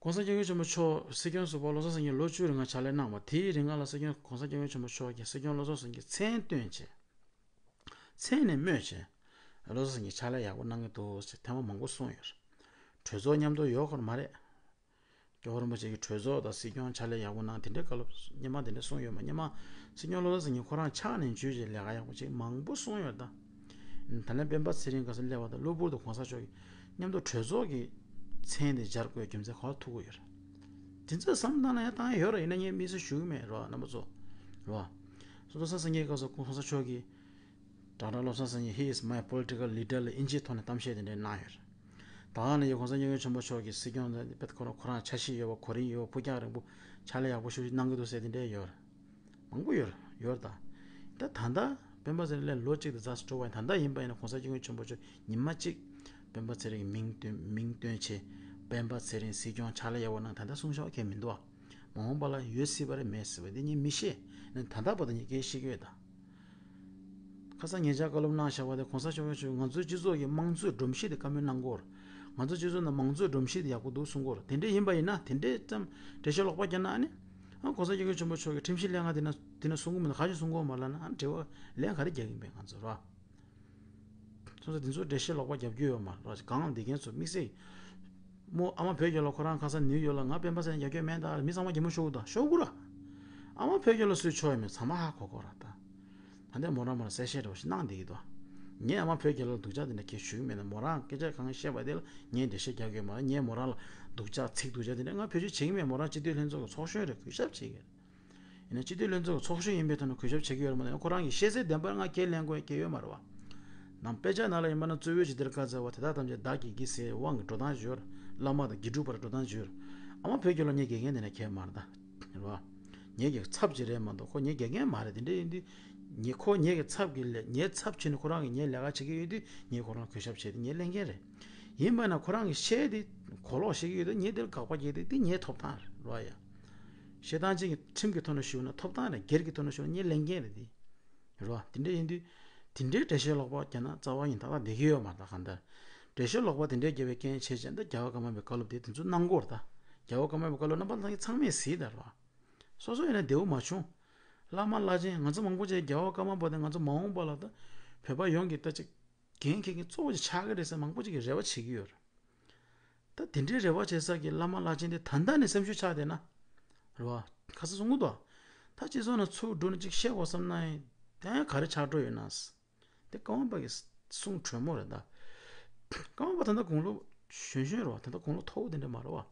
༸གོང་ས་༸སྐྱབས་མགོན་ཆེན་པོ་མཆོག་སྲིད་སྐྱོང་ཟུར་པ་བློ་བཟང་སེང་གེ་ལོ་བཅུ་རིང་ལ་ཕྱག་ལས་གནང་བ་དེའི་རིང་ལ་སྲིད་སྐྱོང་༸གོང་ས་༸སྐྱབས་མགོན་ཆེན་པོ་མཆོག་གིས་སྲིད་སྐྱོང་བློ་བཟང་སེང་གེ་མཚན་བཏོན་བྱས། མཚན་ནས་སྨོས་བྱས། བློ་བཟང་སེང་གེ་ཕྱག་ལས་ཡག་པོ་གནང་གི་འདུག་ཟེར་ཐེངས་མ་མང་པོ་གསུངས་ཡོད་རེད། གྲོས་ཚོགས་མཉམ་དུ་ཡོད་སྐོར་མ་རེད། རྒྱལ་བ་རིན་པོ་ཆེ་གིས་གྲོས་ཚོགས་དང་སྲིད་སྐྱོང་ཕྱག་ལས་ཡག་པོ་གནང་དེ་འདྲའི་བཀའ་སློབ་སྔོན་མ་དེ་འདྲ་གསུངས་ཡོད་མ། སྔོན་མ་སྲིད་སྐྱོང་བློ་བཟང་སེང་གེ་ཁོ་རང་ཕྱག་ནས་འཇུས་རྗེས་ལས་ཀ་ཡག་པོ་བྱེད་མང་པོ་གསུངས་ཡོད་ད། ད་ལན་སྤེན་པ་ཚེ་རིང་སྐབས་སུ་སླེབས་པ་དང་གློ་བུར་དུ་གོང་ས་མཆོག་གིས་མཉམ་དུ་གྲོས་ཚོགས་ཀྱི་མཚན་དེ་སྦྱར་དགོས་རྒྱུ་མཚན་ག་པར་ཐུག་གི་ཡོད་རེད། དེ་ཚོ་བསམ་བློ་བཏང་ན་ཡང་བཏང་ཡ་ཡོད་རེད། ཡིན་ན་ངས་དམིགས་བསལ་ཞུ་གི་མེད་རོ་རྣམ་པ་ཚོ། རོ། སོ་སོ་ས་སངས་རྒྱས་སྐབས་སུ་གོང་ས་མཆོག་གིས། ཌོག་ཊར་བློ་བཟང་སེང་གེ He is my political leader ལ་དབྱིན་ཇིའི་ཐོག་ནས་གཏམ་བཤད་དེ་འདྲ་གནང་ཡོད་རེད། ད་ག་ནང་བཞིན་གོང་ས་༸སྐྱབས་མགོན་ཆེན་པོ་མཆོག་གིས་སྲིད་སྐྱོང་དེ་དཔེ་ཁོ་རང་ཁོ་རང་འཆར་གཞི་ཡོད་པ། གོ་རིམ་ཡོད་པ། ཕུགས་རྒྱང་རིང་པོ་ཕྱག་ལས་ཡག་པོ་ཞིག་གནང་གི་འདུག་ཟེར་དེ་འདྲ་ཡོད་རེད། མང་པོ་ཡོད་རེད། ཡོད་རེད་ད། ད་ད་ལྟ་སྤེན་པ་ཚེ་རིང་སླེབས་ལོ་གཅིག་དང་ཟླ་ཟེར་འགྲོ་བ་ཡིན། ད་ལྟ་ཡིན་པ་ཡིན་ན་གོང་ས་༸སྐྱབས་མགོན་ཆེན་པོ་མཆོག་ཉི་མ་གཅིག་སྤེན་པ་ཚེ་རིང་གི་མིང་བཏོན་མིང་བཏོན་བྱས་སྤེན་པ་ཚེ་རིང་སྲིད་སྐྱོང་ཕྱག་ལས་ཡག་པོ་གནང་ད་ལྟ་གསུང་བཤད་གང་ཡང་མི་འདུག་ཨ། མ་འོངས་པ་ལ་ཡོད་སྲིད་པ་རེད་མེད་སྲིད་པ་འདི་ངས་མི་ཤེས། ད་ལྟ་བར་དུ་ངས་སྐད་བཤད་ཀྱི་ཡོད་ད། ཁ་སང་ཉེ་ཆར་བཀའ་སློབ་གནང་བཞག་པ་དེ་གོང་ས་མཆོག་མཆོག་ང་ཚོའི་སྤྱི་ཚོགས་ཀྱི་དམངས་གཙོའི་སྒྲོམ་གཞི་དེ་བཀའ་མོལ་གནང་གོ། ང་ཚོ་སྤྱི་ཚོགས་ནང་དམངས་གཙོའི་སྒྲོམ་གཞི་དེ་ཡག་པོ་འདུག་གསུང་གོ། དེ་འདྲ་ཡིན་པ་ཡིན་ན་དེ་འདྲའི་ཙམ་འགྲེལ་བཤད་ལོག་པ་བརྒྱབ་ན་ཨ་ནི། ཨ་གོང་ས་མཆོག་མཆོག་མཆོག་གིས་ཁྲིམས་ཞིབ་ལྷན་ཁང་དེ་ན་དེ་ན་གསུང་གི་མི་འདུག་ག་ཞིག་གསུང་གོ་མ་ལབ་ན་ཨ་འབྲེལ་བ་ལན་ག་རེ་རྒྱག་གིན་པས་ང་ཚོ་ར། སོང་ཙང་དེ་ཚོ་འགྲེལ་བཤད་ལོག་པ་རྒྱབ་རྒྱུ་ཡོད་མ་རེད། གང་འདི་མཁན་ཚོ་དམིགས་བསལ། མོ་ཨ་མ་བོད་རྒྱལ་ལོ་ཁོ་རང་ཁ་སང་ནིའུ་ཡོག་ལ་ང་སྤེན་པ་ཚེ་རིང་རྒྱབ་སྐྱོར་མེད་ད་མི་ཚང་མ་གད་མོ་ཤོར་གི་འདུག་ཤོར་གི་ར། ཨ་མ་བོད་རྒྱལ་ལོ་སུའི་ཕྱོགས་ཡིན་མིན་ཚང་མ་ཧ་གོ་གོ་ར་ད། ད་ལྟ་མོ་རང་མོ་རང་གསལ་བཤད་འདྲ་བོ་ཞིག་གནང་བསྡད་ཀྱི་འདུག་ངས་ཨ་མ་བོད་རྒྱལ་ལོ་ལ་སྡུག་ཅག་དེ་འདྲ་གང་ཞུ་གི་མེད་ན་མོ་རང་སྐད་ཆ་གང་བཤད་པ་དེ་ལ་ངས་འགྲེལ་བཤད་རྒྱག་གི་ཡོད་མ་རེད། ངས་མོ་རང་ལ་སྡུག་ཅག་ཚིག་སྡུག་ཅག་དེ་འདྲ་ང་བེད་སྤྱོད་བྱེད་ཀྱི་མེད། མོ་རང་སྤྱི་འཐུས་ལྷན་ཚོགས་ཀྱི་ཚོགས་གཞོན་རེད། གུས་ཞབས་བྱེད་ཀྱི་རེད། ཡིན་ན་སྤྱི་འཐུས་ལྷན་ཚོགས་ཀྱི་ཚོགས་གཞོན་ཡིན་པའི་ཐོག་ནས་གུས་ཞབས་བྱེད་ཀྱི་ཡོད་རེད་མ་གཏོགས་ཁོ་རང་གི་ཤེས་ཚད་ལྡན་པར་ང་ཁས་ལེན་དགོས་ཡ་གང་ཡང་ཡོད་མ་རེད་བ། ནང་དཔེ་ཆ་ནང་ལ་ཡིན་པ་ན་གཙོ་བོའི་ཇི་ལྟར་བཀའ་སྩལ་པ་དེ་དག་ཐམས་ཅད་བདག་གིས་བགྱིས་ཟེར་དབང་གི་འགྲོ་སྟངས་ཡོད་རེད། བླ་མ་དང་དགེ་ཕྲུག་བར་འགྲོ་སྟངས་ཡོད་རེད། ཨ་མ་བོད་རྒྱལ་ལོ་ངས་དགེ་རྒན་དེ་ནས་ཁྱད་མ་རེད་ད། རེད་བ། ངེད་ཀྱི་ཚབ་ཅིག་རེད་མ་གཏོགས་ཁོ་ངའི་དགེ་རྒན་མ་རེད། དེ་འདྲ་ཡིན་དུས། ངས་ཁོ་ངེད་ཀྱི་ཚབ་ཀྱི་ལས་ངའི་ཚབ་བྱས་ནས་ཁོ་རང་གིས་ངའི་ལས་ཀ་བྱེད་ཀྱི་ཡོད་དུས་ངས་ཁོ་རང་གུས་ཞབས་བྱས་ཏེ་ངའི་ལས་འགན་རེད། ཡིན་པ་ན་ཁོ་རང་གིས་བཤད་དེ་གོ་ལོག་བཤད་ཀྱི་ཡོད་དུས་ངས་དེར་དགག་པ་རྒྱག་དེ་དེ་ངའི་ཐོབ་ཐང་རེད་རོ་ཡ། བཤད་སྟངས་གཅིག་གི་ཁྲིམས་ཀྱི་ཐོག་ནས་ཞུས་ན་ཐོབ་ཐང་རེད། སྒེར་གྱི་ཐོག་ནས་ཞུས་ན་ངའི་ལས་འགན་རེད་དེ། རེད་བ། དེ་འདྲ་ཡིན་དུས། དེ་འདྲའི་འགྲེལ་བཤད་ལོག་པ་རྒྱག་ན་རྩ་བ་ཡིན་ད་ལྟ་བསྡད་ཀྱི་ཡོད་མ་རེད་ད་གང་ལྟར། འགྲེལ་བཤད་ལོག་པ་དེ་འདྲའི་རྒྱབ་པའི་རྐྱེན་བྱས་ཙང་ད་རྒྱལ་བ་ཀརྨ་པའི་བཀའ་སློབ་དེ་དེ་ཚོ་གནང་དགོས་རེད་ད། རྒྱལ་བ་ཀརྨ་པའི་བཀའ་སློབ་རྣམ་པ་ལྷན་རྒྱས་ཚང་མས་གཟིགས་ད་རེད་བ། སོ་སོ་ཡིན་ན་བདེ་བོ་མ་བྱུང་། བླ་མ་བླ་ཆེན་ང་ཚོ་མང་པོ་ཅིག་རྒྱལ་བ་ཀརྨ་པ་དེ་ང་ཚོ་མ་འོངས་པ་ལ་ད་བོད་པ་ཡོངས་ཀྱི་ད་ཅིག་འགན་འཁྱེར་མཁན་གཙོ་བོ་ཅིག་ཆགས་ཀྱི་རེད་ཟེར་མང་པོ་ཅིག་གིས་རེ་བ་བྱེད་ཀྱི་ཡོད་རེད། ད་དེ་འདྲའི་རེ་བ་བྱེད་ས་ཀྱི་བླ་མ་བླ་ཆེན་དེ་ད་ལྟ་ནས་སེམས་ཤུགས་ཆག་བསྡད་ན། རེད་བ། ཁ་སང་གསུང་གི་འདུག་ད་སྤྱི་ཚོགས་ནང་ཚུར་འགྲོ་ནས་ཅིག་བཤད་དགོས་བསམ་ན་ཡང་ད་ཡང་ག་རེ་ཆགས་འགྲོ་ཡོད་ན། དེ་ཀརྨ་པ་གི་གསུང་དྲོན་མོ་རེད་ད། ཀརྨ་པ་ད་ལྟ་དགུང་ལོ་གཞོན་གཞོན་རེད་བ། ད་ལྟ་དགུང་ལོ་མཐོ་བོ་དེ་འདྲ་མ་རེད་བ།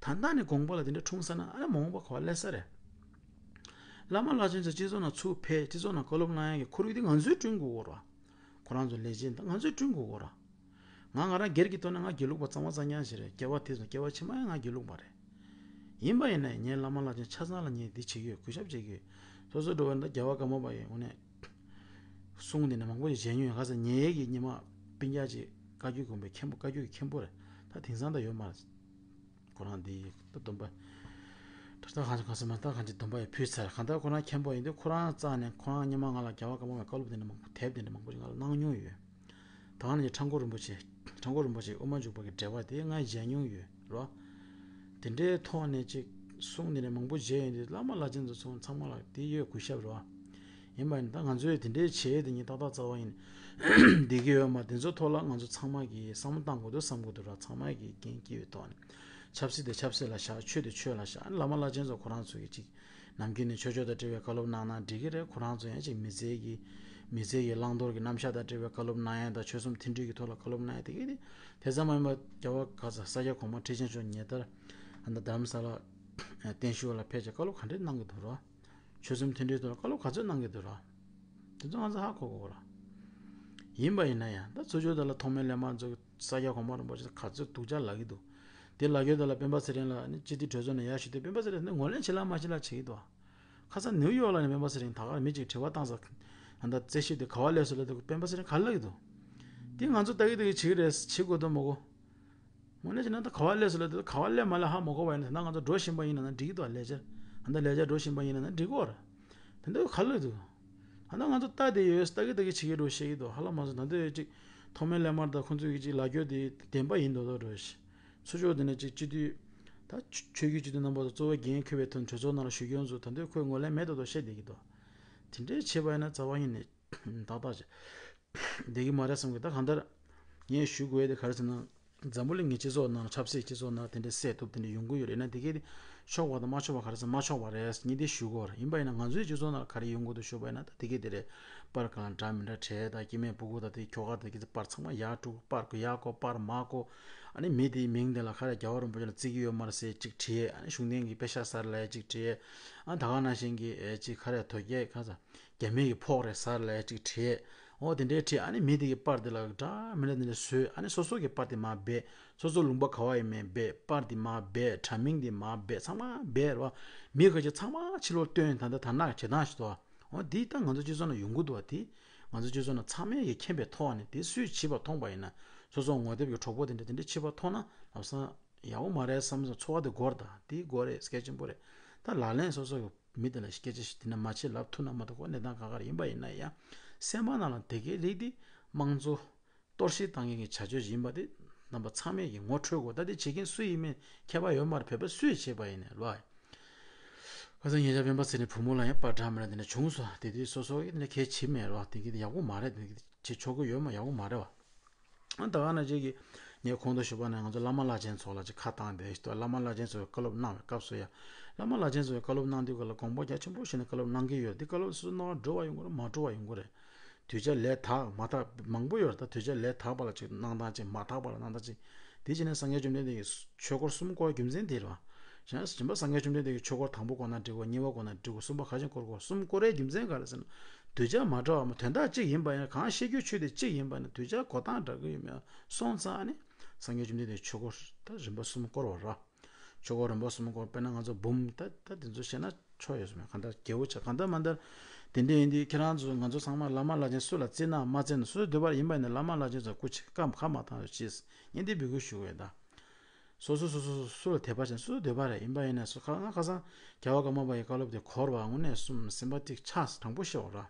ད་ལྟ་ནས་དགོངས་པ་ལ་དེ་འདྲ་འཁྲུངས་ས་ན་ཨ་ནི་མ་འོངས་པ་ག་པར་སླེབས་ས་རེད། བླ་མ་བླ་ཆེན་ཚོ་སྤྱི་ཚོགས་ནང་ཚུར་ཕེབས་སྤྱི་ཚོགས་ནང་བཀའ་སློབ་གནང་ཡག་གི་ཁོར་ཡུག་དེ་ང་ཚོས་བསྐྲུན་དགོས་ཀྱི་རེད་བ། ཁོ་རང་ཚོ་ལས་བྱེད་ད་ང་ཚོས་བསྐྲུན་དགོས་ཀྱི་རེད། ང་ང་རང་སྒེར་གྱི་ཐོག་ནས་ང་དགེ་ལུགས་པ་གཙང་མ་གཙང་རྐྱང་ཞིག་རེད། སྐྱེ་བ་དེ་ཚོ་སྐྱེ་བ་ཕྱི་མ་ཡང་ང་དགེ་ལུགས་པ་རེད། ཡིན་པ་ཡིན་ནའི་ངའི་བླ་མ་བླ་ཆེན་ཆ་ཚང་ལ་ངས་འདི་བྱེད་ཀྱི་ཡོད། གུས་ཞབས་བྱེད་ཀྱི་ཡོད། སོ་སོ་འགྲོ་བ་ཡིན་ན་རྒྱལ་བ་ཀརྨ་པ་ཡི་དངོས་གནས་གསུང་དེ་ནས་མང་པོ་ཞིག་མཇལ་མྱོང་ཡོད། ག་ས་ཉེ་གི་ཉི་མ་སྤུན་ཀྱག་ཅིག་བཀའ་བརྒྱུད་དགོན་པའི་མཁན་པོ་བཀའ་བརྒྱུད་ཀྱི་མཁན་པོ་རེད། ད་དེང་སང་ད་ཡོད་མ་རེད། ཁོ་རང་འདི་ད་སྟོན་པ་གྲྭ་ ད་གང་གང་ཟེར་མ་ད་གང་ཅི་སྡོམ་པ་ཡི་ཕུལ་ཚར། གང་ལྟར་ཁོ་རང་མཁན་པོ་ཡིན་དུས་ཁོ་རང་རྩ་ནས་ཁོ་རང་སྔོན་མ་ང་ལ་རྒྱལ་བ་ཀརྨ་པའི་བཀའ་སློབ་དེ་འདྲ་མང་པོ་དེབ་དེ་འདྲ་མང་པོ་ཞིག་ང་ལ་གནང་མྱོང་ཡོད། ད་ག་ནང་བཞིན་ཁྲ་འགུ་རིན་པོ་ཆེ། ཁྲ་འགུ་རིན་པོ་ཆེ་དབུ་མ་འཇུག་པ་གི་འགྲེལ་པ་དེ་ང་མཇལ་མྱོང་ཡོད་རོ། དེ་འདྲའི་ཐོག་ནས་ཅིག་གསུང་དེ་འདྲ་མང་པོ་མཇལ་ཡོང་དུས་བླ་མ་བླ་ཆེན་ཚོ་ཚང་མ་ལ་དེ་ཡོད་གུས་ཞབས་རོ། ཡིན་པ་ཡིན་ད་ང་ཚོས་དེ་འདྲའི་བྱས་དེ་ཉིད་ཏག་ཏག་རྩ་བ་ཡིན། བསྡད་ཀྱི་ཡོད་མ་དེ་ཚོ་ཐོག་ལ་ང་ཚོ་ཚང་མ་གིས་བསམ་བློ་བཏང་དགོས་འདུག་བསམ་དགོས་འདུག་ར། ཚང་མ་གིས་འགན་འཁྱེར་ཡོད་ཐོག་ནས། ཆབ་སྲིད་དེ་ཆབ་སྲིད་ལ་བཞག་ཆོས་དེ་ཆོས་ལ་བཞག་བླ་མ་བླ་ཆེན་ཚོ་ཁོ་རང་ཚོ་གིས་ཅིག་ནམ་རྒྱུན་ནས་ཆོས་ཕྱོགས་དང་འབྲེལ་བའི་བཀའ་སློབ་གནང་ན་འགྲིག་གི་རེད། ཁོ་རང་ཚོ་ཡང་ཅིག་མི་ཚེ་གི་མི་ཚེ་གི་བླང་དོར་གྱི་རྣམ་གཞག་དང་འབྲེལ་བའི་བཀའ་སློབ་གནང་ཡ་དང་ཆོལ་གསུམ་མཐུན་སྒྲིལ་གྱི་ཐོག་ལ་བཀའ་སློབ་གནང་ཡ་དེ་གས་དེ་དེ་ཙམ་མ་ཡིན་པར་རྒྱལ་བ་ག་ས་ས་སྐྱ་གོང་མ་ཁྲི་ཆེན་མཆོག་ཉེ་ལྟར་ཨ་ནི་རྡ་རམ་ས་ལ་བརྟན་བཞུགས་ལ་ཕེབས་བྱས་བཀའ་སློབ་ག་འདྲས་གནང་གི་འདུག་ར། ཆོལ་གསུམ་མཐུན་སྒྲིལ་ཐོག་ལ་བཀའ་སློབ་ག་ཚོད་གནང་གི་འདུག་ར། དེ་ཚོ་ང་ཚོ་ཧ་གོ་དགོས་ར། ཡིན་པ་ཡིན་ན་ཡང་ད་ཚུར་ཕྱོགས་དེ་ལ་ཐོགས་མེད་ལས་མར་ཚོ་ས་སྐྱ་གོང་མ་རིན་པོ་ཆེ་ག་ཚོད་སྡུག་ཅག་ལབ་ཀྱི་འདུག་དེ་ལབ་ཡོད་དེ་ལ་སྤེན་པ་ཚེ་རིང་ལ་ནི་སྤྱི་འཐུས་གྲོས་ཚོགས་ནས་ཡར་ཞུ་དུས་སྤེན་པ་ཚེ་རིང་ནི་ངོས་ལེན་བྱེད་ལ་མ་བྱེད་ལ་བྱེད་ཀྱི་འདུག་ཁ་སང་ནིའུ་ཡོག་ལ་ནི་སྤེན་པ་ཚེ་རིང་ད་གར་མི་གཅིག་དྲི་བ་བཏང་ས་ད་ལྟ་རྩད་ཞིབ་དེ་ག་བ་སླེབས་སོང་ལབ་དུས་སྤེན་པ་ཚེ་རིང་ག་ལབ་ཀྱི་འདུག་དེ་ང་ཚོ་ལྟ་གི་ལྟ་གི་བྱེད་ཀྱི་རེད། བྱེད་དགོས་དོན་མ་གོ། དངོས་གནས་བྱས་ན་ད་ག་བ་སླེབས་སོང་ལབ་དུས་ག་བ་སླེབས་མ་སླེབས་ཧ་མ་གོ་བ་ཡིན་ན་ད་ང་ཚོ་འགྲོ་བཞིན་པ་ཡིན་ན་ན་འགྲིག་གི་འདུག་ལས་བྱར་ད་ལྟ་ལས་བྱར་འགྲོ་བཞིན་པ་ཡིན་ན་ན་འགྲིག་གི་རེད། ད་ལྟ་ག་ལབ་འདུག་ད་ལྟ་ང་ཚོ་ལྟ་དེ་ཡོད་ལྟ་གི་ལྟ་གི་བྱེད་ཀྱི་འགྲོ་བཤད་ཀྱི་འདུག་ཧ་ལམ་མ་སོང་ད་ལྟ་ཅིག་ཐོགས་མེད་ལས་མར་དང་ཁོང་ཚོའི་གི་ཅིག་ལབ་རྒྱུ་དེ་བདེན་པ་ཡིན་མདོག་མདོག་འགྲོ་ཞིག་ཚུར་ཕྱོགས་དེ་ནས་ཅིག་སྤྱི་འཐུས་ད་ཆོས་བརྒྱུད་སྤྱི་འཐུས་རྣམ་པ་ཚོ་གཙོ་བོ་འགན་འཁུར་བའི་ཐོག་གྲོས་ཚོགས་ནང་ལ་ཞུགས་མཁན་ཚོ་ད་ལྟ་ཁོས་ངོས་ལེན་མེད་མདོག་མདོག་བཤད་བསྡད་ཀྱི་འདུག་དེ་འདྲའི་བྱས་པ་ཡིན་ན་རྩ་བ་ཉིད་ནས་ཏག་ཏག་བྱས་བསྡད་ཀྱི་མ་རེད་བསམ་གི་ད་གང་ལྟར་ངས་ཞུ་དགོས་ཡ་དེ་ག་རེ་ཟེར་ན། འཛམ་བུ་གླིང་གི་སྤྱི་ཚོགས་ནང་ཆབ་སྲིད་སྤྱི་ཚོགས་ནང་དེ་འདྲའི་སྲས་སྟོབས་དེ་འདྲ་ཡོང་གི་ཡོད་རེད་ན་དེ་གས་དེ་ཆོག་པ་དང་མ་ཆོག་པ་ག་རེ་ཟེར་མ་ཆོག་པ་རེད་ངས་དེ་ཞུ་གོ་ར་ཡིན་པ་ཡིན་ན་ང་ཚོའི་སྤྱི་ཚོགས་ནང་ག་རེ་ཡོང་གི་འདུག་ཞུ་བ་ཡིན་ན་ད་དེ་གས་དེ་རེད། པར་གང་འདྲ་མི་འདྲ་བྲིས་དང་སྐྱེ་དམན་ཕྲུ་གུ་དང་དེ་ཁྱོ་ག་དང་གི་པར་ཚང་མ་ཡར་དཀྲུག་པར་གོ་ཡར་གོ་པར་མར་གོ་ཨ་ནི་མི་དེའི་མིང་དེ་ལ་ག་རེ་རྒྱལ་བ་རིན་པོ་ཆེ་ལ་བརྩི་གི་ཡོད་མ་རེད་ཟེར་གཅིག་བྲིས་ཨ་ནི་གཞུང་འདོན་གྱི་པེ་ཤག་ཟེར་ལ་གཅིག་བྲིས་ཨ་ད་ག་ནང་བཞིན་གྱི་ཨེ་གཅིག་ག་རེ་དོལ་རྒྱལ་གང་ཟེར། རྒྱ་མི་གི་ཕོགས་རེད་ཟེར་ལབ་ཅིག་བྲིས། འོ་དེ་འདྲའི་བྲིས་ཨ་ནི་མི་དེ་གི་པར་དེ་ལ་འདྲ་མི་འདྲ་དེ་འདྲ་བཟོས་ཨ་ནི་སོ་སོ་གི་པར་དེ་མར་སྦས། སོ་སོ་ལུང་པ་ག་བ་ཡིན་མིན་སྦས། པར་དེ་མར་སྦས། དྲ་མིང་དེ་མར་སྦས། ཚང་མ་སྦས་རེད་བ། མི་ཁ་ཤས་ཚང་མ་ཕྱི་ལོགས་བཏོན་ད་ལྟ་དར་ནག་བྱེད་སྟངས་ཤིག་འདུག་འོ་འདི་ད་ང་ཚོ་སྤྱི་ཚོགས་ནང་ཡོང་གི་འདུག་བ། དེ་ང་ཚོ་སྤྱི་ཚོགས་ནང་ཚང་མས་ཀྱི་མཁྱེན་པའི་ཐོག་ནས་དེ་སུས་བྱས་པ་མཐོང་པ་ཡིན་ན་སོ་སོ་ངོ་དེབ་ཀྱི་གྲོགས་པོ་དེ་འདྲ་དེ་འདྲ་བྱས་པ་མཐོང་ན་ལམ་སང་ཡག་པོ་མ་རེད་བསམ་སོང་ཚོར་བ་དེ་འགོར་ད་དེ་འགོར་རེད་གལ་ཆེན་པོ་རེད། ད་ལག་ལེན་སོ་སོ་གི་མི་དེ་ལ་སྐད་ཆ་ཞིག་དེ་འདྲ་མ་བྱེད་ལབ་ཐུབ་ན་མ་གཏོགས་ཁོ་གནས་སྟངས་ག་ག་རེ་ཡིན་པ་ཡིན་ན་ཡང་སེམས་པ་ནང་ལ་དེ་གའི་རིགས་དེ་དམངས་གཙོ་གཏོར་བཤིག་བཏང་མཁན་གྱི་བྱ་སྤྱོད་ཅིག་ཡིན་པ་དེ་རྣམ་པ་ཚང་མས་ཀྱི་ངོ་འཕྲོད་དགོས། ད་དེ་བྱེད་མཁན་སུ་ཡིན་མིན་ཁྱད་པར་ཡོད་མ་རེད། བོད་པ་སུས་བྱས་པ་ཡིན་ནའི་ལོ། ཁ་སང་ཉེ་ཆར་སྤེན་པ་ཚེ་རིང་བུ་མོ་ལ་ཡང་པར་འདྲ་མི་འདྲ་དེ་འདྲ་བྱུང་སོང་། དེ་དུས་སོ་སོ་ཡིན་ནའི་གལ་ཆེ་མེད་རོ། དེ་གི་དེ་ཡག་པོ་མ་རེད། དེ་གི་བྱེད་ཆོག་གི་ཡོད་མ་ཡག་པོ་མ་རེད་བ། ཨ་ད་ག་ནང་བཞིན་གྱི་ངས་གོང་དུ་ཞུས་པ་ནས་ང་ཚོ་བླ་མ་བླ་ཆེན་ཚོ་ལ་ཅིག་ཁ་བཏང་བསྡད་ཤི་ཏོ། བླ་མ་བླ་ཆེན་ཚོས་བཀའ་སློབ་གནང་བའི་སྐབས་སུ་ཡང་བླ་མ་བླ་ཆེན་ཚོས་བཀའ་སློབ་གནང་དུས་ག་ལ་དགོངས་པ་རྒྱ་ཆེན་པོ་བཞེས་ནས་བཀའ་སློབ་གནང་གི་ཡོད། འདི་བཀའ་སློབ་སོ་སོ་རྣ་བར་འགྲོ་བ་ཡོང་གི་རེད་མ་འགྲོ་བ་ཡོང་གི་རེད། དུས་བྱ་ལས་དག་མ་དག་མང་པོ་ཡོད་རེད། ད་དུས་བྱ་ལས་དག་པ་ལ་ཅིག་གནང་སྟངས་ཅིག་མ་དག་པ་ལ་གནང་སྟངས་ཅིག་དེ་བྱས་ནས་སངས་རྒྱས་བཅོམ་ལྡན་འདས་ཀྱིས་ཆོས་འཁོར་གསུམ་བསྐོར་རྒྱུ་མཚན་དེ་རེད་བ། གཞན་སྦྱིན་པ་སངས་རྒྱས་བཅོམ་ལྡན་འདས་ཀྱིས་ཆོས་འཁོར་དང་པོ་བསྐོར་ན་འགྲིག་གོ་གཉིས་པ་བསྐོར་ན་འགྲིག་གོ་གསུམ་པ་ག་ཅིག་བསྐོར་གོ་གསུམ་བསྐོར་ཡའི་རྒྱུ་མཚན་ག་རེ་ཟེར་ན། དུས་བྱ་མ་འདྲ་བ་མ་དོན་དག་གཅིག་ཡིན་པ་ཡིན་ན་གང་བཤད་རྒྱུ་ཆོས་དེ་གཅིག་ཡིན་པ་ཡིན་ན་དུས་བྱ་གོ་སྟངས་འདྲ་གི་ཡོད་མེད་སོང་ཙང་ཨ་ནི། སངས་རྒྱས་བཅོམ་ལྡན་འདས་ཆོས་འཁོར་ད་རིམ་པ་གསུམ་བསྐོར་བ་ར། ཆོས་འཁོར་རིམ་པ་གསུམ་བསྐོར་དཔེར་ན་ང་ཚོ་འབུམ་ད་ད་དེ་ཚོ་བཤད་ན་ཆོ་ཡོད་སོང་མེད་གང་ལྟར་རྒྱལ་པོ་ཆ་གང་ལྟར་མ་ལྟར། དེ་འདྲ་ཡིན་དུས་ཁྱེད་རང་ཚོ་ང་ཚོ་ཚང་མ་བླ་མ་བླ་ཆེན་སུ་ལ་བརྩི་ན་མ་བརྩི་ན་སུ་འདོད་པ་ཡིན་པ་ཡིན་ན་བླ་མ་བླ་ཆེན་ཚོ་སྐུ་ཆེ་སྐམ་ཁ་མ་བཏང་རོགས་བྱེད་ངས་འདི་འབོད་སྐུལ་ཞུ་གི་ཡོད་ད། སོ་སོ་སོ་སོ་སུ་ལ་དད་པ་བྱེད་སུ་འདོད་པ་རེད་ཡིན་པ་ཡིན་ན་སུ་ཁ་ང་ཁ་སང་རྒྱལ་བ་ཀརྨ་པ་ཡི་བཀའ་སློབ་དེ་གོ་བ་དངོས་གནས་སུ་སེམས་པ་ཏིག་ཆགས་དྲང་པོ་བཤད་འོ་ར།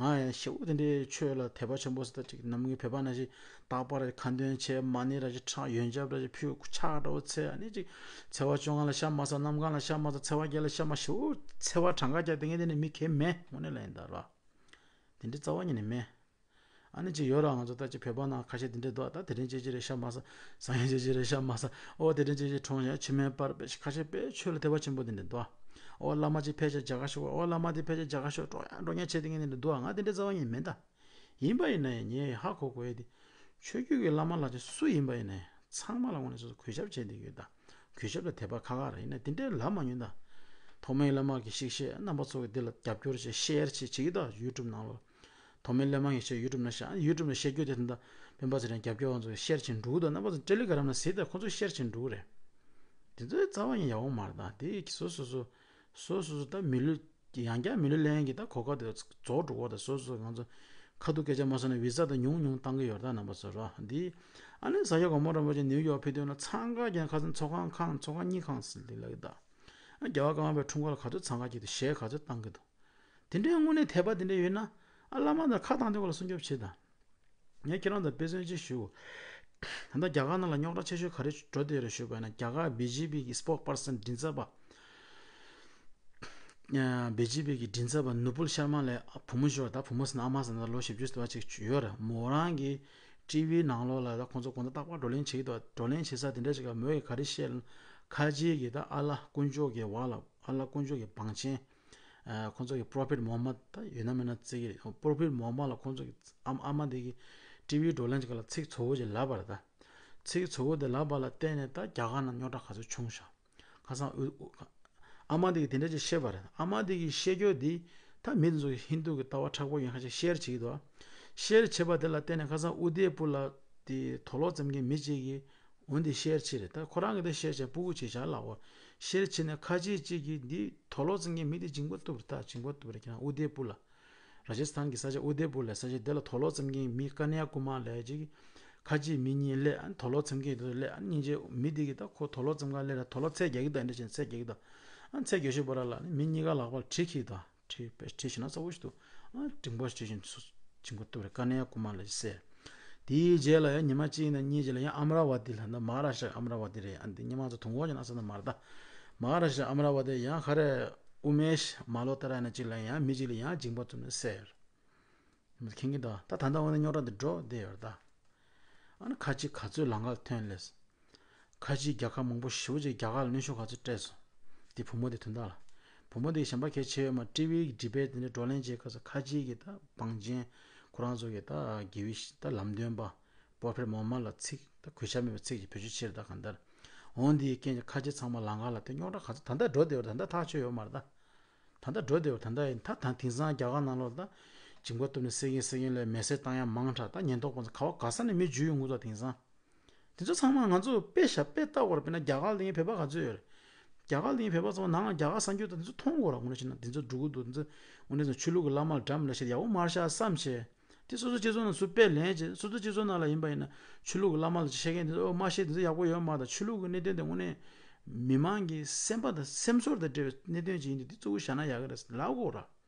ང་ཡང་ཞེ་པོ་དེ་འདྲའི་ཆོས་ལ་དད་པ་ཆེན་པོ་ཟེར་ད་ཅིག་ནམ་རྒྱུན་བོད་པ་ནང་བཞིན་རྟག་པར་ཁ་འདོན་བྱས་མ་ཎི་ར་ཅིག་ཁྲག་ཡོན་ཆབ་ར་ཅིག་ཕུལ་ཕྱག་འདྲ་བོ་འཚལ་ཨ་ནི་ཅིག་ཚེས་པ་བཅོ་ལྔ་ལ་ཤ་མ་ཟ་གནམ་གང་ལ་ཤ་མ་ཟ་ཚེས་པ་བརྒྱད་ལ་ཤ་མ་ཞེ་པོ་ཚེས་པ་གྲངས་ཀ་རྒྱག་དེ་ངས་དེ་ནས་མི་གས་མེད་དངོས་གནས་ལ་ཡིན་ད་ར། དེ་འདྲའི་རྩ་བ་ཉིད་ནས་མེད། ཨ་ནི་ཅིག་ཡོད་ར་ང་ཚོ་ད་ཅིག་བོད་པ་ནང་ཁ་ཤས་དེ་འདྲའི་འདུག་ད་དེ་རིང་ཅིག་ཅིག་རེ་ཤ་མ་ཟ། སང་ཉིན་ཅིག་ཅིག་རེ་ཤ་མ་ཟ། ཨོ་དེ་རིང་ཅིག་ཅིག་གྲོངས་ཡ་ཕྱི་མའི་པར་པེ་ཁ་ཤས་པེ་ཆོས་ལ་དད་པ་ཆེན་པོ་དེ་འདྲ་འདུག་ཨོ་བླ་མ་ཅིག་ཕེབས་ཤག་མཇལ་ཁ་ཞུ། ཨོ་བླ་མ་དེ་ཕེབས་ཤག་མཇལ་ཁ་ཞུ་འགྲོ་ཡ་འགྲོ་ཉ་བྱེད་དེ་ངས་དེ་འདྲ་འདུག་ང་དེ་འདྲའི་རྩ་བ་ཉིད་མེད་ད། ཡིན་པ་ཡིན་ན་ཡང་ངས་ཧ་གོ་དགོས་ཡ་དེ། ཆོས་བརྒྱུད་ཀྱི་བླ་མ་ལ་ཅིག་སུ་ཡིན་པ་ཡིན་ན་ཡང་ཚང་མ་ལ་དངོས་གནས་སོ་སོ་གུས་ཞབས་བྱས་བསྡད་ཡོད་ད། གུས་ཞབས་དང་དད་པ་ཁག་ཁག་རེད་ཡིན་ན་དེ་འདྲའི་ལབ་མ་མྱོང་ད། ཐོགས་མེད་བླ་མ་གི་ཤིག་བཤད་རྣམ་པ་ཚོ་གི་འདི་ལ་རྒྱབ་སྐྱོར་བྱེད་ཤེར་བྱེད་བྱེད་ཀྱི་ད་ཡུ་ཊུབ་ནང་ལོ། ཐོགས་མེད་བླ་མ་ཡི་ཆེད་ཡུ་ཊུབ་ནང་བཤད་ཡུ་ཊུབ་ནང་བཤད་རྒྱུ་དེ་ད་ལྟ་སྤེན་པ་ཚེ་རིང་རྒྱབ་སྐྱོར་བ་ཚོ་ཤེར་བྱེད་འགྲོ་གི་འདུག་རྣམ་པ་ཚོ་ཊེ་ལི་གྷ་རམ་ནང་གཟིགས་དང་ཁོ་ཚོ་ཤེར་བྱེད་འགྲོ་གི་རེད། དེ་ཚོའི་རྩ་བ་ཡིན་ཡག་པོ་མ་རེད་ད་དེ་སོ་སོ་སོ་སོ་སོ་སོ་ད་མི་ལུས་ཡང་བསྐྱར་མི་ལུས་ལེན་གྱི་ད་གོ་སྐབས་དེ་རྫོགས་འགྲོ་གི་ད་སོ་སོ་ང་ཚོ་ཁ་ཐུག་སྐད་ཆ་མ་སོང་ན་བི་ཟ་ད་ཉུང་ཉུང་བཏང་གི་ཡོད་རེད་ད་རྣམ་པ་ཚོ་རོ་འདི་ཨ་ནི་ས་སྐྱ་གོང་མ་རིན་པོ་ཆེ་ནིའུ་ཡོག་ཕེབས་དུས་ན་འཚང་ཁ་རྒྱང་ཁ་སང་ཚོགས་ཁང་ཁང་ཚོགས་ཁང་གཉིས་ཁང་ཟིན་ལི་ལ་གི་ད། རྒྱལ་བ་ཀརྨ་པའི་འཁྲུངས་སྐར་ལ་ག་ཚོད་འཚང་ཁ་སྐྱེ་འདུག་གཞས་ག་ཚོད་བཏང་གི་འདུག་དེ་འདྲའི་དངོས་གནས་དད་པ་དེ་འདྲ་ཡོད་ན། ཨ་བླ་མ་དང་ཁ་བཏང་དུས་སྐོར་ལ་སྲུང་སྐྱོབ་བྱེད་དང་། ངས་ཁྱེད་རང་ཚོར་དཔེ་མཚོན་ཅིག་ཞུ། ད་ལྟ་རྒྱ་གར་ནང་ལ་རྙོག་དྲ་ཆེ་ཤོས་ག་རེ་འགྲོ་བསྡད་ཡོད་རེད་ཞུས་པ་ཡིན་ན། རྒྱ་གར་བི་ཇེ་པི་གི་སྤོག་པར་སན་མགྲིན་ཚབ་པ། བི་ཇེ་པི་གི་མགྲིན་ཚབ་པ་ནུ་པུར་ཤར་མ་ལགས་བུ་མོ་ཞིག་ཡོད་རེད། ད་བུ་མོ་ཟེར་ན་ཨ་མ་ཟེར་ན་ལོ་བཞི་བཅུ་ཙམ་ཅིག་ཡོད་རེད། མོ་རང་གི་ཊི་ཝི་ནང་ལོགས་ལ་ད་ཁོང་ཚོ་དགོང་དག་རྟག་པར་བགྲོ་གླེང་བྱེད་ཀྱི་འདུག་བགྲོ་གླེང་བྱེད་ས་དེ་འདྲ་ཞིག་ལ་མོས་ག་རེ་བཤད་ལབ་ན། ཁ་ཆེ་གི་ད་ཨ་ལ་དཀོན་མཆོག་གི་བ་ལ་ཨ་ལ་དཀོན་མཆོག་གི་བང་ཆེན། ཁོང་ཚོ་གི་པོ་རོ་ཕེཊ་མོ་ཧམ་མད་ད་ཡོད་ན་མེད་ན་བརྩི་གི་རེད། པོ་རོ་ཕེཊ་མོ་ཧམ་མད་ལ་ཁོང་ཚོ་གི་ཨ་ཨ་མ་དེ་གི་ཊི་ཝི་བགྲོ་གླེང་ཅིག་ལ་ཚིག་ཚོ་བོ་ཅིག་ལབ་པ་རེད། ད་ཚིག་ཚོ་བོ་དེ་ལབ་པ་ལ་བརྟེན་ནས་ད་རྒྱ་གར་ནང་རྙོག་དྲ་ག་ཚོད་བྱུང་ཤག་ཁ་སང་ཨུ་ཨུ་ཨ་མ་དེ་གིས་དེ་འདྲ་ཅིག་བཤད་པ་རེད། ཨ་མ་དེ་གིས་བཤད་རྒྱུ་དེ་ད་མི་དེ་ཚོ་གི་ཧིན་དུ་གི་ལྟ་བ་མཁྲེགས་པོ་ཡིན་ཁ་ཅིག་ཤེར་བྱེད་ཀྱི་འདུག་ཤེར་བྱེད་པ་དེ་ལ་བརྟེན་ནས་ཁ་སང་ཨུ་དེ་པུར་ལ་དེ་དུག་ལོག་འཚེམ་མཁན་མི་གཅིག་གིས་འོན་ཏེ་ཤེར་བྱེད་རེད། ད་ཁོ་རང་གིས་ད་ཤེར་བྱས་སྤུ་གུ་ཅིག་བཞག་ལབ་གོ། ཤེར་བྱེད་ནས་ཁ་ཆེ་གཅིག་གིས་འདི་དུག་ལོག་འཚེམ་མཁན་མི་དེ་འཇིགས་པ་གཏུབ་རེད། ད་འཇིགས་པ་གཏུབ་རེད། ཁྱེད་རང་ཨུ་དེ་པུར་ལ། ར་ཇ་སི་ཐན་གྱི་ས་ཆ་ཨུ་དེ་པུར་ལ་ས་ཆ་དེ་ལ་དུག་ལོག་འཚེམ་མཁན་མི་ཀ་ནེ་ཡ་ཀུ་མར་ལབ་ཅིག་ཁ་ཆེ་མི་གཉིས་སླེབས། ཨ་ནི་དུག་ལོག་འཚེམ་མཁན་དེ་ཚོ་སླེབས། ཨ་ནི་སྙིང་རྗེ་མི་དེ་གིས་ད་ཁོ་དུག་ལོག་འཚེམ་ག་སླེབས་ར་དུག་ལོག་ཚད་རྒྱག་གི་འདུག་འདྲ་བྱས་ཚད་རྒྱག་གི་འདུག་ཨ་ནི་ཚད་རྒྱག་ཤོད་པ་ར་ལ་ནི་མི་གཉིས་ཀ་ལག་པ་ལ་གྲི་འཁྱེར་འདུག་གྲི་དཔེ་གྲི་ཞེ་ན་གཙོ་བོ་ཞིག་འདུག་ཨ་འབྲིང་པོ་གྲི་བཞིན་ཚུ་འཇིགས་པ་གཏུབ་རེད། ཀ་ནེ་ཡ་ཀུ་མར་ལབ་ཅིག་ཟེར། དེའི་རྗེས་ལ་ཡང་ཉི་མ་གཅིག་ཡིན་ན་གཉིས་རྗེས་ལ་ཡང་ཨ་མ་ར་ཝ་ཏི་ལ་ད་མ་ཧ་ར་ཤྲ་ཨ་མ་ར་ཝ་ཏི་རེད། ཨ་འདི་ཉི་མ་ཚོ་དུང་གོ་ཅན་ཨ་ས་ན་མ་རེད། ད་མ་ཧ་ར་ཤྲ་ཨ་མ་ར་ཝ་ཏི་ཡང་ཧ་རེ་ཨུ་མེཤ་མ་ལོ་ཏ་ར་ན་གཅིག་ལ་ཡང་མི་གཅིག་ལ་ཡང་འཇིགས་པ་གཏུབ་ནས་བསད། མཁྱེན་གྱི་འདུག་ད་ད་ལྟ་འོ་ན་རྙོག་དྲ་འདི་འགྲོ་བསྡད་ཡོད་རེད་ད། ཨ་ནི་ཁ་ཆེ་ག་ཚོད་ལམ་ཁ་ལ་ཐོན་སླེབས། ཁ་ཆེའི་རྒྱལ་ཁབ་མང་པོ་ཞེ་པོ་ཅིག་རྒྱ་གར་ལ་གནོན་ཤུགས་ག་ཚོད་སྤྲད་སོང་། དེ་བུ་མོ་དེ་དོན་དག་ལ། བུ་མོ་དེ་གཞན་པ་གལ་ཆེ་ཡོད་མ། ཊི་ཝི་གི་ཌི་བེཊ་དེ་འདྲ་བགྲོ་གླེང་བྱེད་སྐབས་སུ་ཁ་ཆེའི་གི་ད་བང་ཆེན། ཁོ་རང་ཚོ་གི་ད་དགེ་བའི་ད་ལམ་སྟོན་པ། པོ་རོ་ཕེཊ་མོ་ཧམ་མད་ལ་ཚིག་ད་གུས་ཞབས་མེད་པའི་ཚིག་ཅིག་བེད་སྤྱོད་བྱས་རེད། ད་གང་ལྟར། འོན་དེའི་རྐྱེན་གྱིས་ཁ་ཆེ་ཚང་མ་ལམ་ཁ་ལ་དེ་རྙོག་དྲ་ག་ཚོད་ད་ལྟ་འགྲོ་བསྡད་ཡོད་རེད། ད་ལྟ་ཐག་ཆོད་ཡོད་མ་རེད་ད། ད་ལྟ་འགྲོ་བསྡད་ཡོད། ད་ལྟ་ཡིན་ད་ད་དེང་སང་རྒྱ་གར་ནང་ལོགས་ད་འཇིགས་པ་གཏུབ་ནས་བསད་མཁན་བསད་མཁན་ལ་མེ་སྲེག་བཏང་ཡ་མང་དྲགས། ད་ཉེན་རྟོག་པ་ཚོ་ག་བ་ག་ས་ནས་མི་འཇུ་ཡོང་གི་འདུག་དེང་སང་དེ་ཚོ་ཚང་མ་ང་ཚོ་དཔེ་ཤ་དཔེ་ལྟ་དགོས་རེད། དཔེར་ན་རྒྱ་གར་ལ་ཡིན་བོད་པ་ག་ཚོད་ཡོད་རེད། རྒྱ་གར་ལ་ཡིན་བོད་པ་ཚང་མ་ནང་ལ་རྒྱ་གར་གསར་འགྱུར་དང་དེ་ཚོ་མཐོང་དགོས་རེད། དངོས་གནས་བྱས་ན་དེ་ཚོ་འགྲོ་གི་འདུག་དེ་ཚོ་དངོས་གནས་བྱས་ན་ཆོས་ལུགས་ཀྱི་བླ་མ་ལ་འགྲམ་ལ་བཤད་ཡག་པོ་མ་བཤད་བསམ་བྱས། དེ་སོ་སོ་སྤྱི་ཚོགས་ནང་སུ་དཔེ་ལེན་བྱས། སོ་སོ་སྤྱི་ཚོགས་ནང་ལ་ཡིན་པ་ཡིན་ན་ཆོས་ལུགས་ཀྱི་བླ་མ་ལ་བཤད་མཁན་དེ་ཚོ་ཨོ་མ་བཤད་དེ་ཚོ་ཡག་པོ་ཡོད་མ་རེད། ད་ཆོས་ལུགས་ཀྱི་གནད་དོན་དེ་དངོས་གནས་མི་མང་གི་སེམས་པ་དང་སེམས་ཚོར་དང་འབྲེལ་བའི་གནད་དོན་ཅིག་ཡིན་དུས་དེ་གཙོ་བོ་བཞག་ན་ཡག་གི་རེད་ལབ་དགོས་ར།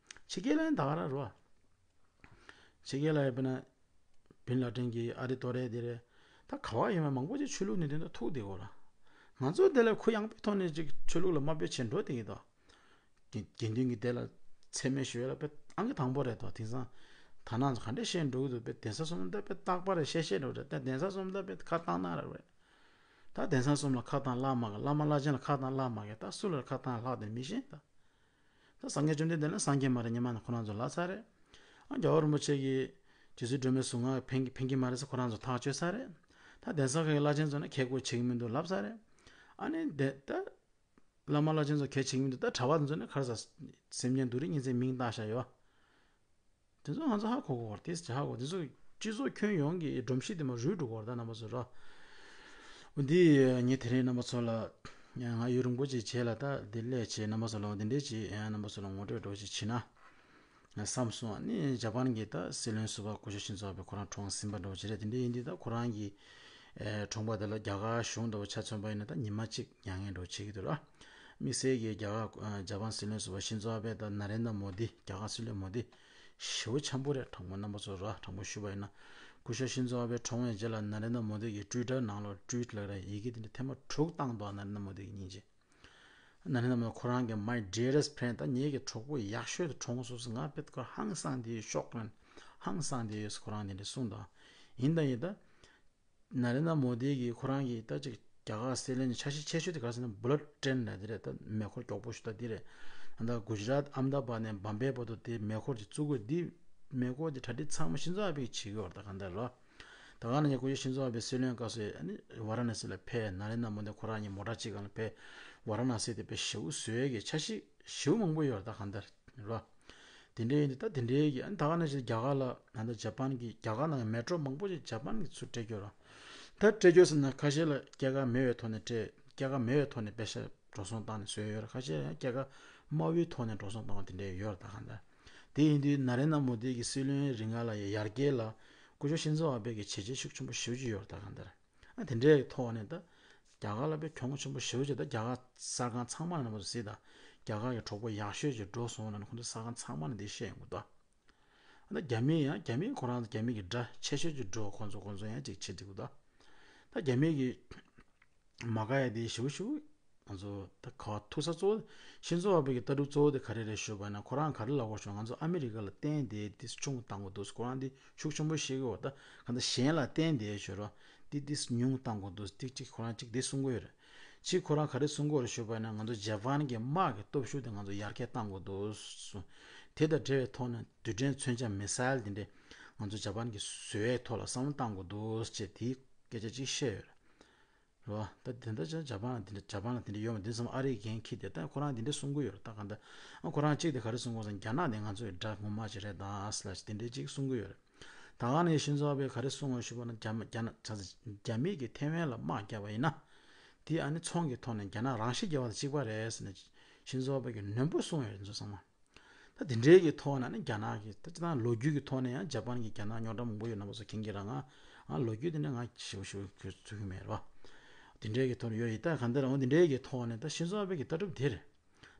ཕྱི་རྒྱལ་ལ་ཡང་ད་ག་རང་རེད་བ། ཕྱི་རྒྱལ་ལ་ཡང་དཔེར་ན། བིན་ལ་ཏིན་གྱི་ཨ་རི་ཏོ་རེ་དེ་རེད། ད་ག་བ་ཡིན་པ་མང་པོ་ཅིག་ཆོས་ལུགས་གནད་དོན་དུ་ཐུག་བསྡད་ཡོད་ར། ང་ཚོ་དེ་ལ་གུ་ཡངས་པའི་ཐོག་ནས་ཅིག་ཆོས་ལུགས་ལ་དམའ་འབེབས་བྱས་འགྲོ་བསྡད་ཀྱི་འདུག་དགེ་དགེ་འདུན་གྱི་སྡེ་ལ་མཚན་སྨད་ཞུ་ཡས་ལ་དཔེ་ཨང་ཀི་དང་པོ་རེད་དོ། དེང་སང་དར་ནག་ཚོ་ག་འདྲས་བཤད་འགྲོ་གི་འདུག་དཔེ་གདན་ས་གསུམ་ད་དཔེ་རྟག་པར་བཤད་བཤད་འགྲོ་རེད། ད་གདན་ས་གསུམ་ད་དཔེ་ཁ་བཏང་ན་ར་རེད། ད་གདན་ས་གསུམ་ལ་ཁ་བཏང་བླ་མ་གི་བླ་མ་བླ་ཆེན་ལ་ཁ་བཏང་བླ་མ་གི་ད་སུ་ལ་ཁ་བཏང་ལྷག་དེ་མི་ཤེས་ད། ད་སངས་རྒྱས་བཅོམ་ལྡན་འདས་ལ་སངས་རྒྱས་མ་རེད་ཉི་མ་ནི་ཁོ་རང་ཚོ་ལབ་ཚར་རེད། ཨ་རྒྱལ་བ་རིན་པོ་ཆེ་གིས་རྗེ་བཙུན་སྒྲོལ་མའི་གཟུངས་སྔགས་ཕན་ཕན་གྱི་མ་རེད་ཟེར་ཁོ་རང་ཚོ་ཐག་གཅོད་ཚར་རེད། ད་གདན་ས་ཁག་གི་བླ་ཆེན་ཚོ་ནི་ཁས་ཁུར་བྱེད་ཀྱི་མི་འདུག་ལབ་ཚར་རེད། ཨ་ནི་དེ་ད། བླ་མ་བླ་ཆེན་ཚོ་ཁས་བྱེད་ཀྱི་མི་འདུག་ད་གྲྭ་པ་ཚོ་ནི་ག་རེ་ཟ། སེམས་ཅན་སྡུག་རུས་གཉིས་ཚེ་མིང་བཏགས་བཞག་ཡོད། དེ་ཚོ་ང་ཚོ་ཧ་གོ་གོ་བར་དེ་ཧ་གོ་དེ་ཚོ་སྤྱི་ཚོགས་ཁྱོན་ཡོངས་ཀྱི་སྒྲོམ་གཞི་དེ་མ་རུལ་འགྲོ་གོ་བར་ད་རྣམ་པ་ཚོ་ར། འདི་ངས་དེ་རིང་རྣམ་པ་ཚོ་ལ་ང་ཡུན་རིང་པོ་ཅིག་བྱས་ལ་ད་འདི་སླད་ཆེ་རྣམ་པ་ཚོ་ལ་འདི་འདྲས་ཅིག་རྣམ་པ་ཚོ་ལ་ངོ་སྤྲོད་འགྲོ་ཅིག་བྱེད་ན་བསམ་སོང་། ནི་ཇ་པན་གྱི་ད་སྲིད་བློན་ཟུར་པ་སྐུ་ཞབས་ཤིན་ཛོ་ཨ་བྷེ་ཁོ་རང་གྲོངས་ཟིན་པ་འགྲོ་ཅིག་རེད། དེ་འདྲས་ཡིན་དུས་ད་ཁོ་རང་གི་གྲོངས་པ་དེ་ལ་རྒྱ་གར་གཞུང་འདྲ་བོ་ཆ་མཚོན་པ་ཡིན་ན་ད་ཉི་མ་གཅིག་མྱ་ངན་འགྲོ་བྱེད་ཀྱི་འདུག་ར། དམིགས་བསལ་གྱི་རྒྱ་གར་ཇ་པན་སྲིད་བློན་ཟུར་པ་ཤིན་ཛོ་ཨ་བྷེ་དང་ན་རེན་དྲ་མོ་དི་རྒྱ་གར་སྲིད་བློན་མོ་དི་ཞེ་པོ་འཆམ་པོ་རེད། དྲང་པོ་རྣམ་པ་ཚོ་ར་དྲང་པོ་ཞུ་བ་ཡིན་ན་སྐུ་ཞབས་ཤིན་ཛོ་ཨ་བྷེ་གྲོངས་པའི་རྗེས་ལ་ན་རེན་དྲ་མོ་དི་གི་ཊུའི་ཊར་ནང་ལོགས་ཊུའིཊ་ལབ་ར་ཡི་གེ་དེ་འདྲ་ཐེངས་མ་དྲུག་བཏང་འདུག་ན་རེན་དྲ་མོ་དི་གི་སྙིང་རྗེ། ན་རེན་དྲ་མོ་དི་ཁོ་རང་གི་my dearest friend ད་ངེད་ཀྱི་གྲོགས་པོ་ཡག་ཤོས་དེ་གྲོངས་སོང་ཟེར་ང་དཔེ་ཁོ་ཧང་སངས་བསྡད་ཡོད། ཤོག་རན་ཧང་སངས་བསྡད་ཡོད་ཟེར་ཁོ་རང་དེ་འདྲ་གསུངས་འདུག་ཡིན་ད་ཡིན་ད། ན་རེན་དྲ་མོ་དི་གིས་ཁོ་རང་གིས་ད་ཅིག་རྒྱ་གར་སྲིད་བློན་གྱི་འཆར་གཞི་ཆེ་ཤོས་དེ་ག་རེ་ཟེར་ན་བུ་ལེཊ་ཊྲེན་ལབ་དེ་རེད། ད་མེ་འཁོར་མགྱོགས་པོ་ཞིག་ད་འདི་རེད། ད་ལྟ་གུ་ཇི་རཱཏ་ཨམ་དཱ་བཱད་ནས་བམ་བེ་བར་དུ་དེ་མེ་འཁོར་གྱི་བཙུགས་དགོས། འདི་མེ་འཁོར་གྱི་གྲ་སྒྲིག་ཚང་མ་ཤིན་ཛོ་ཨ་བྷེ་གིས་བྱེད་ཀྱི་ཡོད་རེད། ད་གང་ལྟར་ལོ། ད་ག་ནང་བཞིན་སྐུ་ཞབས་ཤིན་ཛོ་ཨ་བྷེ་སྲིད་བློན་སྐབས་སུ་ཨ་ནི་ཝ་ར་ཎ་སི་ལ་ཕེབས། ན་རེན་དྲ་མོ་དི་ཁོ་རང་གཉིས་མོ་ཊ་གཅིག་སྒང་ལ་ཕེབས། ཝ་ར་ཎ་སི་དེ་དཔེ་ཞེ་པོ་བཟོ་ཡས་ཀྱི་འཆར་གཞི་ཞེ་པོ་མང་པོ་ཡོད་རེད། ད་གང་ལྟར་རོ། དེ་འདྲའི་ཡིན་དུས་ད་དེ་འདྲའི་གི་ཨ་ནི་ད་ག་ནང་བཞིན་རྒྱ་གར་ལ་ད་ལྟ་ཇ་པན་གྱི་རྒྱ་གར་ནང་གི་མེ་ཊྲོ་མང་པོ་ཞིག་ཇ་པན་གྱིས་ཚུར་སྤྲད་རྒྱུ་རོ། ད་སྤྲད་རྒྱུ་ཟེར་ན་ཁ་ཤས་ལ་སྐྱེད་ཀ་མེད་པའི་ཐོག་ནས་སྤྲད། སྐྱེད་ཀ་མེད་པའི་ཐོག་ནས་པེ་ཤ་འགྲོ་སོང་བཏང་ནས་བཟོས་ཡོད་རེད། ཁ་ཤས་ཡང་སྐྱེད་ཀ་དམའ་བོའི་ཐོག་ནས་འགྲོ་སོང་བཏང་བ་དེ་འདྲའི་ཡོད་རེད། ད་གང་ལྟར་དེ་ཡིན་དུས་ན་རེན་དྲ་མོ་དི་གི་སྲིད་བློན་རིང་ལ་ཡ་ཡར་རྒྱས་ལ་སྐུ་ཞབས་ཤིན་ཛོ་ཨ་བྷེ་གི་བྱས་རྗེས་ཤུགས་ཆེན་པོ་ཞེ་པོ་ཅིག་ཡོད་རེད། ད་གང་ལྟར། ཨ་དེ་འདྲའི་ཐོག་ནས་ད་ རྒྱ་གར་ལ་དཔེ་གྱོང་ཆེན་པོ་ཞེ་པོ་ཅིག་ད་རྒྱ་གར་གསར་ཁང་ཚང་མ་ནས་རྣམ་པ་ཚོ་གཟིགས་དང་། རྒྱ་གར་གྱི་གྲོགས་པོ་ཡག་ཤོས་ཅིག་འགྲོ་སོང་ལབ་ནས་ཁོང་ཚོ་གསར་ཁང་ཚང་མ་ནས་འདི་བཤད་ཡོང་གི་འདུག་ད་རྒྱ་མི་ཡང་རྒྱ་མི་ཁོ་རང་རྒྱ་མི་གི་དགྲ་ཆེ་ཤོས་ཅིག་འགྲོ། ཁོང་ཚོ་ཁོང་ཚོ་ཡང་ཅིག་བྱེད་འགྲིག་གི་འདུག་ད་རྒྱ་མི་གི་མ་དགའ་ཡ་དེ་ཞུ་ཞུ། ང་ཚོ་ད་ག་ཐུག་ས་གཙོ་བོ་ཤིན་ཛོ་ཨ་བྷེ་གི་ལྟ་གྲུབ་གཙོ་བོ་དེ་ག་རེ་རེད་ཞུས་པ་ན། ཁོ་རང་ག་རེ་ལབ་དགོས་ཞུ། ང་ཚོ་ཨ་མི་རི་ཀ་ལ་བརྟེན་ཏེ་དེ་ཆུང་བཏང་དགོས་འདུག་ཁོ་རང་དེ་ཤུགས་ཆེན་པོ་བཤད་ཀྱི་ཡོད། ད་ག་འདྲ་གཞན་ལ་བརྟེན་ཏེ་ཞུ་རོགས་དེ་དེ་ཉུང་བཏང་དགོས་འདུག་ཏིག་ཅིག་ཁོ་རང་ཅིག་དེ་གསུང་གི་ཡོད་རེད། གཅིག་ཁོ་རང་ག་རེ་གསུང་གི་ཡོད་རེད་ཞུས་པ་ན། ང་ཚོ་ཇ་པན་གི་དམག་གི་སྟོབས་ཤུགས་དེ་ང་ཚོ་ཡར་རྒྱས་བཏང་དགོས་འདུག་དེ་དང་འབྲེལ་བའི་ཐོག་ནས་རྡུལ་ཕྲན་མཚོན་ཆ་མི་སེལ་དེ་འདྲས་ང་ཚོ་ཇ་པན་གི་བཟོ་བའི་ཐོག་ལ་བསམ་བློ་བཏང་དགོས་འདུག་ཅེས་དེའི་སྐད་ཆ་ཅིག་བཤད་ཡོད་རེད། རེད་བ། ད་དེ་འདྲ་ཅང་ཇ་པན་ལ་དེ་འདྲ་ཇ་པན་ལ་དེ་འདྲ་ཡོད་མ། དེ་ཚང་མ་ཨ་རིའི་འགན་འཁྱེར་ཏེ། ད་ཁོ་རང་དེ་འདྲ་གསུང་གི་ཡོད་རེད། ད་ག་འདྲ་ཨ་ཁོ་རང་གཅིག་དེ་ག་རེ་གསུང་གི་ཡོད་ཟེར་ན། རྒྱ་ནག་དེ་ང་ཚོའི་དགྲ་ངོ་མ་ཅིག་རེད་ད་ཟེར་ལ་དེ་འདྲ་ཅིག་གསུང་གི་ཡོད་རེད། ད་ག་ནས་ཤིན་ཛོ་ཨ་བྷེ་ག་རེ་གསུང་བ་ཞུས་པ་ན། རྒྱ་མ་རྒྱ་ནག་རྒྱ་མི་གིས་ཐེ་ཝན་ལ་དམག་བརྒྱབ་པ་ཡིན་ན། དེ་ཨ་ནི་ཚོང་གི་ཐོག་ནས་རྒྱ་ནག་རང་ཤི་རྒྱག་པ་དང་གཅིག་པ་རེད་ཟེར་ནས་ཤིན་ཛོ་ཨ་བྷེ་གིས་ནན་པོ་གསུངས་ཡོད་རེད། ཚོ་ཚང་མ། ད་དེ་འདྲའི་གི་ཐོག་ནས་ནི་རྒྱ་ནག་གི་ད་སྤྱིར་བཏང་ལོ་རྒྱུས་ཀྱི་ཐོག་ནས་ཡང་ཇ་པན་གྱིས་རྒྱ་ནག་རྙོག་དྲ་མང་པོ་ཡོད། རྣམ་པ་ཚོ་མཁྱེན་གྱི་རེད། ང་ཨ་ལོ་རྒྱུས་དེ་འདྲ་ང་ཞིབ་ཞིབ་ཁྱོད་ཚུགས་ཀྱི་མེད་རེད་བ། དེ་འདྲའི་གི་ཐོག་ནས་ཡོད་ཡིན། ད་གང་ལྟར་འོ་དེ་འདྲའི་གི་ཐོག་ནས་ད་ཤིན་ཛོ་ཨ་བྷེ་གི་ལྟ་གྲུབ་དེ་རེད།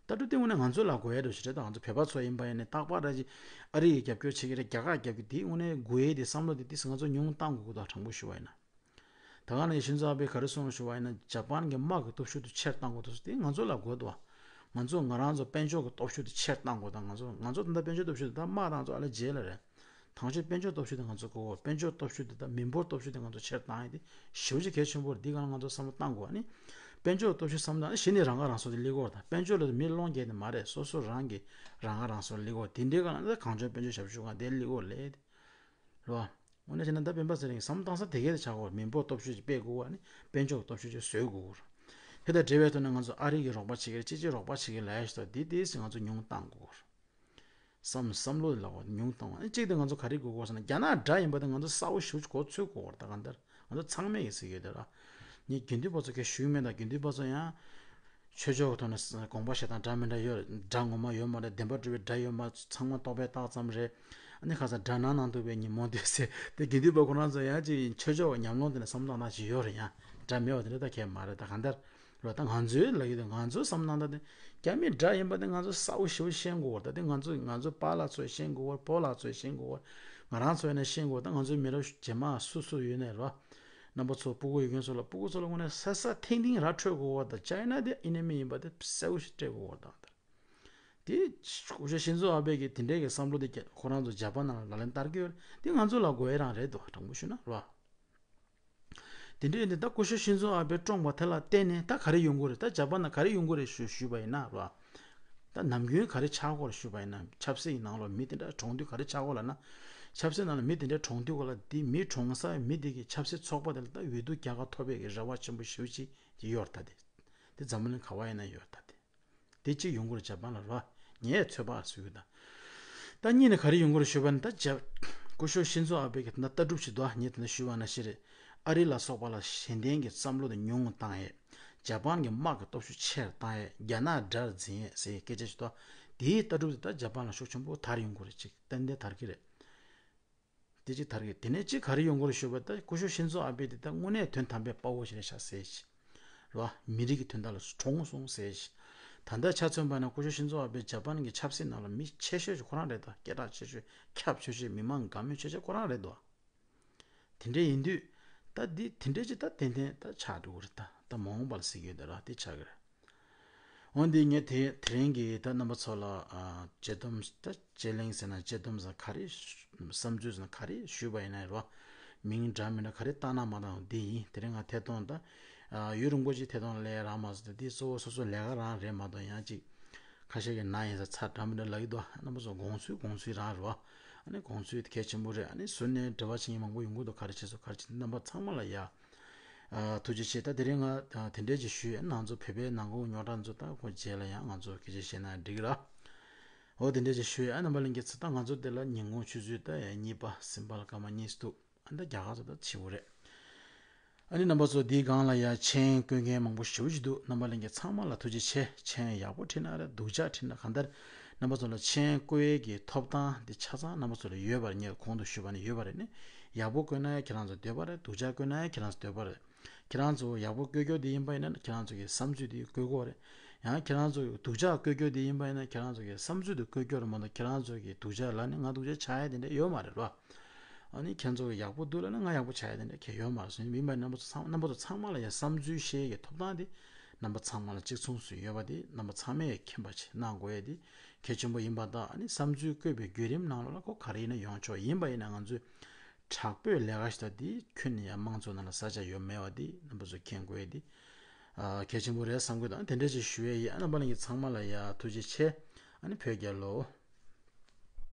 ལྟ་གྲུབ་དེ་དངོས་གནས་ང་ཚོ་ལ་དགོས་ཡ་འདྲ་ཞིག་རེད། ད་ང་ཚོ་བོད་པ་ཚོ་ཡིན་པ་ཡིན་ནའི་རྟག་པར་ར་ཅིག་ཨ་རི་ཡིས་རྒྱབ་སྐྱོར་བྱེད་ཀྱི་རེད། རྒྱ་གར་རྒྱབ་ཀྱི་དེ་དངོས་གནས་དགོས་ཡ་དེ་བསམ་བློ་དེ་དེ་ང་ཚོ་ཉུང་བཏང་དགོས་ཀྱི་འདུག་དྲང་པོ་ཞུ་བ་ཡིན་ན། ད་ག་ནས་ཤིན་ཛོ་ཨ་བྷེ་ག་རེ་གསུངས་ཞུ་བ་ཡིན་ན། ཇ་པན་གྱི་དམག་གི་སྟོབས་ཤུགས་དེ་ཆེར་བཏང་དགོས་འདུག་དེ་ང་ཚོ་ལ་དགོས་འདུག་ང་ཚོ་ང་རང་ཚོ་དཔལ་འབྱོར་གྱི་སྟོབས་ཤུགས་དེ་ཆེར་བཏང་དགོས། ད་ང་ཚོ་ང་ཚོ་ད་ལྟ་དཔལ་འབྱོར་སྟོབས་ཤུགས་དེ་ད་དམག་དང་ཚོ་ཨ་ལ་རྗེས་ལ་རེད། དང་ཆོས་དཔལ་འབྱོར་སྟོབས་ཤུགས་དེ་ང་ཚོ་དགོས། དཔལ་འབྱོར་སྟོབས་ཤུགས་དེ་ད་མི་འབོར་སྟོབས་ཤུགས་དེ་ང་ཚོ་ཆེར་བཏང་ཡ་དེ་ཞེ་པོ་ཅིག་གལ་ཆེན་པོ་རེད། འདི་སྒང་ལ་ང་ཚོ་བསམ་བློ་བཏང་དགོས། ཨ་ནི་དཔལ་འབྱོར་སྟོབས་ཤུགས་བསམ་བཏང་ན་གཞི་ནས་རང་ཁ་རང་གསོ་དེ་སླེབས་ཀྱི་ཡོད་རེད། ད་དཔལ་འབྱོར་ལ་མི་སློང་རྒྱག་ནི་མ་རེད། སོ་སོ་རང་གི་རང་ཁ་རང་གསོ་སླེབས་ཀྱི་ཡོད་རེད། དེ་འདྲའི་སྒང་ལ་ད་གངས་ལྗོངས་དཔལ་འབྱོར་ཞབས་ཞུ་ཁང་དེ་སླེབས་ཀྱི་ཡོད་རེད། རེད་བ། དངོས་གནས་བྱས་ན་ད་སྤེན་པ་ཚེ་རིང་བསམ་བློ་བཏང་ས་དེ་གས་དེ་ཆགས་ཀྱི་ཡོད་རེད། མི་འབོར་སྟོབས་ཤུགས་ཅིག་སྤེལ་དགོས་པ་ནི་དཔལ་འབྱོར་གྱི་སྟོབས་ཤུགས་ཅིག་བཟོ་དགོས་རེད། དེ་དང་འབྲེལ་བའི་ཐོག་ནས་ང་ཚོ་ཨ་རི་གིས་རོགས་པ་བྱེད་ཀྱི་རེད། ཅི་ཅིག་རོགས་པ་བྱེད་ཀྱི་ལབ་ཡ་ཞིག་འདུག་དེ་དེ་ང་ཚོ་ཉུང་བཏང་དགོས་རེད། བསམ་བསམ་བློ་ལ་ཉུང་བཏང་བ་ནི་གཅིག་དེ་ང་ཚོ་ག་རེ་དགོས་དགོས་ཟེར་ན། རྒྱ་ནག་དགྲ་ཡིན་པ་དེ་ང་ཚོ་གསལ་པོ་ཞེ་པོ་ཅིག་གོ་ཚོད་དགོས་རེད། ད་གང་ལྟར་ང་ཚོ་ཚང་མས་ཀྱི་ཟེར་གྱི་ཡོད་དེ་ར། ངས་དགེ་འདུན་པ་ཚོ་སྐད་ཞུ་གི་མེད། ད་དགེ་འདུན་པ་ཚོ་ཡང་ཆོས་ཕྱོགས་ཀྱི་ཐོག་ནས་གོམ་པ་བཤད་སྟངས་འདྲ་མི་འདྲ་ཡོད་རེད། དགྲ་ངོ་མ་ཡོད་མ་རེད། བདེན་པར་གྲུབ་པའི་དགྲ་ཡོད་མ། ཚང་མ་རྟོག་པས་བཏགས་ཙམ་རེད། ཨ་ནི་ཁ་སང་དགྲ་ནང་ན་འདུག་པས་ཉོན་མོངས་འདུག་ཟེར། དེ་དགེ་འདུན་པ་ཁོ་རང་ཚོ་ཡང་ཅིག་ཆོས་ཕྱོགས་ཉམས་མྱོང་དེ་ནས་བསམ་བློ་བཏང་སྟངས་ཅིག་ཡོད་རེད། ཡང་དགྲ་མེད་པ་དེ་འདྲ་ད་གས་མ་རེད། ད་གང་ལྟར་རོ། ད་ང་ཚོའི་ལབ་ཀྱི་འདུག་ང་ཚོའི་བསམ་སྟངས་ད་དེ་རྒྱ་མི་དགྲ་ཡིན་པ་དེ་ང་ཚོ་གསལ་པོ་ཞེ་པོ་ཤེས་དགོས་པ་རེད། ད་དེ་ང་ཚོ་ང་ཚོ་པཱ་ལགས་ཚོས་ཤེས་དགོས་པ་རེད། ཕོ་ལགས་ཚོས་ཤེས་དགོས་པ་རེད། ང་རང་ཚོ་ཡིན་ན་ཤེས་དགོས་པ། ད་ང་ཚོའི་མི་རབས་རྗེས་མ་སུ་སུ་ཡོད་ནའི་རོ། རྣམ་པ་ཚོ་སྤུ་གུ་ཡོད་མཁན་ཚོ་ལ་སྤུ་གུ་ཚོ་ལ་དངོས་གནས་གསལ་གསལ་ཐིང་ཐིང་ར་འཕྲོད་དགོས་པ་དང་། ཅའི་ན་དེ་ཨི་ནེ་མི་ཡིན་པ་དེ་གསལ་པོ་ཞིག་སྤྲད་དགོས་པ་དང་། དེ་སྐུ་ཞབས་ཤིན་ཛོ་ཨ་བྷེ་གིས་དེ་འདྲའི་གི་བསམ་བློ་དེ་ཁོ་རང་ཚོ་ཇ་པན་ནང་ལ་ལག་ལེན་བསྟར་གྱི་ཡོད་རེད། དེ་ང་ཚོ་ལ་དགོས་ཡ་རང་རེད་དོ། དྲང་པོ་ཞུས་ན་རོ། དེ་འདྲའི་ཡིན་དུས་ད་སྐུ་ཞབས་ཤིན་ཛོ་ཨ་བྷེ་བཀྲོངས་པ་དེ་ལ་བརྟེན་ནས་ད་ག་རེ་ཡོང་གི་རེད། ད་ཇ་པན་ནང་ག་རེ་ཡོང་གི་རེད་ཞུ་ཞུས་པ་ཡིན་ན་རོ། ད་ནམ་རྒྱུན་ག་རེ་ཆགས་ཀྱི་ཡོད་རེད་ཞུས་པ་ཡིན་ན། ཆབ་སྲིད་ཀྱི་ནང་ལོགས་མི་དེ་འདྲ་གྲོངས་དུས་ག་རེ་ཆགས་ཀྱི་ཡོད་ལབ་ན། ཆབ་སྲིད་ནང་ལ་མི་དེ་འདྲ་གྲོངས་དུས་ག་ལ་དེ་མི་གྲོངས་ས་མི་དེ་གི་ཆབ་སྲིད་ཚོགས་པ་དེ་ལ་ད་འོས་བསྡུ་རྒྱལ་ཁ་ཐོབ་པའི་གི་རེ་བ་ཆེན་པོ་ཞེ་པོ་ཅིག་ཡོད་རེད། ད་དེ་དེ་འཛམ་བུ་གླིང་ག་བ་ཡིན་ན་ཡོད་རེད། ད་དེ། དེ་གཅིག་ཡོང་གི་རེད། ཇ་པན་ལ་རོ། ངས་ཚོད་དཔག་བཟོས་ཡོད་ད། ད་གཉིས་ནས་ག་རེ་ཡོང་གི་རེད་ཞུས་པ་ན། ད་ཇ་སྐུ་ཞབས་ཤིན་ཛོ་ཨ་བྷེ་གི་ད་ལྟ་གྲུབ་ཅིག་འདུག་ངས་ད་ལྟ་ཞུས་པ་ནང་བཞིན་རེད། ཨ་རི་ལ་སོགས་པ་ལ་ཞེན་ལྡན་གྱི་བསམ་བློ་དེ་ཉུང་ངུ་བཏང་ཡས། ཇ་པན་གྱི་དམག་གི་སྟོབས་ཤུགས་ཆེར་བཏང་ཡས། རྒྱ་ནག་དགྲར་འཛིན་ཡས་ཟེར་ཡས་སྐད་ཆ་ཞིག་འདུག་དེའི་ལྟ་གྲུབ་དེ་ད་ཇ་པན་ལ་ཤུགས་ཆེན་པོ་དར་ཡོང་གི་རེད། ཅིག་ཏན་ཏན་དར་གི་རེད། དེ་གཅིག་དར་གི། དེ་ནས་གཅིག་ག་རེ་ཡོང་གི་རེད་ཞུས་པ་ད། སྐུ་ཞབས་ཤིན་ཛོ་ཨ་བྷེ་དེ་ད་དངོས་གནས་དོན་དམ་པའི་དཔའ་བོ་ཞིག་རེད་ཤག་ཟེར་ཞིག་རེད་བ། མི་རིགས་ཀྱི་དོན་དག་ལ་གྲོངས་སོང་ཟེར་ཞིག་ད་ལྟ་ཆ་མཚོན་པ་ན་སྐུ་ཞབས་ཤིན་ཛོ་ཨ་བྷེ་ཇ་པན་གྱི་ཆབ་སྲིད་ནང་ལ་མི་ཆེ་ཤོས་ཤིག་ཁོ་རང་རེད། ད་སྐད་གྲགས་ཆེ་ཤོས་ཁྱབ་ཆེ་ཤོས་མི་མང་དགའ་མོས་ཆེ་ཤོས་ཁོ་རང་རེད་དོ། དེ་འདྲ་ཡིན་དུས་ད་འདི་དེ་འདྲ་ཅིག་ད་ཏན་ཏན་ད་ཆགས་འགྲོ་གི་རེད། ད་ད་མ་འོངས་པ་ལ་ཟེར་གྱི་ཡོད་དེ་ར། དེ་ཆགས་ཀྱི་རེད། འོན་ཏེ་ངས་དེ་དེ་རིང་གི་ད་རྣམ་པ་ཚོ་ལ་ཨ་དཔྱད་སྡོམ། ད་དཔྱད་གླེང་ཟེར་ན་དཔྱད་སྡོམ་ཟེར་ན་ག་རེ། བསམ་ཚུལ་ཟེར་ན་ག་རེ་ཞུས་པ་ཡིན་ན་རོ། མིང་འདྲ་མི་འདྲ་ག་རེ་བཏགས་ན་མ་བཏགས་འདི་ཡིན། དེ་རིང་ང་ཐད་གཏོང་ད་ཨ་ཡུན་རིང་པོ་ཅིག་ཐད་གཏོང་ལས་རག་མ་སོང་། ད་འདི་གཙོ་བོ་སོ་སོ་ལས་ཀ་རང་རེད་མ་གཏོགས་ཡང་ཅིག་ཁ་ཤས་ཀྱི་ན་ཡིན་ས་ཚ་འདྲ་མི་འདྲ་ལབ་ཀྱི་འདུག་རྣམ་པ་ཚོ་དགོངས་ཚུལ་དགོངས་ཚུལ་རང་རེད་བ། ཨ་ནི་དགོངས་ཚུལ་གལ་ཆེན་པོ་རེད། ཨ་ནི་ཟུར་ནས་འབྲེལ་བ་བྱེད་མཁན་མང་པོ་ཡོང་གི་འདུག་ག་རེ་བྱས་སོང་། ག་རེ་བྱས་སོང་། རྣམ་པ་ཚང་མ་ལ་ཡ། ཨ་ཐུགས་རྗེ་ཆེ། ད་དེ་རིང་ང་དེ་འདྲས་ཅིག་ཞུས། ང་ཚོ་བོད་པའི་ནང་ཁུལ་རྙོག་དྲ་ཚོ་ད་ཁོ་རྗེས་ལ་ཡང་ང་ཚོ་སྐད་ཆ་བཤད་ན་འགྲིག་གི་ར། འོ་དེ་འདྲས་ཅིག་ཞུས། ཨ་རྣམ་པ་ལྷན་རྒྱས་ཚོ། ད་ང་ཚོ་དེ་ལ་ཉིན་གུང་ཆུ་ཚོད་ད་ཡ་གཉིས་པ་སིམ་པ་ལ་སྐར་མ་གཉིས་སུ་འདུག་ཨ་ད་རྒྱ་གར་ཚོ་ད་ཕྱི་པོ་རེད། ཨ་ནི་རྣམ་པ་ཚོ་འདིའི་སྒང་ལ་ཡ་མཆན་བཀོད་མཁན་མང་པོ་ཞེ་པོ་ཅིག་འདུག་རྣམ་པ་ལྷན་རྒྱས་ཚང་མ་ལ་ཐུགས་རྗེ་ཆེ། མཆན་ཡག་པོ་བྲིས་ན་རེད། སྡུག་ཅག་བྲིས་ན། གང་ལྟར་རྣམ་པ་ཚོ་ལ་མཆན་བཀོད་ཡས་ཀྱི་ཐོབ་ཐང་འདི་ཆ་ཚང་རྣམ་པ་ཚོ་ལ་ཡོད་པ་རེད། ངས་གོང་དུ་ཞུས་པ་ནི་ཡོད་པ་རེད། ནི་ཡག་པོ་བཀོད་ན་ཡང་ཁྱེད་རང་ཚོ་འདོད་པ་རེད། སྡུག་ཅག་བཀོད་ན་ཡང་ཁྱེད་རང་ཚོ་འདོད་པ་རེད། ཁྱེད་རང་ཚོ་ཡག་པོ་བཀོད་རྒྱུ་དེ་ཡིན་པ་ཡིན་ན་ཁྱེད་རང་ཚོ་གི་བསམ་ཚུལ་དེ་བཀོད་དགོས་རེད། ཡང་ཁྱེད་རང་ཚོ་གི་སྡུག་ཅག་བཀོད་རྒྱུ་དེ་ཡིན་པ་ཡིན་ན་ཁྱེད་རང་ཚོ་གི་བསམ་ཚུལ་དེ་བཀོད་རྒྱུ་རེད་མ་གཏོགས། ཁྱེད་རང་ཚོ་གི་སྡུག་ཅག་ལབ་ནས་ང་སྡུག་ཅག་ཆགས་ཡ་དེ་འདྲ་ཡོད་མ་རེད་ལོ། ཨ་ནི་ཁྱེད་ཚོ་གི་ཡག་པོ་འདུག་ལབ་ན་ང་ཡག་པོ་ཆགས་ཡ་དེ་འདྲ་གལ་ཡོད་མ་རེད། སོང་ཡིན་པ་ཡིན་ན་རྣམ་པ་ཚོ་ཚང་རྣམ་པ་ཚོ་ཚང་མ་ལ་ཡ་བསམ་ཚུལ་བཤད་ཡ་གི་ཐོབ་ཐང་དེ་རྣམ་པ་ཚང་མ་ལ་གཅིག་མཚུངས་སུ་ཡོད་པ་དེ་རྣམ་པ་ཚང་མས་མཁྱེན་པ་ཆེ་གནང་དགོས་ཡ་དེ་གལ་ཆེན་པོ་ཡིན་པ་དང་། ཨ་ནི་བསམ་ཚུལ་བཀོད་པའི་བརྒྱུད་རིམ་ནང་ལོགས་ལ་ཁོ་ག་རེ་ཡིན་ན་ཡོང་ཆོག་ཡིན་པ་ཡིན་ན་ང་ཚོས་དྲག་པོའི་ལས་ཀ་ཞིག་དང་དེ་ཁྱོན་ནས་ཡང་དམངས་གཙོ་ནང་ལ་ས་ཆ་ཡོད་མེད་པ་དེ་རྣམ་པ་ཚོས་མཁྱེན་དགོས་ཡ་དེ་ཨ་གལ་ཆེན་པོ་རེད་བསམ་གི་འདུག་དེ་འདྲ་ཅིག་ཞུ་ཡ་ཡིན། ཨ་རྣམ་པ་ལྷན་རྒྱས་ཚང་མ་ལ་ཡ་ཐུགས་རྗེ་ཆེ། ཨ་ནི་བོད་རྒྱལ་ལོ།